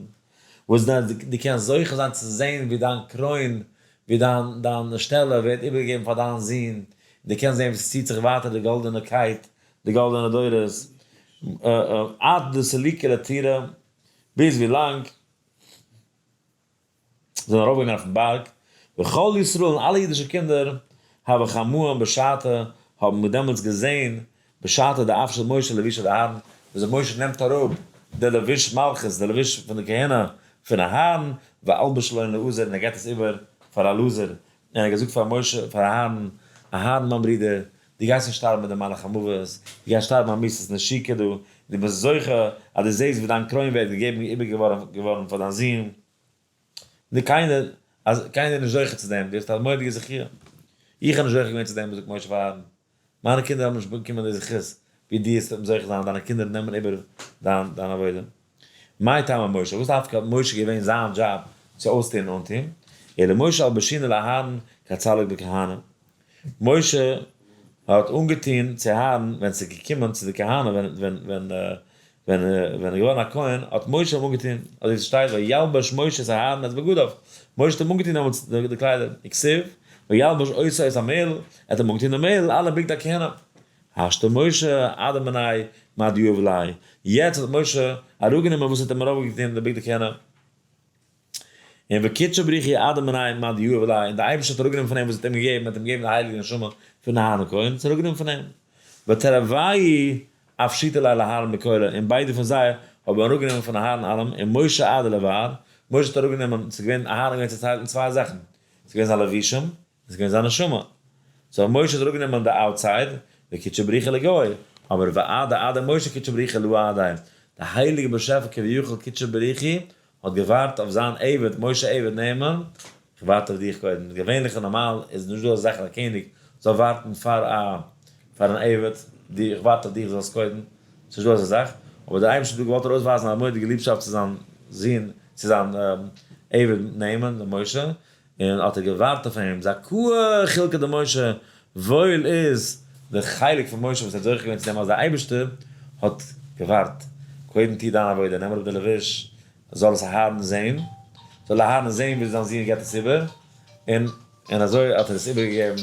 וואס דו קענסט זוכה זיין צו זען ווי דיין קרוין, ווי דיין דיין שטעלע ווערט איבערגעגעבן פאר דיין זון, און דו קענסט זען ווי ס'ציט זיך ווייטער די גאלדענע קייט, די גאלדענע דורות, עד דסליקה לטירה, ביז ווי לאנג. זענען ארויפגעגאנגען אויפן בארג, וכל ישראל און אלע אידישע קינדער, הוו חמאן בשעתא, האבן דעמאלטס געזען, בשעתא דאפשט משה לבושא דאהרן, וויאזוי משה נעמט אראפ די לבוש מלכות, די לבוש פון די כהונה פון אהרן, ואלבש לון לאלעזר, און ער געבט עס איבער פאר אלעזר, און ער האט געזאגט פאר משה, פאר אהרן, אהרן מיין ברודער, דו גייסט נישט שטארבן מיט די מלאך המוות, דו גייסט שטארבן א מיתת נשיקה דא, דו ביסט זוכה אז דו זעסט ווי דיין קרוין ווערט געגעבן איבערגעווארן פאר דיין זון, נו קיינער, אז קיינער איז נישט זוכה צו דעם, דו האסט א מורא'דיגע זכיה, איך האב נישט זוכה געווען צו דעם, זאגט משה פאר אהרן, מיינע קינדער האבן נישט באקומען די זכות ווי דו האסט זוכה זיין, דיינע קינדער נעמען איבער דיין דיין עבודה. מאי טעמא משה, וואס דווקא האט משה געווען זיין דזשאב צו אויסטון און אנטון, אלא משה אלבשינהו לאהרן כצלק בכהנים, משה האט אנגעטון צו אהרן ווען ס'איז געקומען צו די כהונה ווען ווען ווען ווען ווען ער איז געווארן א כהן האט משה אים אנגעטון אזוי ווי ס'שטייט וילבש משה את אהרן את בגדיו משה האט אים אנגעטון דעמאלטס די קליידער וכתיב וילבש אותו את המעיל ער האט אים אנגעטון די מעיל אלע בגדי הכהונה השתא משה אדע מיניה מה דיהב ליה יעצט האט משה אראפגענומען וואס האט אים ארויפגעטון די בגדי כהונה. און וקודשא בריך הוא אדע מיניה מה דיהב ליה, און דער אייבערשטער האט אראפגענומען פון אים וואס האט אים געגעבן, האט אים געגעבן די הייליגע נשמה פון אהרן הכהן, האט עס אראפגענומען פון אים. ותרוייהו אפשיטו ליה לאהרן מכולא, און ביידע פון זיי האבן אראפגענומען פון אהרן אלעם, און משה אדע לבר, משה האט אראפגענומען, ס'איז געווען, אהרן איז געווען צעטיילט אין צוויי זאכן, ס'איז געווען זיין לבושים, און ס'איז געווען זיין נשמה. so משה האט אראפגענומען די outside, וקודשא בריך הוא לגוי, אבער ואדע אדע משה קודשא בריך הוא לאדע, די הייליגע באשעפער כביכול קודשא בריך הוא האט געווארט אויף זיין עבד משה עבד נאמן, איך ווארט אויף דיך קודם, געווענליך און נארמאל איז נישט דא אזא זאך אז א קעניג זאל ווארטן פאר א פאר אן עבד, די איך ווארט אויף דיך זאלסט קודם, ס'נישט דא אזא זאך, אבער דער אייבערשטער האט דא געוואלט ארויסווייזן א מורא'דיגע ליבשאפט צו זיין זון, צו זיין עבד נאמן, משה. און האט ער געווארט אויף אים, זכאה חולקא דמשה, וואויל איז די חלק פון משה וואס האט זוכה געווען צו דעם אז דער אייבערשטער האט געווארט, קודם טו דיין עבודה, נעם אראפ די לבוש, זאל עס אהרן זען, זאל אהרן זען ווי זיין זון געבט עס איבער, און און אזוי האט ער עס איבערגעגעבן.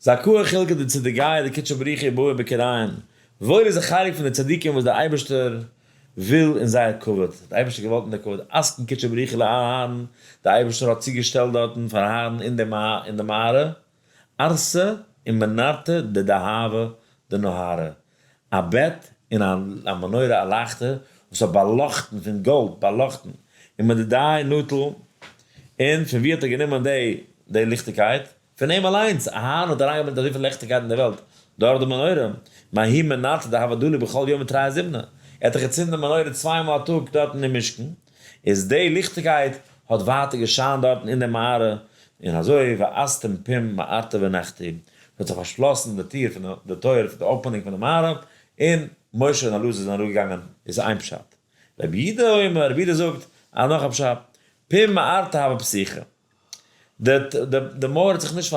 זכאה חולקא דצדיקיא דקודשא בריך הוא בעי בקריהון, וואויל איז די חלק פון די צדיקים וואס דער אייבערשטער וויל אין זייער כבוד, האט דער אייבערשטער געוואלט אין דער כבוד, אתקין קודשא בריך הוא לאהרן, דער אייבערשטער האט צוגעשטעלט דארטן פאר אהרן אין די מערה, ערסא ומנרתא דדהבא דנהרא, א בעט און א מנורה א לייכטער וואס האט באלאכטן פון גאלד באלאכטן, ומדידיה נטל, און פון ווי האט ער גענומען די ליכטיגקייט? פון אים אליינס, אהרן האט אריינגעברענגט אזויפיל ליכטיגקייט אין די וועלט דורך די מנורה, מההיא מנרתא דהוה דלי בכל יומא תרי זימני, ער האט דאך געצינדן די מנורה צוויי מאל א טאג דארטן אין משכן, איז די ליכטיגקייט האט ווייטער געשיינט דארטן אין די מערה, און אזוי ואסתים פום מערתא ונחתו, ס'האט זיך פארשלאסן די טיר פון די טויער פון די opening פון די מערה, און משה און אלעזר זענען אראפגעגאנגען, איז איין פשט. רבי יהודה אומר, רבי יהודה זאגט א נאך א פשט, פום מערתא הוה פתיחא, די מויער האט זיך נישט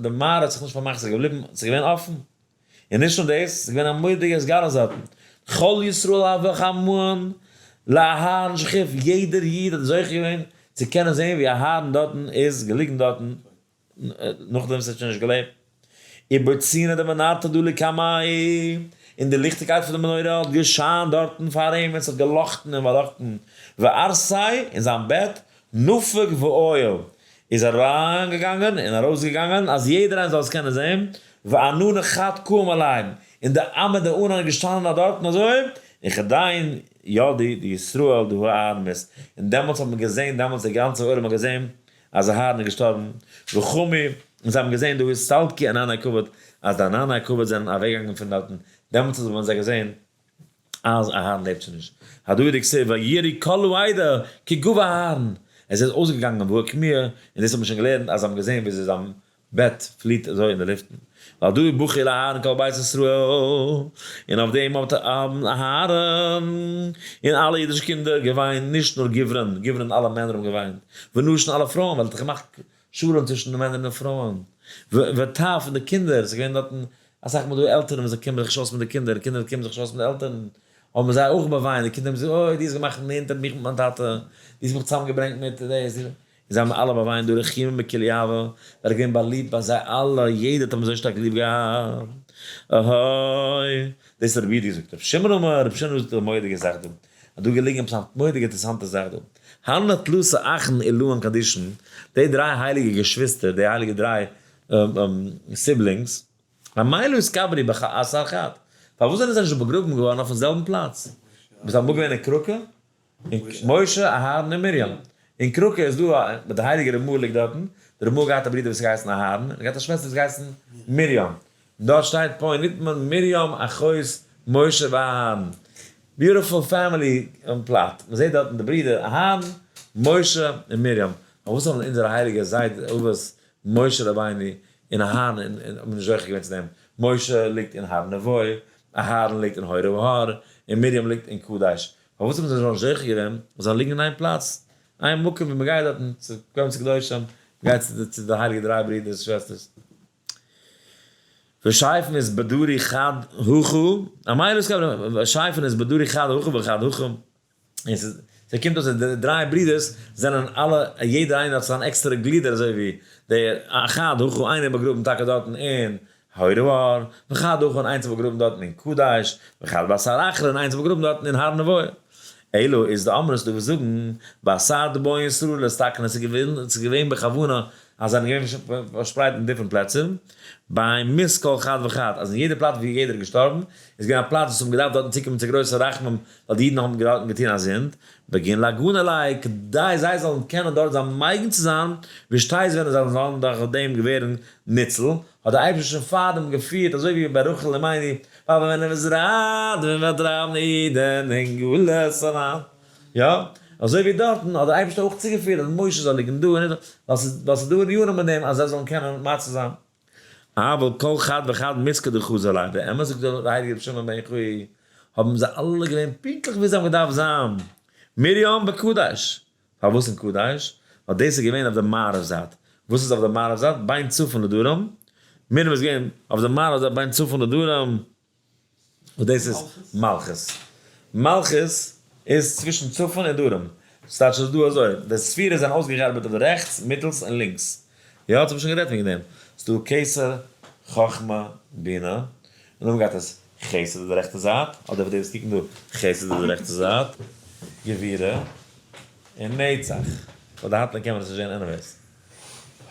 די מערה האט זיך נישט פארמאכט, ס'איז געבליבן, ס'איז געווען אפן. און נישט נאר דאס, ס'איז געווען א מורא'דיגע התגלות דארטן, כל ישראל הוו חמאן לאהרן שכיב, יעדער איד האט זוכה געווען צו קענען זען ווי אהרן דארטן איז געליגן דארטן נאכדעם וואס ער האט שוין נישט געלעבט. ובוצינא דמנרתא דלי קמיה, און די ליכטיגקייט פון די מנורה האט געשיינט דארטן פאר אים און ס'האט געלאכטן און באלאכטן, וערסיה, און זיין בעט, נפק ועייל, איז אריינגעגאנגען און ארויסגעגאנגען אז יעדער איינער זאל עס קענען זען, ועננא חד קאים עליה, און די עמוד די ענן איז געשטאנען א דארטן אזוי, וכדין ידעו דישראל דהא אהרן מית, און דעמאלטס האט מען געזען, דעמאלטס די גאנצע עולם האט געזען אז אהרן איז געשטארבן, וחמו, און זיי האבן געזען דהא אסתלקו ענני כבוד, אז די ענני הכבוד זענען אוועקגעגאנגען פון דארטן, דעמאלטס האט מען זיי געזען אז אהרן לעבט שוין נישט. הדא הוא דכתיב ויראו כל העדה כי גוע אהרן, עס איז אויסגעגאנגען והא אוקמוה, און דאס האט מען שוין געלערנט אז זיי האבן געזען וויאזוי זיין בעט פליט אזוי אין די לופטן. ועל דא בכו לאהרן כל בית ישראל, און אויף דעם האט אהרן און אלע אידישע קינדער געוויינט, נישט נאר גוברין, גוברין אלע מענער האבן געוויינט, ונשין אלע פרויען, ווייל ער האט דאך געמאכט שלום צווישן די מענער און די פרויען, וטף און די קינדער, עס איז געווען דארטן אסאך מאל דא עלטערן וואס זיי קומען זיך נישט אויס מיט די קינדער, קינדער קומען זיך נישט אויס מיט די עלטערן, האבן זיי אויך באוויינט, די קינדער האבן געזאגט, אוי דו האסט געמאכט נענטער מיך מיט מיין טאטע, דו האסט מיך צוזאמגעברענגט מיט דאס, און זיי האבן אלע באוויינט דא רחימו מכולהו, ווייל ער איז געווען באליבט ביי זיי אלע, יעדער האט אים אזוי שטארק ליב געהאט, אהוי, דאס האט רבי יהודה געזאגט, רבי שמעון אמר, רבי שמעון זאגט א מורא'דיגע זאך דא, אז דא געליגן עפעס א מורא'דיגע אינטערעסאנטע זאך דא, הנהו תלתא אחין עילאין קדישין, די דריי הייליגע געשוויסטער, די הייליגע דריי siblings, אמאי לא אתקברו באתר חד, פארוואס זענען זיי נישט באגראבן געווארן אויפן זעלבן פלאץ? ביסט אמאל געווען אין קראקע? משה, אהרן און מרים. אין קראקע איז דא א, די הייליגע רמ"א ליגט דארטן, די רמ"א האט געהאט א ברודער וואס האט געהייסן אהרן, און געהאט א שוועסטער וואס האט געהייסן מרים. דארט שטייט פה נטמן מרים אחות משה ואהרן. beautiful family plot. מען זעט דארטן די ברידער אהרן, משה און מרים. פארוואס האבן אונזערע הייליגע זיידע אבות משה רבינו און אהרן און נישט זוכה געווען צו דעם? משה ליגט אין הר נבו, אהרן ליגט אין הר ההר, און מרים ליגט אין קדש. פארוואס האבן זיי נישט זוכה געווען זיי זאלן ליגן אין איין פלאץ, איין מקום ווי מען גייט דארטן צו קומען צו קדושים, מען גייט צו די הייליגע דריי ברידערס און שוועסטערס. ושייפן איז בדורי חד הכא, אמאי לא סקאוו, ושייפן איז בדורי חד הכא וחד הכא, און ס'איז, ס'קומט אויס אז די דריי ברידערס זענען אלע, יעדער איינער האט זיין עקסטערע גלידער אזוי ווי די חד הכא איינער באגראבן טאקע דארטן אין הר ההר, וחד הכא און איינס איז באגראבן דארטן אין קדש, וחד באתר אחרא און איינס איז באגראבן דארטן אין הר נבו. אלא איז דאמרת דא וואס זאגן באתר דבעון ישראל איז טאקע עס איז געווען בכוונה אז זיי זענען געווען פארשפרייט אין different פלעצער, בי מית כל חד וחד, אז אין יעדע פלאץ ווי יעדער איז געשטארבן, איז געווען א פלאץ וואס האבן געדארפט דארטן צוקומען צו גרויסע רחמים, ווייל די אידן האבן דארטן געטון א זינד, בגין לאגנא ליה, כדי זיי זאלן קענען דארט זיין מגין צו זיין, ושתיז ווען זיי זאלן דורך דעם געווערן ניצל, האט דער אייבערשטער שוין פארדעם געפירט אזוי ווי ביי רחל אמנו, ווייל ווען ער איז רייט ווען וועט רייבן אידן אין גלות אריין. יא, אזוי ווי דארטן האט דער אייבערשטער אויך צוגעפירט אז משה זאל ליגן דא און דא, ווייל ס'איז דא עניינים אין דעם אז זיי זאלן קענען מציל זיין. אבל כל חד וחד מית כדחזי ליה, באמת זאגט דער הייליגער רבי שמעון בן יוחאי, האבן זיי אלע געווען פונקטליך ווי זיי האבן געדארפט זיין, מרים בקדש. פארוואס אין קדש? ווייל דאס איז געווען אויף די מערב זייט. וואס איז אויף די מערב זייט? בין צפון לדרום. מרים איז געווען אויף די מערב זייט בין צפון לדרום. וואס דאס איז מלכות. מלכות איז צווישן צפון און דרום. ס'טייטש ס'איז דא אזוי, די ספירות זענען אויסגעארבעט אויף די רעכטס, מיטלס און לינקס. יא, האט מען שוין גערעדט וועגן דעם. ס'איז דא כתר, חכמה, בינה. און דאן גייט עס חסד איז די רעכטע זייט, אדער פאר די וואס קוקן דא, חסד איז די רעכטע זייט, גבורה, און נצח. פאר די hotline קען מען עס נישט זען anyways.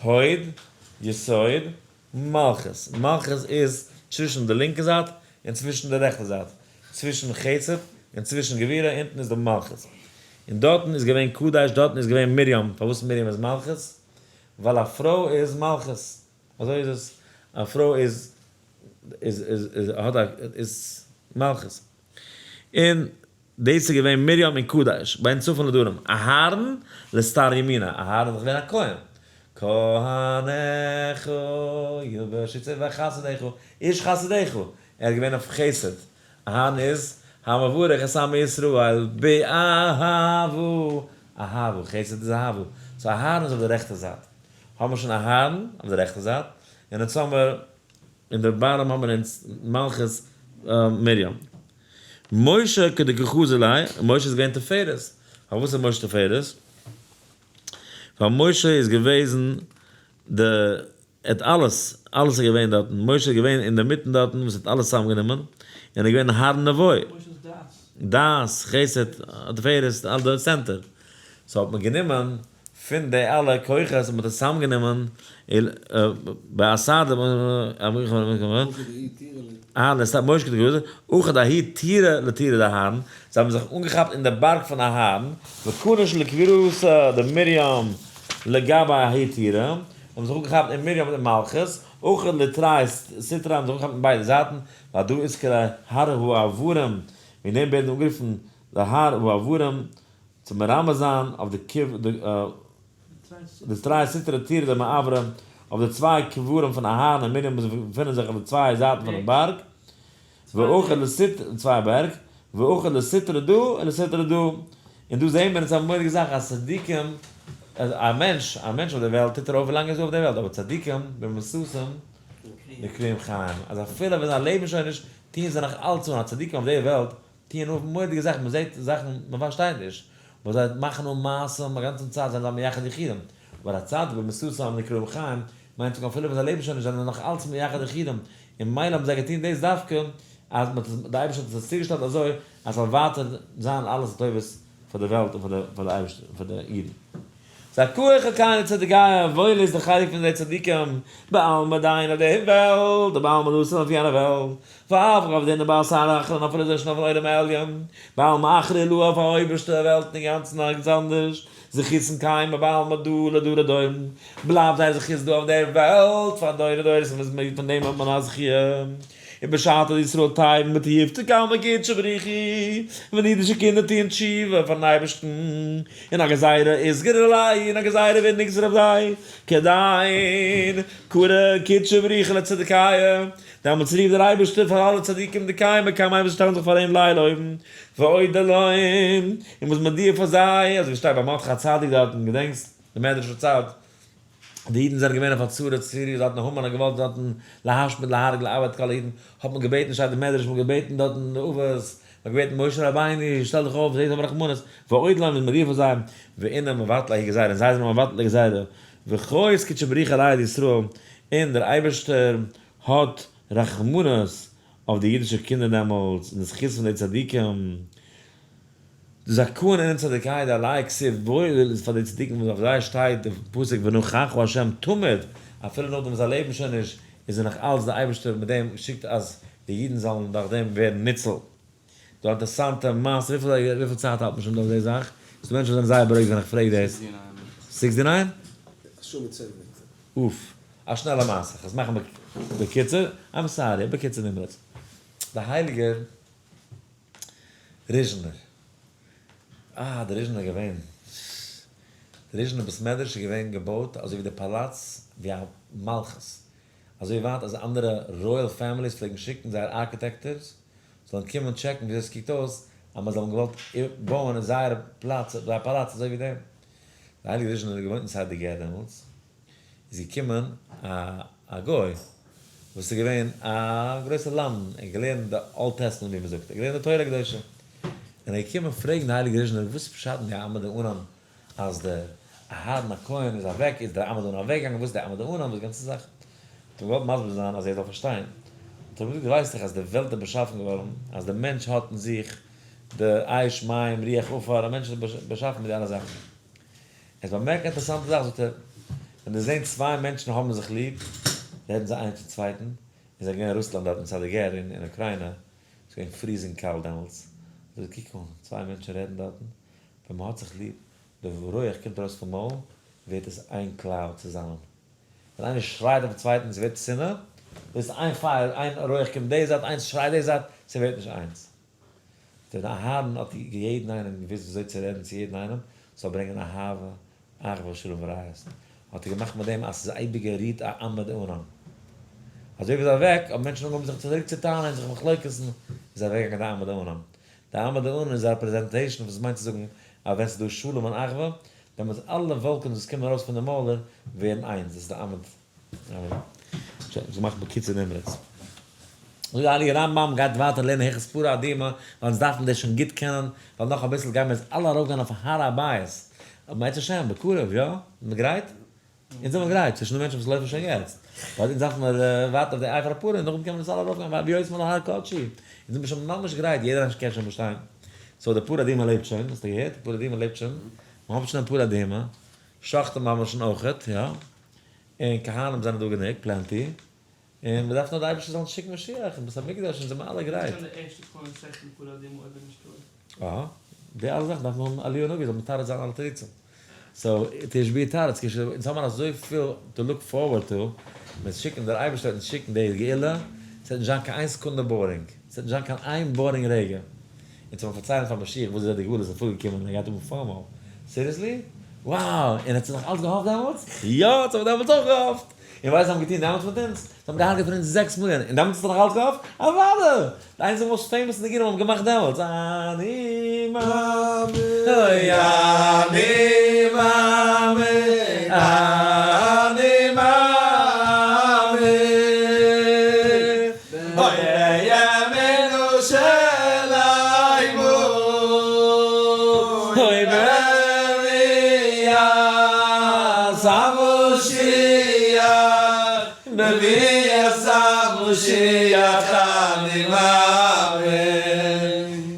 הוד, יסוד, מלכות. מלכות איז צווישן די לינקע זייט און צווישן די רעכטע זייט. צווישן חסד און צווישן גבורה, אונטן איז די מלכות. און דארטן איז געווען קדש, דארטן איז געווען מרים. פארוואס מרים איז מלכות? ווייל א פרוי איז מלכות. אזוי איז עס. א פרוי איז איז איז איז האט א איז מלכות. און דאס איז געווען מרים און קדש, בין צפון לדרום, אהרן לסתר ימינה, אהרן איז דאך געווען א כהן, כהניך יבשו וחסדיך, איש חסדיך, ער איז געווען אויף חסד, אהרן איז המברך את עמו ישראל באהבה, אהבה, חסד איז אהבה, so אהרן איז אויף די רעכטע זייט, האבן מיר שוין אהרן אויף די רעכטע זייט, און יעצט האבן מיר אין די bottom האבן מיר אונז מלכות מרים. משה כדקא חזי ליה, משה איז געווען תפארת. פארוואס איז משה תפארת? ווייל משה איז געוועזן די, ער האט אלעס, אלעס איז געווען דארטן, משה איז געווען אינדערמיטן דארטן וואס האט אלעס צוזאמגענומען, און ער איז געווען הר נבו. משה איז דעת. דעת, חסד, תפארת, אלע די center. so האט מען גענומען פון די אלע כוחות האט מען עס צוזאמגענומען אויך ההיא טירא לטירא דאהרן, זיי האבן זיך אנגעכאפט אין די בארג פון אהרן, וקדש לקבורתא דמרים לגבי ההיא טירא, האבן זיך אנגעכאפט אין מרים און מלכות, אויך לתרי סטרא האבן זיך אנגעכאפט אין ביידע זייטן, והדא איתקרי הר העברים, וועגן דעם ווערט אנגערופן די הר העברים צו מרמז זיין אויף די קב די תרי סטרא טירא דמעברא, אויף די צוויי קברים פון אהרן און מרים וואס געפינען זיך אויף די צוויי זייטן פונעם בארג, ואחד לסט צוויי בערג, ואחד לסטרא דא און לסטרא דא, און דא זעהן מיר אונז א מורא'דיגע זאך אז צדיקים, אז א מענטש, א מענטש אויף דער וועלט טוט ער אויף ווילאנג ער איז דא אויף דער וועלט, אבער צדיקים במסוסים נקראים חיים, אז אפילו ווען זיי לעבן שוין נישט, טוען זיי נאך אלץ אן, אז צדיקים אויף דער וועלט טוען אויף מורא'דיגע זאכן, מען זעט זאכן מען פארשטייט נישט, אבער זיי מאכן אן מעשים א גאנצן צייט זענען זיי מייחד יחודים, אבער א צדיק במסוסים נקראים חיים מיינט זאגן אפילו ווען זיי לעבן שוין נישט זענען זיי נאך אלץ מייחד יחודים, און מילא האבן זיי געטון דאס דווקא אז מען האט עס, די אייבערשטער האט עס צוגעשטעלט אזוי אז ס'זאל ווייטער זיין אלעס לטובת פאר די וועלט און פאר די אייבערשטער און פאר די אידן. זכאה חלקהון לצדיקיא, וואויל איז די חלק פון די צדיקים, בעלמא דין אויף די וועלט, ובעלמא דאתי אויף יענע וועלט, ואף על גב דאינון באתר אחרא אפילו זיי זענען שוין אויפן עולם העליון, בעלמא אחרא עילאה אויף א אויבערשטע וועלט אינגאנצן ערגעץ אנדערש, זכותהון קיימא בעלמא דא לדרא דורון, בלייבט זייער זכות דא אויף דער וועלט פאר דורי דורות און מ'איז פון דעם האט מען א זכיה. ובשעתא דישראל תיהון בתיובתא קמי קודשא בריך הוא, ווען אידישע קינדער טוען תשובה פארן אייבערשטן, און א גזירה איתגר עלייהו און א גזירה ווערט נגזר אויף זיי, כדין קרא קודשא בריך הוא לצדיקיא, דעמאלטס רופט דער אייבערשטער פאר אלע צדיקים דקיימי קמיה וואס שטעלן זיך פאר אים ליל אויבן, ואודי לון, און מ'איז מודיע פאר זיי, אזוי ווי שטייט ביי מרדכי הצדיק דארטן, געדענקסט? די מדרש פארציילט, די אידן זענען געווען אויף א צרה צרורה, דארטן המן האט געוואלט דארטן להשמיד להרוג לאבד כל האידן, האט מען געבעטן, שטייט אין מדרש, מען האט געבעטן דארטן די אבות, מען האט געבעטן משה רבינו, שטעל דיך אויף, זע האב רחמנות, ואודי לון איז מודיע פאר זיי, ואינון מבטלי ההיא גזירה, און זיי זענען מבטל די גזירה, וחייס קודשא בריך עלייהו דישראל, און דער אייבערשטער האט רחמנות אויף די אידישע קינדער דעמאלטס, און די זכות פון די צדיקים. זכאין אינון צדיקיא דעלייהו כתיב וואויל איז פאר די צדיקים וואס אויף זיי שטייט די פסוק ונוכח ה' תמיד, אפילו נאכדעם וואס זיי לעבן שוין נישט איז ער נאך אלץ די אייבערשטער מיט דעם שיקט אז די אידן זאלן דורך דעם ווערן ניצול. דא א אינטערסאנטע מעשה, וויפיל צייט האלט מען שוין דא אויף די זאך? ס'דא מענטשן וואס זענען זייער ברוגז ווען איך פרעג דאס. sixty nine? א שעה מיט צען מינוט. אוף. א שנעלע מעשה. כ'וועל עס מאכן בקיצור. I'm sorry. בקיצור נמרץ. די הייליגער ריזשינער. אה, די ריזשינער איז געווען. די ריזשינער בית מדרש איז געווען געבויט אזוי ווי די פאלאץ, ווי א מלכות. אזוי ווייט אז אנדערע royal families פלעגן שיקן זייער architects זאלן קומען טשעקן וויאזוי עס קוקט אויס, אז מען זאל האבן געוואלט בויען אין זייער פלאץ, זייער פאלאץ אזוי ווי דעם. די הייליגע ריזשינער האט געוואוינט אין סאדיגער דעמאלטס, איז געקומען א א גוי וואס איז געווען א גרויסער למדן, ער האט געלערנט די Old Testament ווי מען זאגט, ער האט געלערנט די תורה הקדושה, און ער איז געקומען פרעגן די הייליגע ריזשינער וואס איז פשט אין די עמוד הענן אז דער אהרן הכהן איז אוועק איז דער עמוד הענן אוועק געגאנגען וואס איז דער עמוד הענן וואס די גאנצע זאך, האט אים געוואלט מסביר זיין אז ער זאל פארשטיין, האט ער אים געזאגט דו ווייסט דאך אז די וועלט איז באשאפן געווארן אז דער מענטש האט אין זיך די אש מים רוח עפר, א מענטש איז באשאפן מיט די אלע זאכן. עס באמערקט א אינטערעסאנטע זאך זאגט ער, ווען די זעהן צוויי מענטשן האבן זיך ליב, רעדן זיי איינער צום צווייטן, און זיי געווען אין רוסלאנד דארט אין סאדיגער אין אין אוקריינא, ס'איז געווען freezing קאלט דעמאלטס, זאגט ער קוק אן, צוויי מענטשן רעדן דארטן, ווען מ'האט זיך ליב, די רויעך קומט ארויס פון מויל, ווערט עס איין cloud צוזאמען, ווען איינער שרייט אויפן צווייטן ס'ווערט שנאה, דאס איז איין פייער, איין רויעך קומט די זייט, איינס שרייט די זייט, ס'ווערט נישט איינס. דער אהרן האט יעדן איינעם געוואוסט וויאזוי צו רעדן צו יעדן איינעם, ס'זאל ברענגען אהבה, אחווה, שלום ורעות. האט ער געמאכט מיט דעם אז ס'איז אייביג גערוהט א עמוד ענן. אזוי ווי איז אוועק, האבן מענטשן אנגעהויבן זיך צוריק צו טענה'ן, זיך מחלוקת'ן, איז אוועקגעגאנגען די עמוד ענן. די עמוד ענן איז א representation וואס מיינט צו זאגן אז ווען ס'איז דא שלום און אחווה, דעמאלטס אלע וואלקענס וואס קומען ארויס פון די מוילער ווערן איינס, דאס איז די עמוד שוין, געמאכט בקיצור נמרץ. זאגט דער הייליגער רמב ם גייט ווייטער לערנען הלכות פרה אדומה, ווייל אונז דארפן דאס שוין גוט קענען, ווייל נאך אביסל גייען מיר אונז אלע ארויפגיין אויף הר הבית, אם ירצה השם, בקרוב, יא? זענען מיר גרייט? אונז זעמיר גרייט, ס'איז שוין דא מענטשן וואס לויפן שוין יעצט, ווייל אונז דארפן מיר ווארטן אויף די אפר הפרה און נאכדעם קען מען אונז אלע ארויפגיין והביאותים אל הר קדשי, אונז זעמיר שוין ממש גרייט, יעדער איינער קען שוין באשטיין, so די פרה אדומה לעבט שוין, האסטו געהערט? די פרה אדומה לעבט שוין, מ'האט שוין א פרה אדומה, שוחטים האבן מיר שוין אויכעט, יא? און כהנים זענען דא גענוג, plenty, און מען דארף נאר די אייבערשטער זאל אונז שיקן משיח אין בית המקדש און זעמער אלע גרייט. קען די ערשטע כהן שעכטן פרה אדומה אויב ער איז נישט טהור? אה, די אלע זאכן דארף מען האבן אליהו הנביא זאל מתרץ זיין אלע תירוצים. so, תשבי תרץ, כש אונז האבן אזויפיל to look forward to, מיר שיקן, דער אייבערשטער וועט אונז שיקן די גאולה, ס'וועט נישט זיין קיין איין סעקונדע boring, ס'וועט נישט זיין קיין איין boring רגע. אונז וועלן פארציילן פאר משיח וואס די גאולה איז פארגעקומען און ער גייט האבן FOMO. Seriously? Wow! און האט זיך נאך אלץ געהאפט דעמאלטס? יא! האט זיך דעמאלטס אויך געהאפט! און ווייסט וואס זיי האבן געטון דעמאלטס מיט אונז? זיי האבן געהארגעט פון אונז 6 מיליאן! און דעמאלטס האט זיך נאך אלץ געהאפט? אוודאי! די איינציגע most famous ניגונים האבן געמאכט דעמאלטס, אני מאמין, אוי אני מאמין, אני מאמין, אוי בימינו שלנו, אוי בביאת המשיח, בביאת המשיח אני מאמין.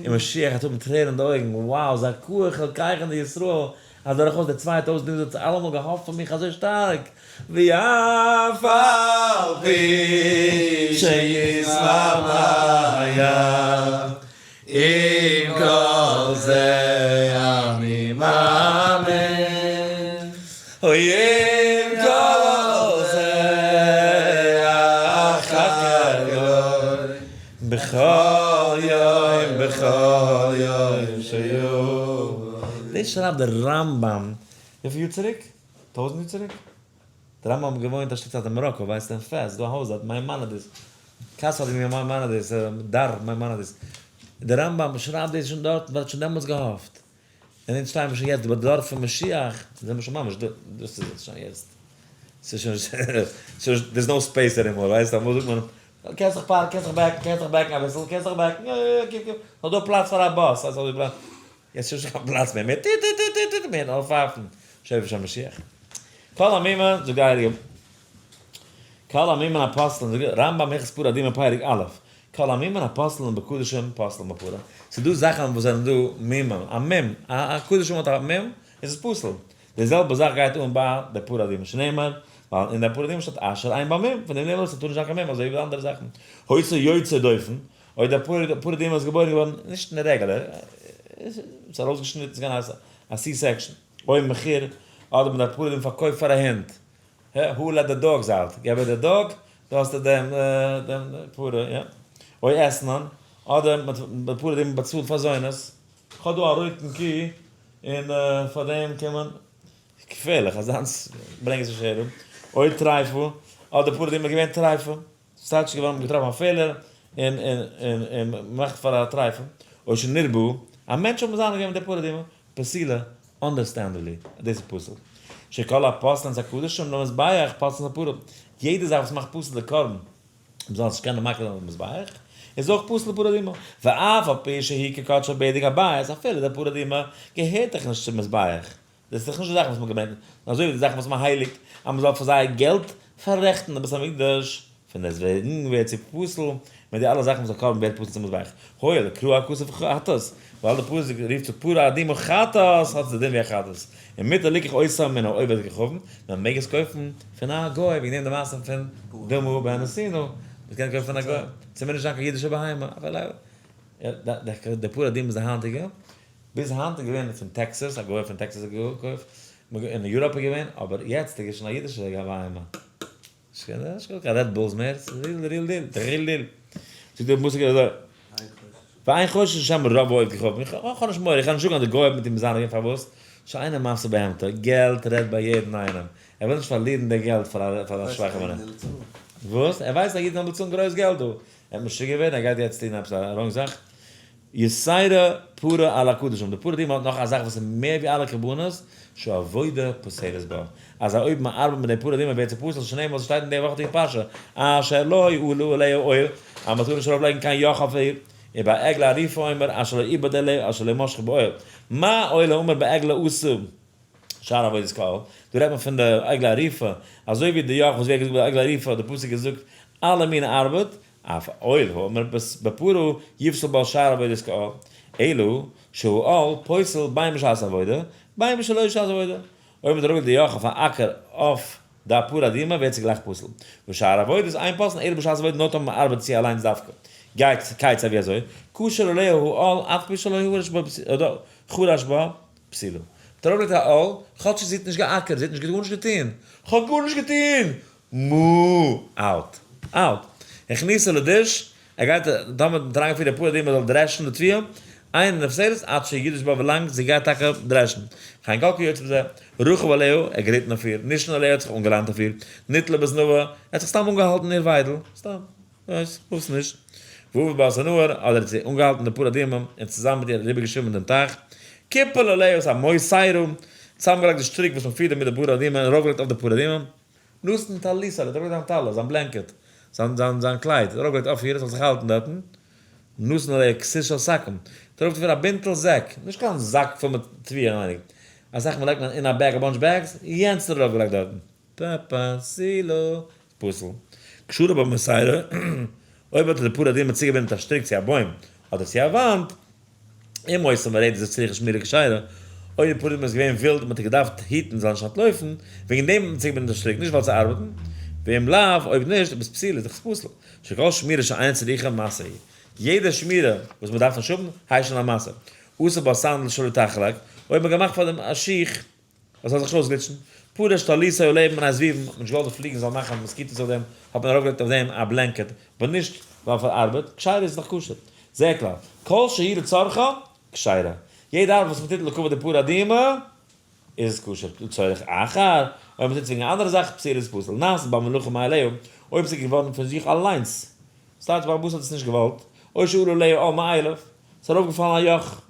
און משיח האט האבן טרערן אין די אויגן, wow, זכאה חלקיכם דישראל, אז דורכאויס די 2000 יאר האט זיך אלעמאל געהאפט פאר מיך אזוי שטארק, ואף על פי שיתמהמה עם כל זה אני מאמין, אוי עם כל זה אחכה לו, בכל יום בכל יום שיבוא. דאס שרייבט דער רמב ם וויפיל יאר צוריק? טויזנט יאר צוריק? דער רמב ם האט געוואוינט א שטיק צייט אין מאראקא, ווייסט אין פעס, דא א הויז דארט, מיימאנעדיס, קאסא די מיימאנעדיס, דר. מיימאנעדיס, דער רמב ם שרייבט דאס שוין דארט, מען האט שוין דעמאלטס געהאפט, און אונז שטייען מיר שוין יעצט ביי די דור פון משיח, זענען מיר שוין ממש דא, דאס איז עס שוין יעצט, ס'איז שוין, ס'איז שוין, there's no space anymore, ווייסט, אמאל זאגט מען, קענסט זיך פארקן, קענסט זיך back ן, קענסט זיך back ן אביסל, קענסט זיך back ן, יא יא יא, קום קום, נאך דא פלאץ פאר א באס, ווייסט אזוי פלאץ, יעצט איז שוין נישט קיין פלאץ מער, מען טוט טוט טוט טוט טוט, מען נאר פייפן, שופר של משיח. כל המומין, זאגט די הייליגע, כל המומין הפוסלין, זאגט רמב ם הלכות פרה אדומה פרק א', כל המומין הפוסלין בקדשים פוסלין בפרה, ס'איז דא זאכן וואס זענען דא מומים, א מום, א קדשים האט א מום, איז עס פסול, די זעלבע זאך גייט אן ביי די פרה אדומה שנאמר, ווייל אין די פרה אדומה שטייט אשר אין בה מום, פון דעם לערנט מען אז ס'טאר נישט זיין קיין מום אזוי ווי ביי אנדערע זאכן, היתה יוצא דופן, אויב די פרה אדומה איז געבוירן געווארן נישט אין רעגולער, ס'איז ארויסגעשניטן, ס'איז געווען א C section, או מכורה, אדער מען האט פרה אדומה פארקויפט פאר א הונט, who let the dogs out, געב איר די dog, דא האסטו דעם דעם פרה, יא, או אתנן, אדער מען האט די פרה אדומה באצאלט פאר זונות, כ'האב דא א רויטן קי, און פאר דעם קען מען, געפערליך, אזאנס ברענג עס נישט אהער, או טריפה, אדער פרה אדומה איז געווען טריפה, ס'טייטש געווארן מ'האט געטראפן א פעלער און און און מ'מאכט פאר א טריפה, או שנרבו, א מענטש האט מזנה געווען מיט די פרה אדומה, פסולה. Understandably, דאס איז פסול. שכל הפוסלין את הקדשים למזבח פוסלין את הפרה. יעדע זאך וואס מאכט פסול די קרבן, מ'זאל נישט קענען מקריב זיין אויפן מזבח, איז אויך פסול די פרה אדומה. ואף על פי שהיא כקדשי בדק הבית, אפילו די פרה אדומה געהערט דאך נישט צום מזבח. דאס איז דאך נישט די זאכן וואס מ'האט געברענגט, נאר אזוי ווי די זאכן וואס מ'הייליגט, אז מ'זאל פאר זיי געלט פאררעכטן די בית המקדש, פון דעסטוועגן ווערט זי פסול מיט די אלע זאכן וואס א קרבן ווערט פסול צום מזבח. הואיל וקרא הכתוב חטאת, ווייל די פסוק רופט צו פרה אדומה חטאת, האט עס די דין ווי א חטאת. ומותר ליקח אותה מן העובד כוכבים, מען מעג עס קויפן פון א גוי, וועגן דעם די מעשה פון דמה בנתינה, מען קען קויפן פון א גוי, ס'מוז נישט זיין קיין אידישע בהמה, אפילו די פרה אדומה איז די היינטיגע, ביז היינט איז געווען פון טעקסעס, א גוי פון טעקסעס האט געקויפט, אין יוראפ איז געווען, אבער יעצט איז שוין א אידישע בהמה. נישט קיין Red Bulls מער, ס'איז real real deal, די real deal. זאגט דער פסוק אזוי, ואין חוששין שמא רבו עובד כוכבים, איך האב נישט מורא, איך קען נישט זאגן אז די גוי האט מיט אים מזנה געווען, פארוואס? שאינו מפסיד בהמתו, געלט רעדט ביי יעדן איינעם, ער וויל נישט פארלירן די געלט פאר א שוואכע מינוט. וואס? ער ווייסט אז אידן האבן באצאלן גרויס געלט דא, ער האט משוגע געווען, ער גייט יעצט טון עפעס א wrong זאך. יתירה פרה על הקדשים, די פרה אדומה האט נאך א זאך וואס איז מער ווי אלע קרבנות, שהעבודה פוסלת בה, אז אויב מען ארבעט מיט די פרה אדומה ווערט זי פסול, שנאמר וואס שטייט אין די וואכעדיגע פרשה, אשר לא עלה עליה עול, אז מען טאר נישט ארויף לייגן קיין יאך אויף איר, ובעגלה ערופה אומר אשר לא עיבד עליה אשר לא משחה בעול, מה עול האמור בעגלה עשו שאר עבודת כעול, דא רעדט מען פון די עגלה ערופה, אזוי ווי די יאך וואס ווערט געזאגט ביי די עגלה ערופה האט די פסוק געזאגט אלע מיני ארבעט, אף עול האמור בפרה יפסל בה שאר עבודת כעול, אלא שהעול פוסל בין בשעת עבודה בין בשלא שעת עבודה, אויב מ'האט אראפגעלייגט די יאך אויף א אקער אויף די פרה אדומה ווערט זי גלייך פסול, ושאר עבודות אין פוסלין אלא בשעת עבודה נאר טאמער מ'ארבעט צו אליינס דווקא, גייט כיצד ווי אזוי, קשר עליה העול אף על פי שלא חרש בה פסולה. מ'האט אראפגעלייגט א עול, כאטש זי האט נישט געאקערט, זי האט נישט גארנישט געטון, כ'האב גארנישט געטון! מו! Out! Out! הכניסה לדיש, ער גייט טאמער האט אריינגעפירט די פרה אדומה זאל דרעשן די תבואה, אינה נפסלת עד שידוש בה ווילאנג זי גייט טאקע דרעשן. וכן כל כיוצא בזה, רכב עליה, ער האט געריטן אויף איר, נשען עליה, ער האט זיך אנגעליינט אויף איר, נתלה בזנבה, ער האט זיך סתם אנגעהאלטן אין איר וויידל, סתם, ווייס, וואס נישט. ועבר בה את הנהר, אדער האט זי אנגעהאלטן די פרה אדומה און צוזאמען מיט איר אריבערגעשווימען דעם טייך. קיפל עליה את המוסרה, צוזאמגעלייגט די שטריק וואס מען פירט דערמיט די פרה אדומה און ארויפגעלייגט אויף די פרה אדומה. נתן טלית ער האט ארויפגעלייגט זיין טלית, זיין blanket, זיין זיין זיין קלייד, האט ארויפגעלייגט אויף איר, עס זאל זיך האלטן דארטן. נתן עליה כסית של שקים, האט ארויפגעפירט א בינטל זעק, נישט קיין זאק פול מיט תבואה אינעווייניג, א זאך וואס לייגט מען אין א bag, א bunch bags, יענץ האט ער ארויפגעלייגט דארטן. פסולה, פסול. קשרה במוסרה, אויב האט ער די פרה אדומה צוגעבינדן מיט א שטריק צו א בוים אדער צו א וואנט, אם היתה מורדת וצריכה שמירה כשרה, אויב די פרה אדומה איז געווען ווילד און מען האט איר געדארפט היטן זאל נישט אנטלויפן, וועגן דעם האט מען צוגעבינדן מיט א שטריק, נישט ווייל צו ארבעטן, ואם לאו, אויב נישט, איז פסולה, איז דאך פסול. שכל שמירה שאין צריכה משא היא. יעדע שמירה וואס מען דארף נישט האבן, הייסט שוין א משא. עשה בה סנדל שלא תחלק, אויב מען האט געמאכט פאר דעם א שיך, עס זאל זיך נישט אויסגליטשן. פרש טליתו עליה מפני זבובים, האט מען נישט געוואלט די פליגן זאלן מאכן mosquitoes אויף דעם, האט מען ארויפגעלייגט אויף דעם א blanket, אבער נישט ווייל פאר ארבעט, כשרה איז דאך כשר. זה הכלל, כל שהיא לצרכה, כשרה. יעדע ארבעט וואס מען טוט לכבוד די פרה אדומה, איז עס כשר. לצורך אחר, אויב מען טוט עס וועגן א אנדערע זאך, פסולה איז פסול. נעשית בה מלאכה מאליה, אויב עס איז געווארן פון זיך אליינס. ס'טייטש בעל הבית האט עס נישט געוואלט, או שעלה עליה עול מאליו, ס'איז ארויפגעפאלן א יאך.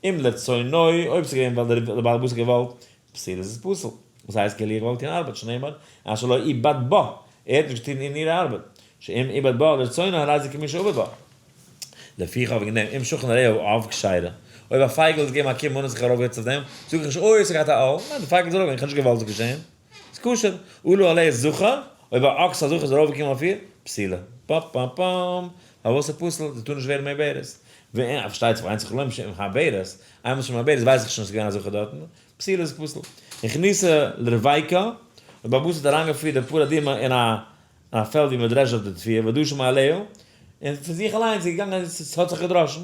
אם לרצונו, אויב ס'איז געווען ווייל דער בעל הבית האט געוואלט, פסולה איז עס פסול. וואס הייסט כאילו ער האט געוואלט טון ארבעט, שנאמר, אשר לא עיבד בה, ער האט נישט געטון אין איר ארבעט, שאם עיבד בה לרצונו הרי זה כמי שעבד בה. לפיכך וועגן דעם, אם שכן עליה עוף כשרה, אויב א פייגל איז געגעבן א קום אן און זיך ארויפגעזעצט אויף דעם, זאג איך נישט אוי ס'גייט א עול, ניין די פייגל איז ארויפגעגאנגען, איך האב נישט געוואלט זאל געשען, איז כשר. עלה עליה זכר, אויב א אקס א זכר איז ארויפגעקומען אויף איר, פסולה. פאם פאם פאם. פארוואס איז פסול? זי טאר נישט ווערן מעוברת. ואין, פארשטייט זיך, ואין צריך לומר שאם מעוברת, איינמאל ס'איז שוין מעוברת ווייס איך שוין אז ס'איז געווען א זכר דארטן, פסולה איז פסול. הכניסה לרויקה, אויב א באס האט אריינגעפירט די פרה אדומה אין א אין א פעלד ווי מ'דרעשט אויף די תבואה, ודשא מעליה, און פון זיך אליינס איז געגאנגען און ס'האט זיך געדראשן,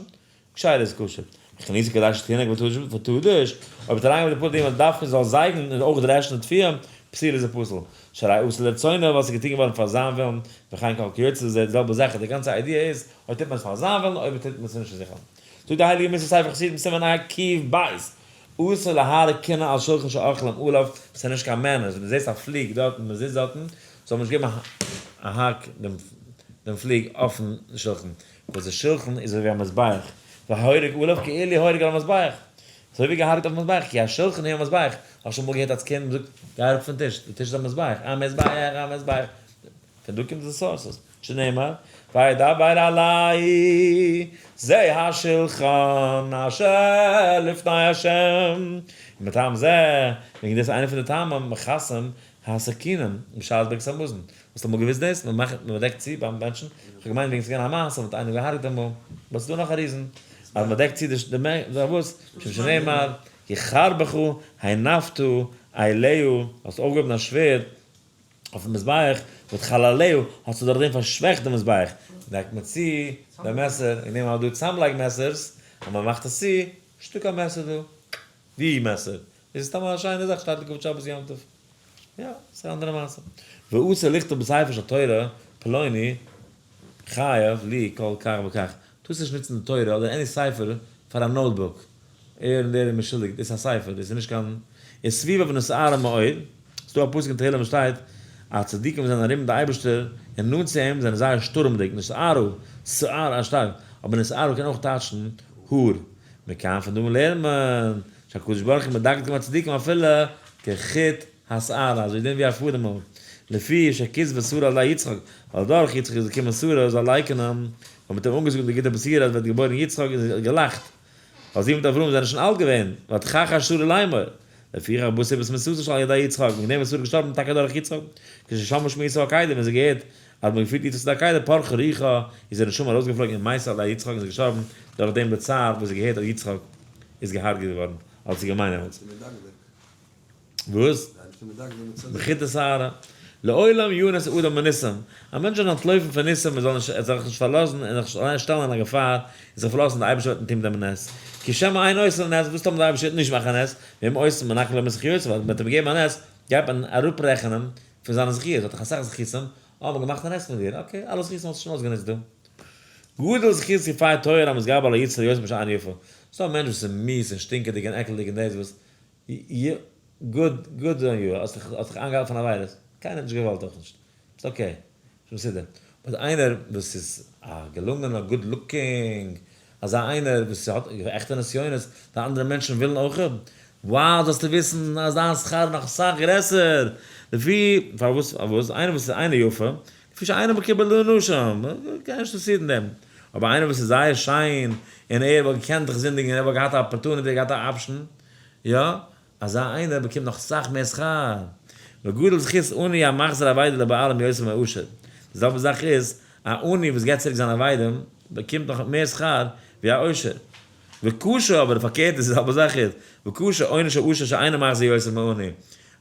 כשרה איז כשר. הכניסה כדי שתינק ותדש, אויב האט אריינגעברענגט די פרה אדומה דווקא זאל זייגן און אויך דרעשן די תבואה, פסולה איז פסול. שהרי עשאה לרצונו ווייל ס'איז געטון געווארן פאר זיין ווילן, וכן כל כיוצא בזה, די זעלבע זאך, די גאנצע idea איז, אויב טוט מען עס פאר זיין ווילן, אויב טוט מען עס נישט פון זיך אליין. זאגט די הייליגע מוסר ספר חסידים סימן ע ק ב', אסור להרוג כינה על שלחן שאוכלים עליו, ס'איז נישט קיין manners, ווען דו זעסט א פליג דארטן, מען זיצט דארטן, זאל מען נישט געבן א האק דעם פליג אויפן שלחן, וואס די שלחן איז אזויווי א מזבח, והורג עליו כאילו הורג על המזבח. אזוי ווי געהארגעט אויפן מזבח, כי השלחן הוא המזבח, האסט שוין אמאל געהערט אלס קינד מ'זאגט גיי אראפ פון טיש, די טיש איז א מזבח, א מזבח, א מזבח, פון דא קומט די sources, שנאמר, וידבר אלי זה השלחן אשר לפני השם, ומטעם זה, וועגן דאס איז איינע פון די טעמים מכסים הסכינים בשעת ברכת המזון, האסט אמאל געוואוסט דאס? מען מאכט מען דעקט צו ביים בענטשן, איך האב געמיינט וועגן ס'איז געווען א מעשה מ'האט איינעם געהארגעט אמאל, but ס'איז דא נאך א reason אז מען דעקט צו די פארוואס, משום שנאמר כי חרבך הנפת עליה, האסט אויפגעהויבן א שווערד אויפן מזבח, ותחללהו, האסטו דורך דעם פארשוועכט די מזבח, דעקט מען צו די מעסער, איך נעם אז דא צאמלייג מעסערס, אז מען מאכט עס צו, נישטא קיין מעסער דא, ווי מעסער? דאס איז סתם א שיינע זאך שטייט לכבוד שבת יום טוב. יא, ס'איז א אנדערע מעשה. ואסור לכתוב בספר של תורה פלוני חייב לי כל כך וכך. טארסט נישט נוצן די תורה אדער any ספר פאר א notebook. ער און דער איז מיר שולדיג. דאס איז א ספר, דאס איז נישט קיין. וסביביו נסערה מאוד. ס'איז דא א פסוק אין תהלים וואס שטייט אז צדיקים וואס זענען ארום די אייבערשטער און נאנט צו אים זענען זייער שטורעמדיג. נסערה, סערה, שטארק. אבער נסערה קען אויך טייטשן האר. מכאן פון דא לערנט מען שהקדוש ברוך הוא מדקדק עם הצדיקים אפילו כחוט השערה, אזוי דין ווי א פאדעמל, לפי שכזבה שרה על ידי יצחק, ווייל דורך יצחק איז געקומען שרה זאל לייקענען, ווייל מ'האט אים אנגעזאגט די גוטע בשורה אז ווערט געבוירן יצחק און זי האט געלאכט, ווייל זי מיט אברהם זענען שוין אלט געווען, ותכחש שרה לאמור, לפיכך בא סיבת מיתתו שעל ידי יצחק, וועגן דעם איז שרה געשטארבן טאקע דורך יצחק, כששמעה שמועת העקידה, ווען זי האט געהערט אז מ'האט געפירט יצחק צו די עקידה, פרחה רוחה, איז איר נשמה ארויסגעפלויגן און מתה על ידי יצחק און זי איז געשטארבן דורך דעם בצער וואס זי האט געהערט אז יצחק איז געהארגעט געווארן, האט זי געמיינט דעמאלטס. וואס? בחוט השערה. לעולם ינוס אדם מניסים. א מענטש זאל אנטלויפן פון ניסים, ער זאל נישט, ער זאל זיך נישט פארלאזן און זיך נישט אליין שטעלן אין א געפאר, און זיך פארלאזן די אייבערשטער וועט אים טון דעם נס. כי שמא אין עושין נס, וואס טאמער די אייבערשטער וועט נישט מאכן א נס? ואם עושין מנכין לו מזכיותיו, ווייל מען וועט אים געבן א נס, גייט מען אראפרעכענען פון זיינע זכיות, האט דאך אסאך זכותים, אה, מ'האט געמאכט א נס מיט דיר, okay, אלע זכותים האסטו שוין אויסגענוצט דא. גדול זכות יפה תואר המתגבר על היצר יותר משאינו יפה. ס'דא א מענטש וואס איז מיאוס און שטינקעדיג און עקלדיג און דאס וואס, י good good on you, האסט דיך האסט דיך איינגעהאלטן פון עבירות, קיינער האט נישט געוואלט אויך נישט, ביסט okay, שוין מסודר. but איינער וואס איז א געלונגענער good looking, אזא איינער וואס האט עכטע נסיונות, די אנדערע מענטשן ווילן אויך, wow זאלסטו וויסן אז דיין שכר איז נאך אסאך גרעסער, לפי, פארוואס פארוואס איינער וואס איז אינו יפה, לפי שאינו מקובל לאנשים, קיינער נישט אינטערעסירט אין דעם, אבער איינער וואס איז זייער שיין און ער וואלט געקענט זיך זינדיגן און ער וואלט געהאט א opportunity, געהאט א option, יא, אזא איינער באקומט נאך סאך מער שכר. וגדול זכות עני המחזיר אבידה לבעלים יותר מעשיר. די זעלבע זאך איז, א עני וואס געבט צוריק זיין אבידה, באקומט נאך מער שכר ווי א עושר. וקשה, אבער פארקערט איז די זעלבע זאך איז, וקשה עונש העשיר שאינו מחזיר יותר מעני.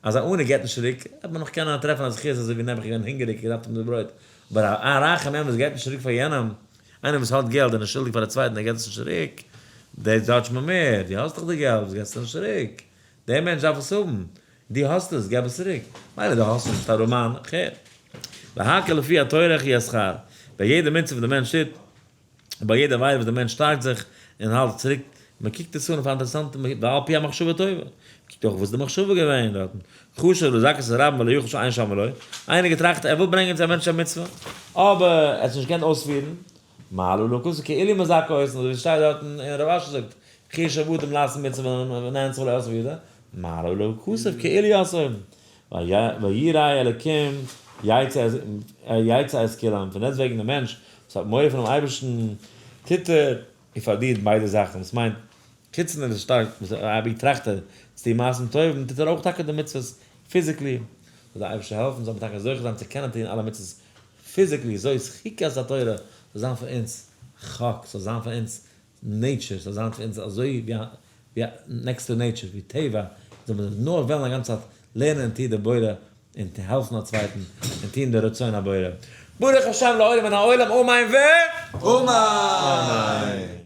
אז א עני געבט נישט צוריק, וועט מען נאך קענען טרעפן א זכות אזוי ווי נעבעך געווען הונגעריג געדארפט האבן די ברויט. אבער א רייכע מענטש וואס געבט נישט צוריק פאר יענעם, איינער וואס האט געלט און איז שולדיג פאר א צווייטן ער געט עס נישט צוריק, דער דזשאדזשט מען מער, דו האסט דאך די געלט וואס געסטו נישט צוריק, דער מענטש דארף עס האבן, דו האסט עס, געב עס צוריק, מילא דו האסט נישט ביסט א ארעמאן, כ'הער. והכל לפי הטורח הוא השכר, ביי יעדע מצוה וואס דער מענטש טוט, און ביי יעדע עבירה וואס דער מענטש שטארקט זיך און האלט צוריק, מען קוקט עס אן אויף א אינטערעסאנטע ועל פי המחשבה טובה, מען קוקט אויך וואס איז די מחשבה געווען דארטן, חשוב לזכות את הרבים ולא יכול שאין שם ולא, איינער געטראכט ער וויל ברענגען צו א מענטש א מצוה, אבער ער האט עס נישט געקענט אויספירן, מעלה עליו הכתוב כאילו מזכה אותן, אזוי ווי עס שטייט דארטן אין רב אשי זאגט, חישב אדם לעשות מצוה ונענצה ולא עשה בידו, מעלה עליו הכתוב כאילו עשה, וירא אלקים יצא את כולם, פון דעסטוועגן דער מענטש וואס האט מורא פונעם אייבערשטן טוט ער און פארלירט ביידע זאכן, וואס מיינט חוץ פון דעם וואס שטארק וואס אבי טראכט ער צו טון מעשים טובים טוט ער אויך טאקע די מצוות physically, זאל דער אייבערשטער העלפן זאל מען טאקע זוכה זיין צו קענען טון אלע מצוות physically, זאת חוקת התורה זאל זיין פאר אונז חק, זאל זיין פאר אונז nature, זאל זיין פאר אונז אזוי ווי א next to nature, ווי טבע, זאל מען נאר וועלן א גאנצע צייט לערנען און טון די בורא און העלפן א צווייטן און טון די רצון הבורא. ברוך השם לעולם מן העולם אמן ו. אמן!